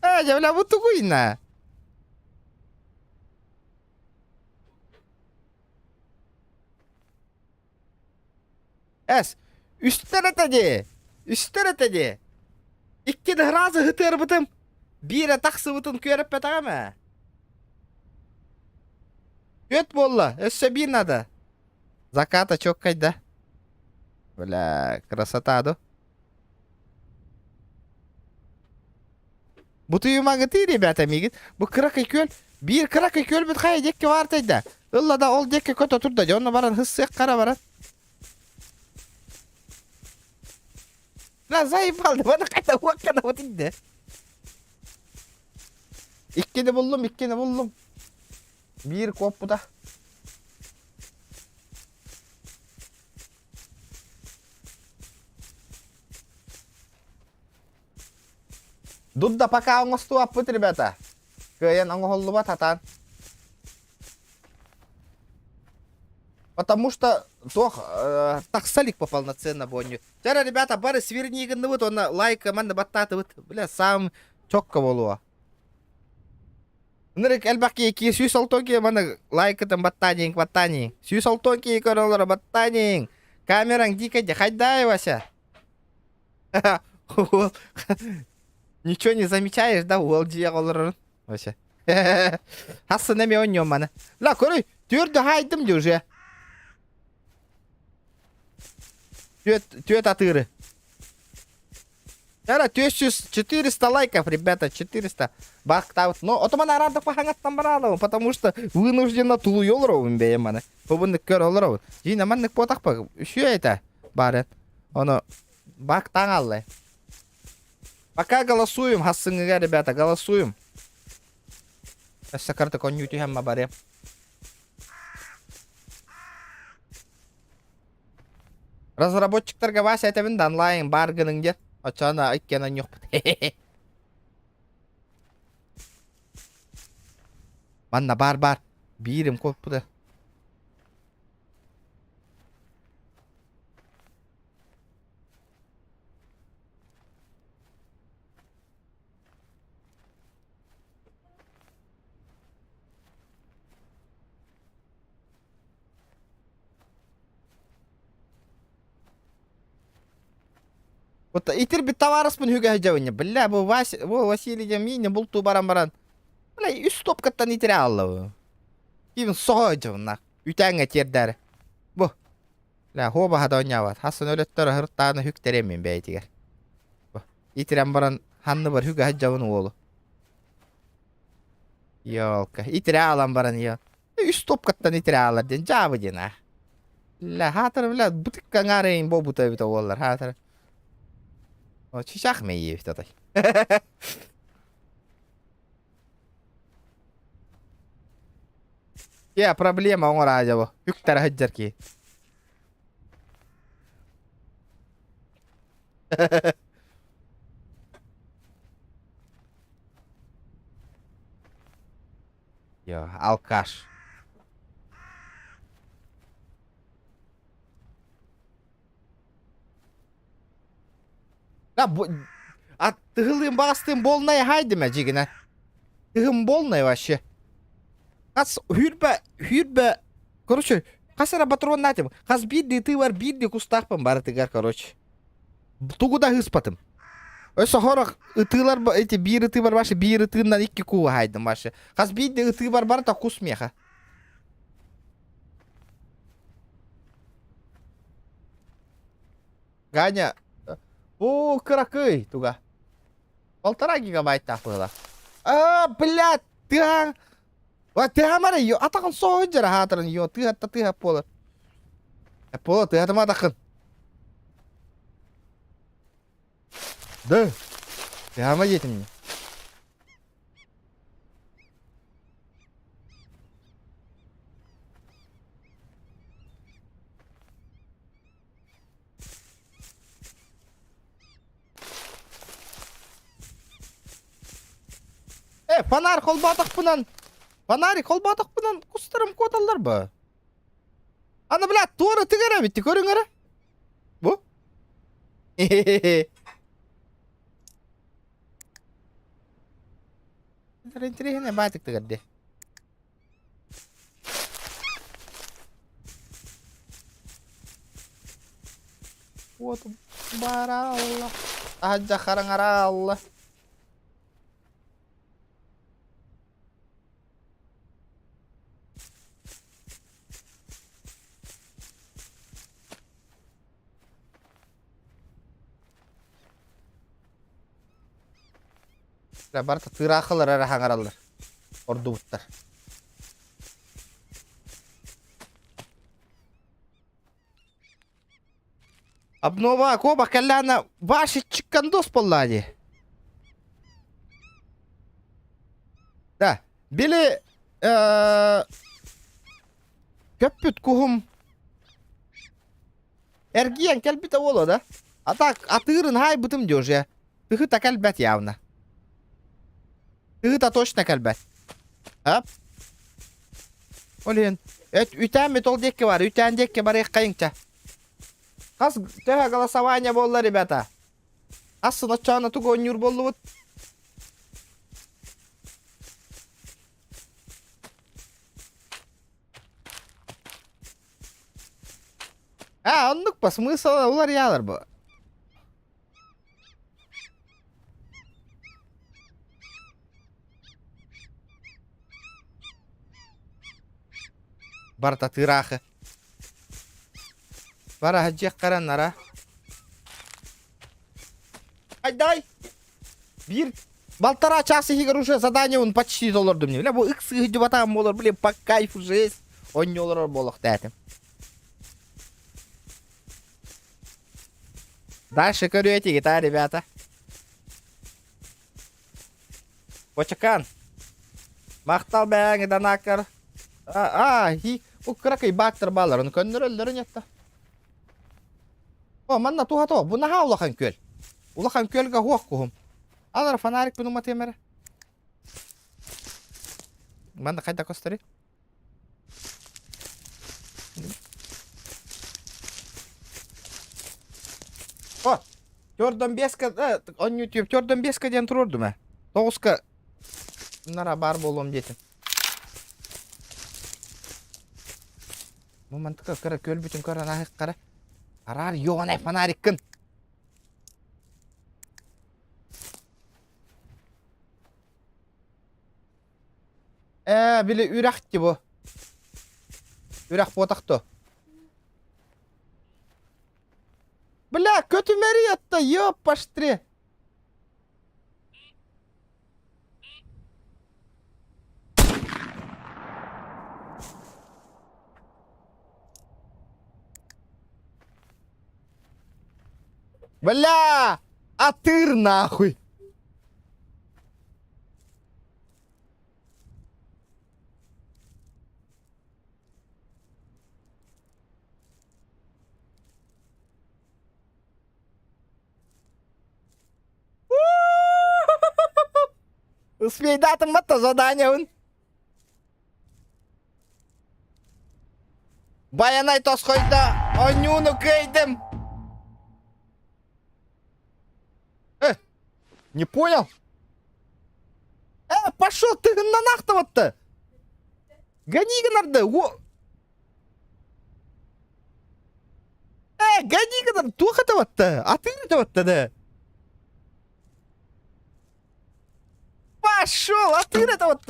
Э, дьэ, бля, бу тугуйна? Эс, үстэр этэ дии. Үстэр этэ дии. Икки разы ытыарбытым. Биирэ тахсыбытын күөрэппэтэҕим ээ. Түөрт буолла, өссө биир надо. Заката чоккайда. Бля, красота ду. Бутуйумаҥытыы, ребята, миигин. Бу кыракый күөл, биир кыракый күөлбүт хайа диэкки баартайда. Ылла да ол диэкки көтө турда, дьэ онно баран хыссыах хара баран. На заебал, баны қайта уаққана вот инде. Иккини буллум, иккини буллум. Биир куоппута. Дудда пока оҥостуоппут, ребята. Кыайан оҥоһуллубат хатаан. Потому что туох э, тахсалик полноценно буонньу. Чара, ребята, бары свернигынныбыт, онно лайк манна баттаатыбыт. Бля, сам чокко болуо. Ынырык элбэх киһи сүүс олтон киһи маны лайкытын баттаанин, баттаанин. Сүүс олтон киһи көрөлөр баттаанин. Камераң дикэ хайдай, Вася. Ничего не замечаешь, да, уол дьиэ олорорун? Вася. Хассын эми онньуом маны. Ла, көрүй, түөрдү хаайдым дии уже. Түөт, түөт атыыры. Эра, 400, 400 лайков, ребята, 400. Бахтабыт. Но отоман араардык бахаңаттан бараалабын, потому что вынужденно тулуй олоробун бэйэм маны. Бубуннык көр олоробун. Жина маннык буотахпа, үсүө это бары. Ону бактаң аллай. Пока голосуем, хассыҥҥыга, ребята, голосуем. Өссө карта конньуу түһэммэ барыам. Разработчиктарга Вася этэбин да онлайн баар гыныҥ диэн. Оччоҕуна иккиэн онньуохпут. Манна баар баар. Биирим куоппута. Вот итирбит табаарыспын үгэ сылдьабын. Бля, бу Вася, бу Василий диэн миинэ бултуу баран баран. Бля, үс топкаттан итирэ аалла бу. Киин соҕо сылдьабын Үтээҥҥэ тиэрдээри. Бу. Бля, хуобаһа да оонньообот. Хасын өлөттөр ыһыртааны хүктэриэм мин бэйэтигэр. Бу. Итирэн баран ханныбар үгэ сылдьабын уолу. Ёлка. Итирэ аалан баран ё. Үс топкаттан итирэ аалар диэн дьаабы диэн аа. Бля, хаатыр, бля, бутыкка аҥаарыйын буолбута эбитэ буоллар, хаатыр. О, чычах мэйиэбит отой. Я проблема оҥораадьа бу. Үктара сылдьар киһи. Йо, алкаш. Да, бу... А тыһылыым баҕастыым болнай хайдыма дьигинэ. Тыһым болнай вообще. Хас хүрбэ, хүрбэ, короче, хас эрэ патроннаатым. Хас биирдии тыы бар, биирдии кустаахпын барытыгар, короче. Тугу да ыспатым. Өссө хорох ытыылар эти биир ытыы бар башы биир ытыыннан икки куу хаайдым башы. Хас биирдии ытыы бар барыта кус миэхэ. Ганя, бу кыракый туга. Полтора гигабайттаах быһыылаах. А, блядь, тыаһаҥ. Ва тыаһамара ё атаҕын соһун дьара хаатырын ё тыаһатта тыаһап буолар. Буола тыаһатыма атаххын. Да. Тыаһама диэтим мне. Э, фонарь холбоотохпунан, фонарик холбоотохпунан кустарым куоталлар ба. Аны, блядь, туора тыгар эбит, көрүҥ эрэ. Бу. Интересно, баатык тыгар дии. Вот баралла. Таһырдьа хараҥараалла. Барыта тыыраахылар эрэ хаҥараллар. Ордубуттар. Обнова куобах кэллэҕинэ Вася чиккандос буоллаа дии. Да, били көппүт куһум эргийэн кэлбитэ буолуо да. А так атыырын хаайбытым дии уже. Тыһыта кэлбэт явно. Тыһыта точно кэлбэт. Ап. Ол иһин эт үтээн ол диэкки бар, үтээн диэкки барыаххайыҥча. Хас төһө голосование буолла, ребята? Хас сыноччоона тугу оонньуур буоллубут? А, оннук по смысл уларыйалар бу. Барыта тыыраахы. Бара дьиэххэрэ нара. Айдай! Биир полтора часа иһигэр уже задание он почти толордум. Бля, бу ыкс ыһдьыбатаҕым буолар, блин, по кайфу жесть. Онньолорор буолуохтаатым. Дальше көрүө гитара, ребята. Бочакан. Махтал бэйэҥ данакар. А, хи, бу кыракый баактар баалар, ону көннөрөллөрүн ятта. О, манна туһа бу наһаа улахан күөл. Улахан күөлгэ хуох куһум. Алар фонарик күн уматыам эрэ. Манна хайда көстөрүй? О, төрдөн беска, он YouTube төрдөн беска диэн туруордум ээ. Тоҕуска нара баар буолуом диэтим. Бу мантыка кыра көлбүтүн көрөн аһык Араар ёҕанай фонариккын. Ээ, били үрэх дии бу. Үрэх буотах дуо? Бля, көтүмэри ятта, ёпаштри. Бля, атыр нахуй. Успейдатым батта заданиябын. Байанай тосхойдо, онньууну кыайдым. Э, не понял? Э, пошел ты нахтовать-то! Гони гынарды! О! Э, гони гынар, туох это А ты это да? Пошел, а ты это вот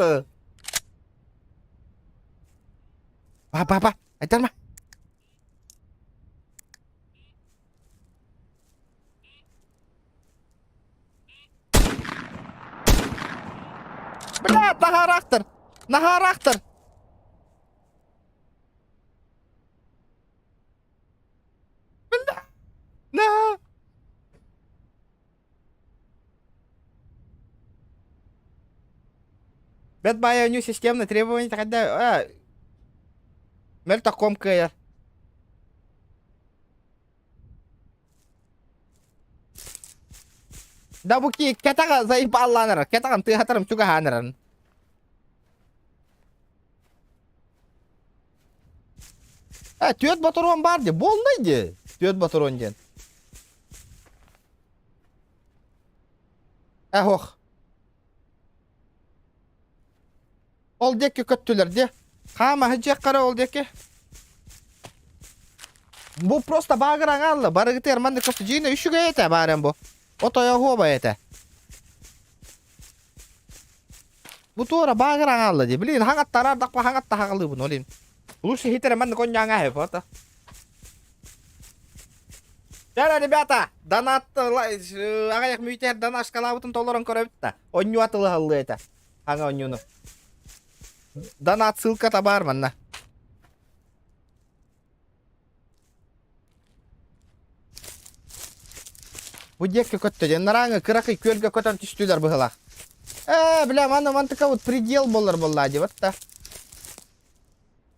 Ба, ба, ба, айтарма. Бля, наһаа Наһаа Бля! На! Бэт баайа нью системно требование когда мөлтөх кыайар. Да бу ки кэтаҕа заебалланар, кэтаҕын тыаһатарым чугаһаанаран. Э, түөрт ботуруон баар дии, буоллай дии. Түөрт ботуруон диэн. Э, ох. Ол диэки көттүлэр дии. Хаама дьиэххэ ол диэки. Бу просто баагыраҥ аалла. Барыгытыгар маннык көстө. Дьиҥэ үчүгэй этэ баарым бу. Отойо оһуоба этэ. Бу туора баагыраҥ аалла дии. Блин, хаҥаттарар дакпа хаҥатта хагалыыбын олин. Лучше хитер маннык онньааҥа эһэ Чара, ребята, донат аҕыйах мүйтэр донашкалаабытын толорон көрөбүт да. Онньуа тылыһаллыы этэ. Хаҥа онньууну. Донат ссылката баар манна. Бу диэки көттө диэн нарааҥы кыракый күөлгэ көтөн түстүлэр быһылаах. Ээ, бля, манна мантыка вот предел болар болла дебат да.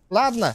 Ладно.